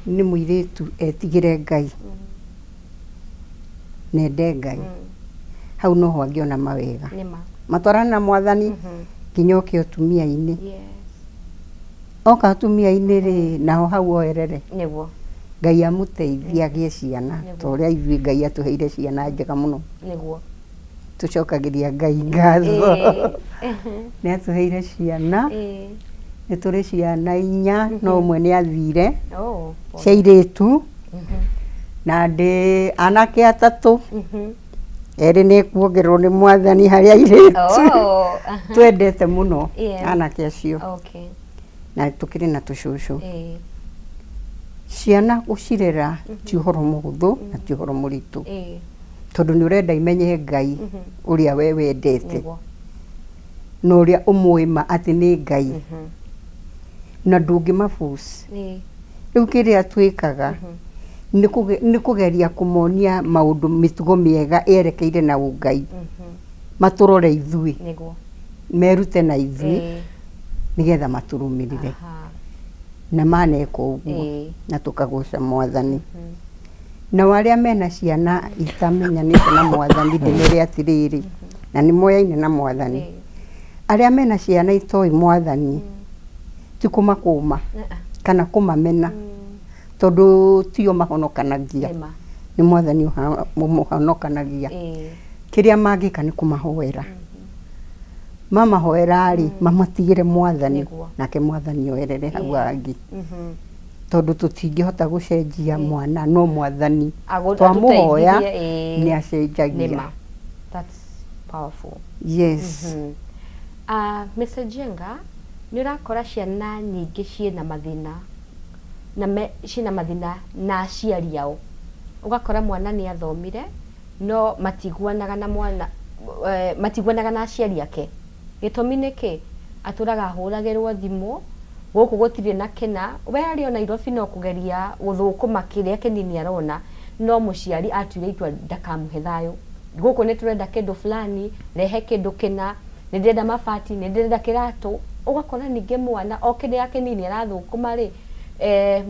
nĩ mũirĩtu etigĩre Ngai na ende Ngai. Hau noho angĩona mawega. Matwarane na Mwathani nginya oke ũtumia-inĩ. Oka atumia-inĩ rĩ, naho hau oerere. Ngai amũteithie agĩe ciana ta ũrĩa ithuĩ Ngai atũheire ciana njega mũno. Tũcokagĩria Ngai ngatho. Nĩ atũheire ciana, nĩ tũrĩ ciana inya, no ũmwe nĩ athire, cia airĩtu, na ndĩ anake atatũ, erĩ nĩ kuongererwo nĩ Mwathani harĩ airĩtu. Twendete mũno anake acio. Na tũkĩrĩ na tũcũcũ. Ciana gũcirera ti ũhoro mũhũthũ na ti ũhoro mũritũ, tondũ nĩ ũrenda imenye Ngai ũrĩa we wendete na ũrĩa ũmũĩ ma atĩ nĩ Ngai. Na ndũngĩma force. Rĩu kĩrĩa twĩkaga nĩ nĩ kũgeria kũmonia maũndũ mĩtugo mĩega yerekeire na ũngai. Matũrore ithuĩ. Merute na ithuĩ nĩgetha matũrũmĩrĩre. Na maneka ũguo na tũkagoca Mwathani. Nao arĩa mena ciana itamenyanĩte na Mwathani ndĩmere atĩrĩrĩ, na nĩ moyaine na Mwathani, arĩa mena ciana itoĩ Mwathani, ti kũmakũma kana kũmamena, tondũ tio mahonokanagia, nĩ Mwathani ũmũhonokanagia. Kĩrĩa mangĩka nĩ kũmahoera. Mamahoera rĩ, mamatigĩre Mwathani, nake Mwathani oerere hau hangĩ. Tondũ tũtingĩhota gũcenjia mwana no Mwathani twamũhoya nĩ acenjagia. That's powerful. Yes. Mr. Njenga, nĩ ũrakora ciana nyingĩ ciĩna mathĩna na me, ciĩna mathĩna na aciari ao. Ũgakora mwana nĩ athomire no matiguanaga na mwana eh, matiguanaga na aciari ake. Gĩtũmi nĩ kĩ? Atũraga ahũragĩrwo thimũ, gũkũ gũtirĩ na kĩna, we arĩ o Nairobi no kũgeria gũthũkũma kĩrĩa kĩnini arona, no mũciari atuire itua ndakamũhe thayũ. Gũkũ nĩ tũrenda kĩndũ fulani, rehe kĩndũ kĩna, nĩ ndĩrenda mabati, nĩ ndĩrenda kĩratũ. Ũgakora ningĩ mwana o kĩrĩa kĩnini arathũkũma rĩ,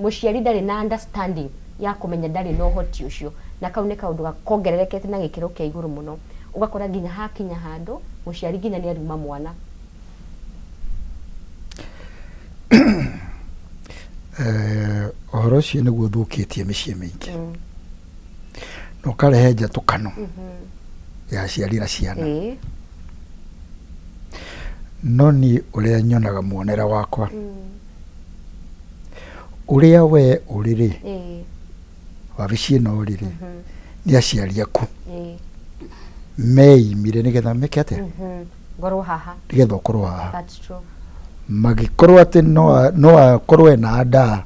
mũciari ndarĩ na understanding ya kũmenya ndarĩ na ũhoti ũcio. Na kau nĩ kaũndũ kongererekete na gĩkĩro kĩa igũrũ mũno. Ũgakora nginya hakinya handũ, mũciari nginya nĩ aruma mwana. Ũhoro ũcio nĩguo ũthũkĩtie mĩciĩ mĩingĩ na ũkarehe njatũkano ya aciari na ciana. No niĩ ũrĩa nyonaga muonere wakwa, ũrĩa we ũrĩ rĩ, wabici ĩno ũrĩ rĩ, nĩ aciari aku meimire nĩgetha meke atĩa? Ngorwo haha. Nĩgetha ũkorwo haha. That's true. Magĩkorwo atĩ no akorwo ena ndaa.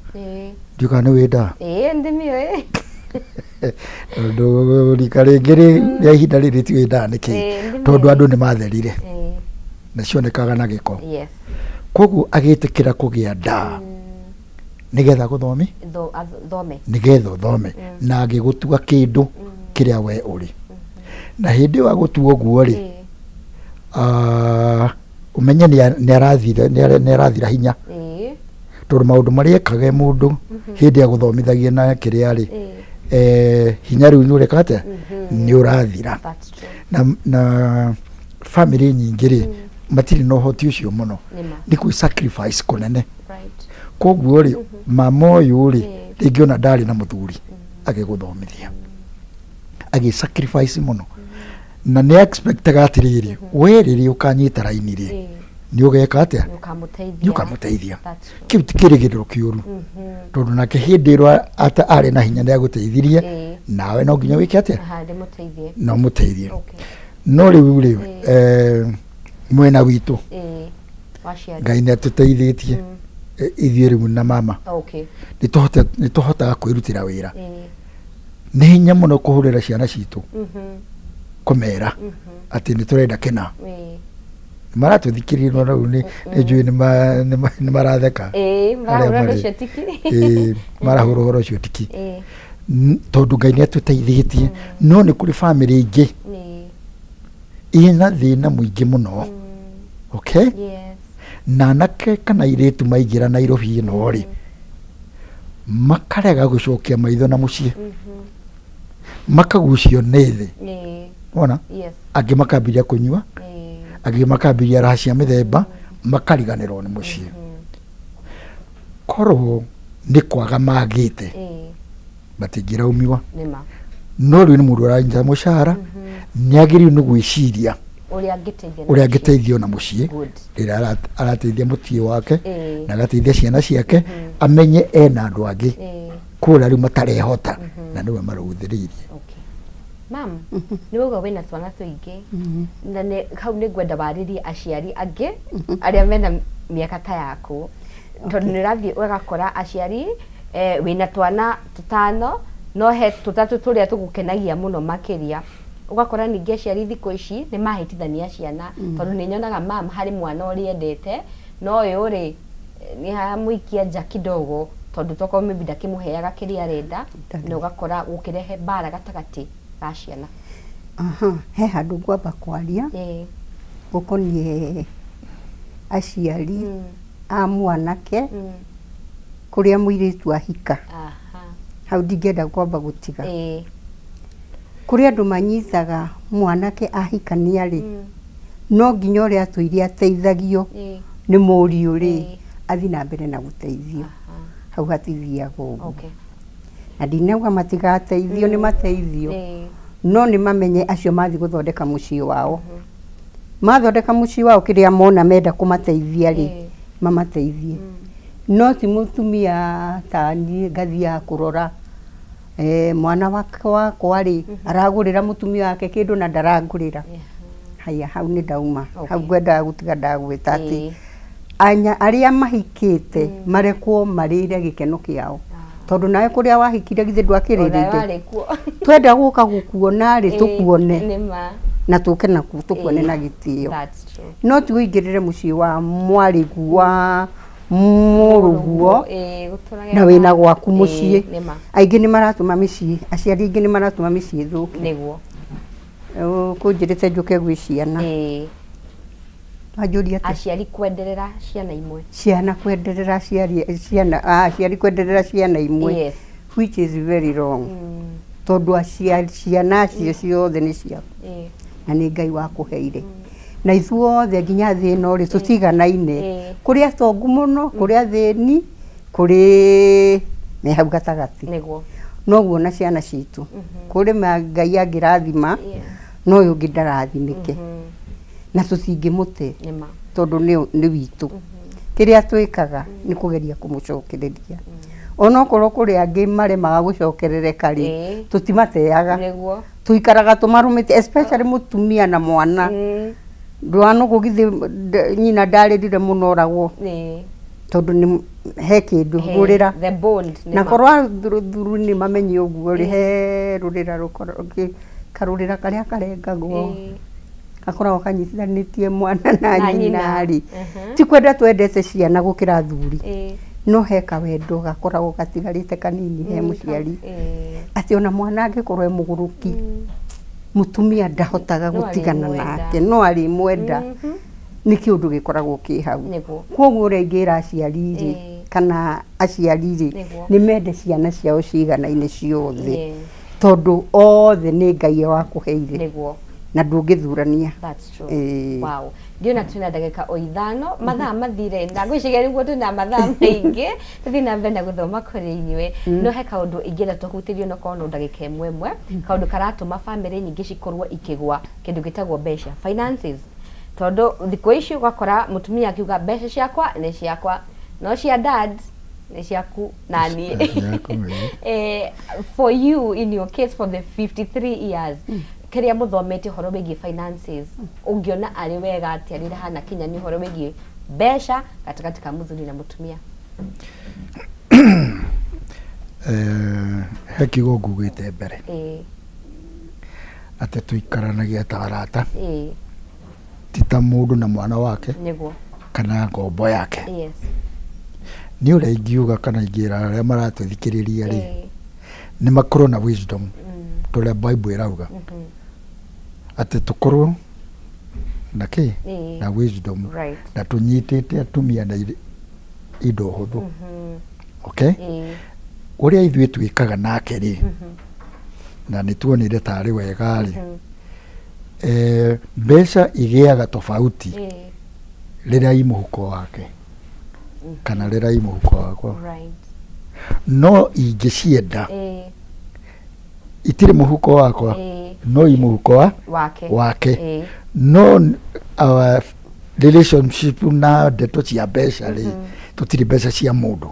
Ndiũĩ kana nĩ wĩ ndaa. Ĩĩ ndĩmĩũĩ. Tondũ rika rĩngĩ rĩa ihinda rĩrĩ rĩtiũĩ ndaa nĩ kĩĩ. Tondũ andũ nĩ matherire. Na cionekaga na gĩko. Koguo agĩtĩkĩra kũgĩa ndaa nĩgetha gũthomi nĩgetha ũthome na agĩgũtua kĩndũ kĩrĩa we ũrĩ. Na hĩndĩ ĩyo agũtua ũguo rĩ, ũmenye nĩ arathira hinya tondũ maũndũ marĩa ekaga mũndũ hĩndĩ ya gũthomithagia na kĩrĩa rĩ, hinya rĩu nĩ ũreka atĩa? Nĩ ũrathira. Na bamĩrĩ nyingĩ rĩ, matirĩ na ũhoti ũcio mũno, nĩ kwĩ sacrifice kũnene. Koguo rĩ, mama ũyũ rĩ, rĩngĩ ona ndarĩ na mũthuri agĩgũthomithia, agĩ sacrifice mũno na nĩ expectaga atĩrĩrĩ, we rĩrĩa ũkanyita raini rĩ, nĩ ũgeka atĩa? Nĩ ũkamũteithia. Kĩu ti kĩrĩgĩrĩro kĩũru, tondũ nake hĩndĩ ĩrĩa arĩ na hinya nĩ agũteithirie, nawe no nginya wĩke atĩa? No mũteithie. No rĩu rĩ, mwena witũ Ngai nĩ atũteithĩtie ithuĩ rĩu na mama nĩ tũhotaga kwĩrutĩra wĩra. Nĩ hinya mũno kũhũrĩra ciana citũ kũmera atĩ nĩ tũrenda kĩna. Maratũthikĩrĩria no rĩu nĩ njũĩ nĩ maratheka arĩa marĩ. Marahũra ũhoro ũcio tiki tondũ Ngai nĩ atũteithĩtie. No nĩ kũrĩ bamĩrĩ ingĩ ina thĩna mũingĩ mũno, okay? Na anake kana airĩtu maingĩra Nairobi ĩno rĩ, makarega gũcokia maitho na mũciĩ, makagucio nĩ thĩ wona. Angĩ makambĩrĩria kũnyua, angĩ makambĩrĩria raha cia mĩthemba, makariganĩrwo nĩ mũciĩ. Korwo nĩ kwaga magĩte, matingĩraumiwa. No rĩu nĩ mũndũ ũranyita mũcara, nĩ agĩrĩirwo nĩ gwĩciria ũrĩa angĩteithio na mũciĩ rĩrĩa arateithia mũciĩ wake na agateithia ciana ciake, amenye ena andũ angĩ kũrĩa rĩu matarehota na nĩwe marũthĩrĩirie. Mam, nĩ wauga wĩna twana tũingĩ na nĩ hau nĩ ngwenda warĩrie aciari angĩ arĩa mena mĩaka ta yaku, tondũ nĩ ũrathiĩ ũgakora aciari wĩna twana tũtano no he tũtatũ tũrĩa tũgũkenagia mũno makĩria. Ũgakora ningĩ aciari thikũ ici nĩ mahĩtithania ciana, tondũ nĩ nyonaga mam harĩ mwana ũrĩa endete no ũyũ rĩ Nĩ hamũikia nja kidogo tondũ tokorwo maybe ndakĩmũheaga kĩrĩa arenda na ũgakora gũkĩrehe mbara gatagatĩ ga ciana. Aha, he handũ ngwamba kwaria gũkoniĩ aciari a mwanake kũrĩa mũirĩtu ahika. Hau ndingĩenda kwamba gũtiga. Kũrĩ andũ manyitaga mwanake ahikania rĩ, no nginya ũrĩa atũire ateithagio nĩ mũriũ rĩ, athiĩ na mbere na gũteithio. Hau hatithiaga ũguo. Na ndinauga matigateithio, nĩ mateithio, no nĩ mamenye acio mathiĩ gũthondeka mũciĩ wao. Mathondeka mũciĩ wao kĩrĩa mona menda kũmateithia rĩ, mamateithie. No ti mũtumia ta niĩ ngathiaga kũrora mwana wakwa rĩ, aragũrĩra mũtumia wake kĩndũ na ndarangũrĩra. Haya hau nĩ ndauma. Hau ngwendaga gũtiga ndagweta atĩ anya arĩa mahikĩte marekwo marĩre gĩkeno kĩao. Tondũ nawe kũrĩa wahikire githĩ ndwakĩrĩrĩire? Warĩ kuo. Twenda gũka gũkuona rĩ, tũkuone. Nĩ ma. Na tũke nakuo tũkuone na gĩtĩo. That's true. No ti ũingĩrĩre mũciĩ wa mwarĩguo wa mũrũguo Gũtũrage na wĩna gwaku mũciĩ. Nĩ ma. Aingĩ nĩ maratũma mĩciĩ, aciari aingĩ nĩ maratũma mĩciĩ ĩthũke. Nĩguo. Ũkũnjĩrĩte njũke gwĩ ciana. Wanjũria atĩa? Aciari kwenderera ciana imwe. Ciana kwenderera aciari, ciana, aciari kwenderera ciana imwe. Yes. Which is very wrong. Tondũ aciari, ciana acio ciothe nĩ ciaku. Na nĩ Ngai wakũheire. Na ithuothe nginya thĩ ĩno rĩ, tũtiganaine. Kũrĩ atongu mũno, kũrĩ athĩni, kũrĩ me hau gatagatĩ. Nĩguo. Noguo na ciana citũ. Kũrĩ ma Ngai angĩrathima, no ũyũ ũngĩ ndarathimĩke. Na tũtingĩmũte Nĩma. tondũ nĩ witũ. Kĩrĩa twĩkaga nĩ kũgeria kũmũcokereria. Onokorwo kũrĩ angĩ maremaga gũcokerereka rĩ, tũtimateaga. Nĩguo. Tũikaraga tũmarũmĩte especially mũtumia na mwana. Ndũranũgũ githĩ nyina ndarĩrire mũno oragwo. Tondũ nĩ he kĩndũ rũrĩra. The bond. Na korwo athuri nĩ mamenye ũguo rĩ, he rũrĩra rũkoragwo karũrĩra karĩa karengagwo. Gakoragwo kanyitithanĩtie mwana na nyina rĩ. Ti kwenda twendete ciana gũkĩra athuri. No he kawendo gakoragwo gatigarĩte kanini he mũciari. Atĩ ona mwana angĩkorwo e mũgũrũki, mũtumia ndahotaga gũtigana nake, no arĩmwenda. Nĩ kĩũndũ gĩkoragwo kĩ hau. Koguo ũrĩa ingĩra aciari rĩ, kana aciari rĩ, nĩ mende ciana ciao ciganaine ciothe. Tondũ othe nĩ Ngai wakũheire. Na ndũngĩthurania. That's true. Wow. Ndiona twĩna ndagĩka o ithano, mathaa mathire na ngwĩciria nĩguo twĩna mathaa maingĩ tũthiĩ na mbere na gũthoma kũrĩ inyuĩ. No he kaũndũ ingĩenda tũhutĩrie onokorwo no ndagĩka ĩmwe ĩmwe, kaũndũ karatũma bamĩrĩ nyingĩ cikorwo ikĩgwa, kĩndũ gĩtagwo mbeca, finances. Tondũ thikũ ici ũgakora mũtumia akiuga mbeca ciakwa nĩ ciakwa, no cia dad nĩ ciaku na niĩ. For you in your case for the 53 years, kĩrĩa mũthomete ũhoro wĩgiĩ finances, ũngĩona arĩ wega atĩa rĩrĩa hana kinya nĩ ũhoro wĩgiĩ mbeca gatagatĩ ka mũthuri na mũtumia? He kiugo ngugĩte mbere atĩ tũikaranagia ta arata, ti ta mũndũ na mwana wake kana ngombo yake. Nĩ ũrĩa ingiuga kana ingĩra arĩa maratũthikĩrĩria rĩ, nĩ makorwo na wisdom ta ũrĩa Bible ĩrauga atĩ tũkorwo na kĩ na wisdom na tũnyitĩte atumia na indo hũthũ. Okay? Ũrĩa ithuĩ twĩkaga nake rĩ, na nĩ tuonire tarĩ wega rĩ, mbeca igĩaga tofauti rĩrĩa i mũhuko wake kana rĩrĩa i mũhuko wakwa. No ingĩcienda itirĩ mũhuko wakwa, no i mũhuko wa wake. No our relationship na ndeto cia mbeca rĩ, tũtirĩ mbeca cia mũndũ.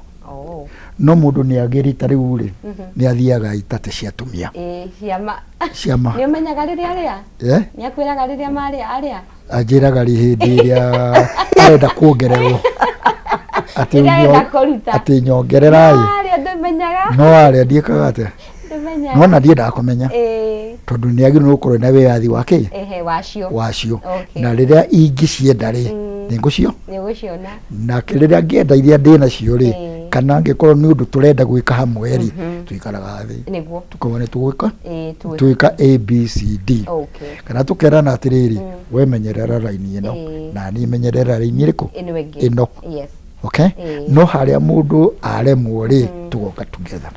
No mũndũ nĩ agĩrĩ ta rĩu rĩ, nĩ athiaga itate cia atumia. Ciama. Ciama. Nĩ ũmenyaga rĩrĩa arĩa? Nĩ akwĩraga rĩrĩa marĩa arĩa? Anjĩraga rĩ hĩndĩ ĩrĩa arenda kuongererwo. Atĩ Rĩrĩa arenda kũruta. Atĩ nyongerera ĩ. Arĩa ndũmenyaga. No arĩa ndiĩkaga atĩa? Ndũmenyaga. No ona ndiendaga kũmenya. Tondũ nĩ agĩrĩirwo gũkorwo na wĩyathi wa kĩ? Ehe, wacio. Wacio. Na rĩrĩa ingĩcienda rĩ, Nĩ ngũcio Nĩ ũgũciona. Nake rĩrĩa ngĩenda iria ndĩ nacio rĩ, kana angĩkorwo nĩ ũndũ tũrenda gwĩka hamwe rĩ, tũikaraga thĩ Nĩguo. Tũkauga nĩ tũgwĩka Ĩĩ, twĩka A B C D, kana tũkerana atĩrĩrĩ, we menyerera raini ĩno, na niĩ menyerera raini ĩrĩkũ? Ĩno ĩngĩ. Ĩno. Okay. No harĩa mũndũ aremwo rĩ, tũgoka together.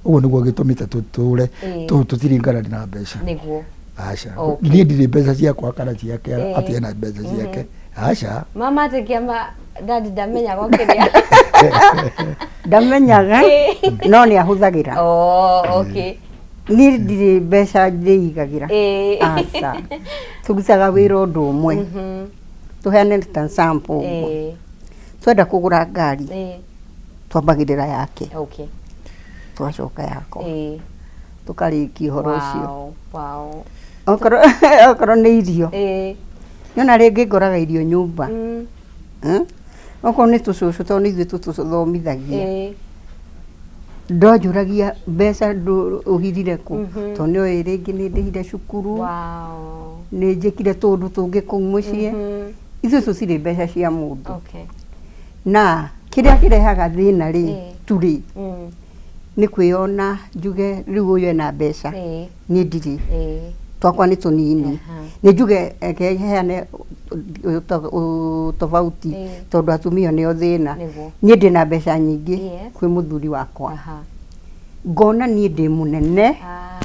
Ũguo nĩguo gĩtũmĩte tũtũre tũtirĩ ngarari na mbeca. Nĩguo. Aca. Niĩ ndirĩ mbeca ciakwa kana ciake, atĩ ena mbeca ciake, aca. Mama, atĩ kĩama dadi ndamenyaga ũkĩrĩa. Ndamenyaga, no nĩ ahũthagĩra. Oh, okay. Niĩ ndirĩ mbeca ndĩigagĩra. Aca, tũrutaga wĩra ũndũ ũmwe. Tũheane ta sample ũguo. Twenda kũgũra ngari, twambagĩrĩra yake, tũgacoka yakwa, tũkarĩkia ũhoro ũcio. Okorwo okorwo nĩ irio, nĩona rĩngĩ ngoraga irio nyũmba. Eh? Okorwo nĩ tũcũcũ, tondũ nĩ ithuĩ tũtũthomithagia, ndonjũragia mbeca ũhithire kũ, tondũ nĩoĩ rĩngĩ nĩ ndĩhire cukuru, nĩ njĩkire tũũndũ tũngĩ kũu mũciĩ. Ithuĩ tũtirĩ mbeca cia mũndũ. Na kĩrĩa kĩrehaga thĩna rĩ, tu rĩ, nĩ kwĩyona njuge rĩu ũyũ ena mbeca, niĩ ndirĩ, twakwa nĩ tũnini. Nĩ njuge reke heane tofauti, tondũ atumia nĩo thĩna. Niĩ ndĩna mbeca nyingĩ kwĩ mũthuri wakwa, ngona niĩ ndĩ mũnene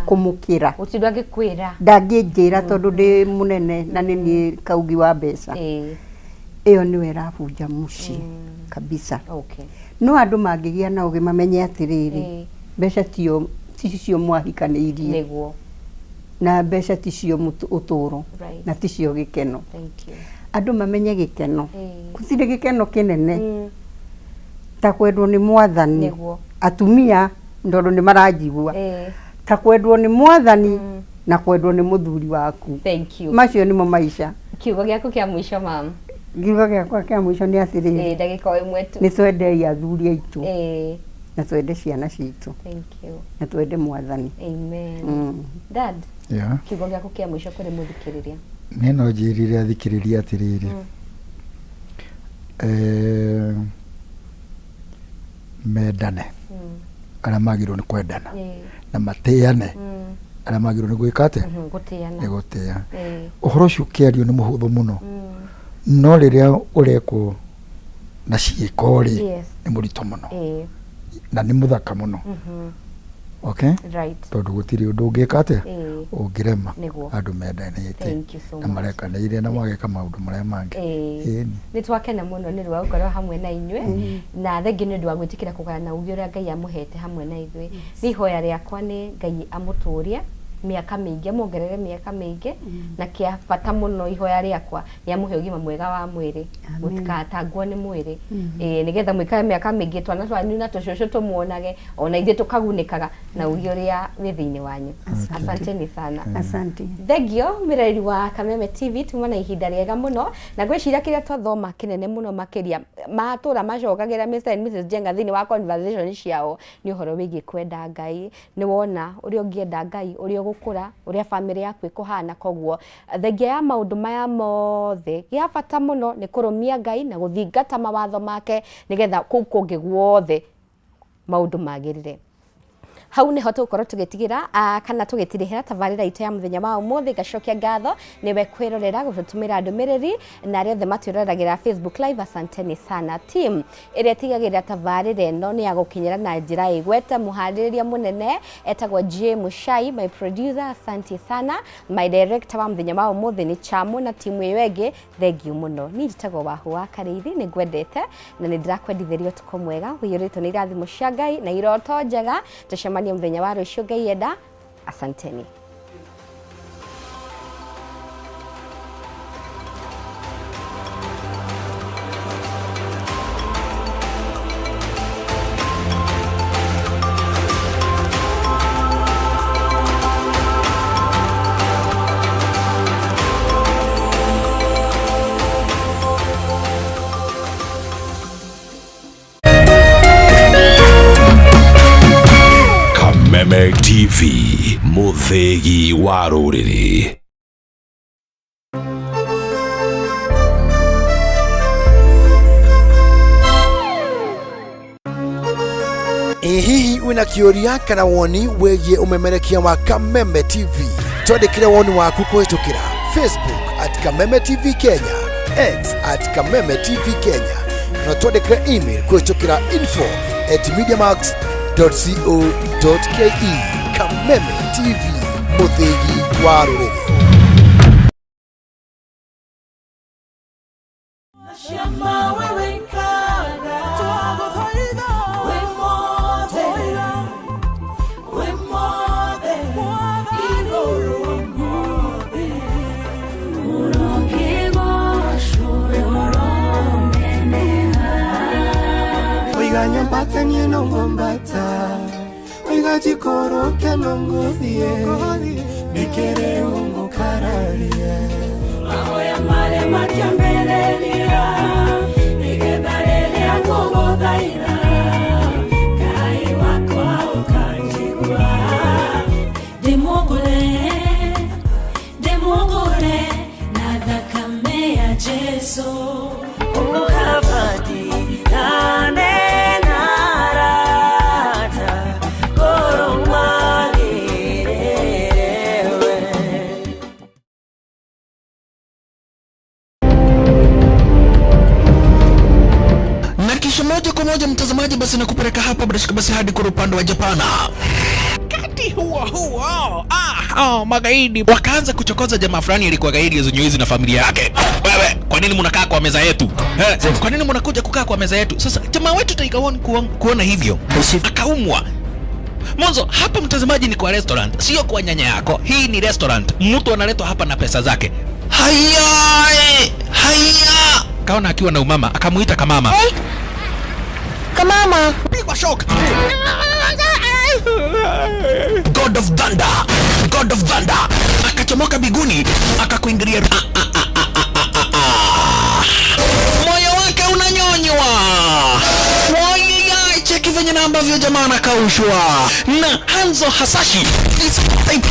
kũmũkĩra. Gũtirĩ ũndũ angĩkwĩra. Ndangĩnjĩra, tondũ ndĩ mũnene na nĩ niĩ kaugi wa mbeca. Ĩyo nĩyo ĩrabunja mũciĩ kabisa. No andũ mangĩgĩa na ũgĩ mamenye atĩrĩrĩ, mbeca tiyo ticio mwahikanĩirie, na mbeca ticio ũtũũro, na ticio gĩkeno. Thank you. Andũ mamenye gĩkeno, gũtirĩ gĩkeno kĩnene ta kwendwo nĩ Mwathani. Atumia, tondũ nĩ maranjigua, ta kwendwo nĩ Mwathani na kwendwo nĩ mũthuri waku. Thank you. Macio nĩmo maica. Kiugo gĩaku kĩa mũico, mam? Kiugo gĩakwa kĩa mũico nĩ atĩrĩrĩ, Ndagĩka o ĩmwe tu. Nĩ twendei athuri aitũ, na twende ciana citũ, Thank you. na twende Mwathani. Amen. Dad, kiugo gĩaku kĩa mũico kũrĩ mũthikĩrĩria? Niĩ no njĩrire athikĩrĩria atĩrĩrĩ, mendane arĩa magĩrĩirwo nĩ kwendana, na matĩane arĩa magĩrĩirwo nĩ gwĩka atĩa? Gũtĩana. Nĩ gũtĩa. Ũhoro ũcio ũkĩario nĩ mũhũthũ mũno, no rĩrĩa ũrekwo na ciĩko rĩ, nĩ mũritũ mũno, na nĩ mũthaka mũno. Okay? Tondũ gũtirĩ ũndũ ũngĩka atĩa, ũngĩrema. Andũ mendanĩte Thank you so na much. marekanĩire na mageka maũndũ marĩa mangĩ. Ĩni. Nĩ twakena mũno nĩ ũndũ wa gũkorwo hamwe na inyuĩ, na thengiũ nĩ ũndũ wa gwĩtĩkĩra kũgayana ũgĩ ũrĩa Ngai amũhete hamwe na ithuĩ. Nĩ ihoya rĩakwa nĩ Ngai amũtũrie mĩaka mĩingĩ, amuongerere mĩaka mĩingĩ, na kĩa bata mũno ihoya rĩakwa nĩ amũhe ũgima mwega wa mwĩrĩ, mũtikatangwo nĩ mwĩrĩ, ĩĩ, nĩgetha mũikare mĩaka mĩingĩ, twana twanyu na tũcũcũ tũmuonage, ona ithuĩ tũkagunĩkaga na ũgĩ ũrĩa wĩ thĩinĩ wanyu. Asanteni sana. Asante. Thengio mwĩroreri wa Kameme TV, tuma na ihinda rĩega mũno, na ngwĩciria kĩrĩa twathoma kĩnene mũno makĩria matũra macokagĩra Mr and Mrs Njenga thĩinĩ wa conversation ciao nĩ ũhoro wĩgiĩ kwenda Ngai. Nĩ wona ũrĩa ũngĩenda Ngai, ũrĩa ũgũkũra, ũrĩa famĩlĩ yaku ĩkũhana. Koguo thengia ya maũndũ maya mothe, gĩa bata mũno nĩ kũrũmia Ngai na gũthingata mawatho make, nĩgetha kũu kũngĩ guothe maũndũ magĩrĩre. Hau nĩho tũgũkorwo tũgĩtigĩra kana tũgĩtirĩhĩra tabarĩra itũ ya mũthenya wa ũmũthĩ. Ngacokia ngatho nĩwe kwĩrorera, gũtũtũmĩra ndũmĩrĩri, na arĩa othe matwĩroragĩra Facebook Live, asanteni sana. Team ĩrĩa ĩtigagĩrĩra tabarĩra ĩno nĩ ya gũkinyĩra na njĩra ĩgwete, mũharĩrĩria mũnene etagwo J Mushai, my producer, asante sana. My director wa mũthenya wa ũmũthĩ nĩ Chamu, na timu ĩyo ĩngĩ, thengiũ mũno. Niĩ njĩtagwo Wahu wa Karĩithi, nĩ ngwendete na nĩ ndĩrakwendithĩria ũtukũ mwega ũiyũrĩtwo nĩ irathimo cia Ngai na iroto njega. Tũcemanie mũthenya wa rũciũ Ngai enda. Asanteni. Kameme TV, mũthĩgi wa rũrĩrĩ. Ĩ hihi wĩna kĩũria kana woni wĩgiĩ ũmemerekia wa Kameme TV? Twandĩkĩre woni waku kũhĩtũkĩra Facebook @KamemeTVKenya, X @KamemeTVKenya, kana twandĩkĩre email kũhĩtũkĩra info@mediamax.co.ke. Kameme TV, mũthĩgi wa rũrĩrĩ. Oiga nyambate niĩ no ngwambata, oiga njikũrũke no ngũthiĩ, nĩkĩrĩ ũngũkararia. Mahoya marĩa matiambĩrĩria, nĩgetha rĩrĩa ngũgũthaitha, Ngai wakwa ũkanjigua. Ndĩmũgũre, ndĩmũgũre na thakame ya Jesu. Ũkabatirane na arata, ngoro magĩrĩre we. Na kisha moja kwa moja, mtazamaji, basi nakupeleka hapa bila shaka basi hadi kwa upande wa Japana. Wakati huo huo, ah, oh, magaidi wakaanza kuchokoza jamaa fulani alikuwa gaidi zenye na familia yake. "Wewe, kwa nini mnakaa kwa meza yetu? Eh, kwa nini mnakuja kukaa kwa meza yetu?" Sasa jamaa wetu Tiger One kuona hivyo akaumwa. Mwanzo hapa, mtazamaji, ni kwa restaurant, sio kwa nyanya yako. Hii ni restaurant, mtu analetwa hapa na pesa zake. Haya, haya, kaona akiwa na umama, akamuita kamama. Kamama. Pigwa shock. God of Thunder, God of Thunder akachomoka biguni akakuingilia. Ah, ah, ah, ah, ah, ah, ah. Moyo wake unanyonywa. Oye, cheki venye na ambavyo jamaa anakaushwa na Hanzo Hasashi is type.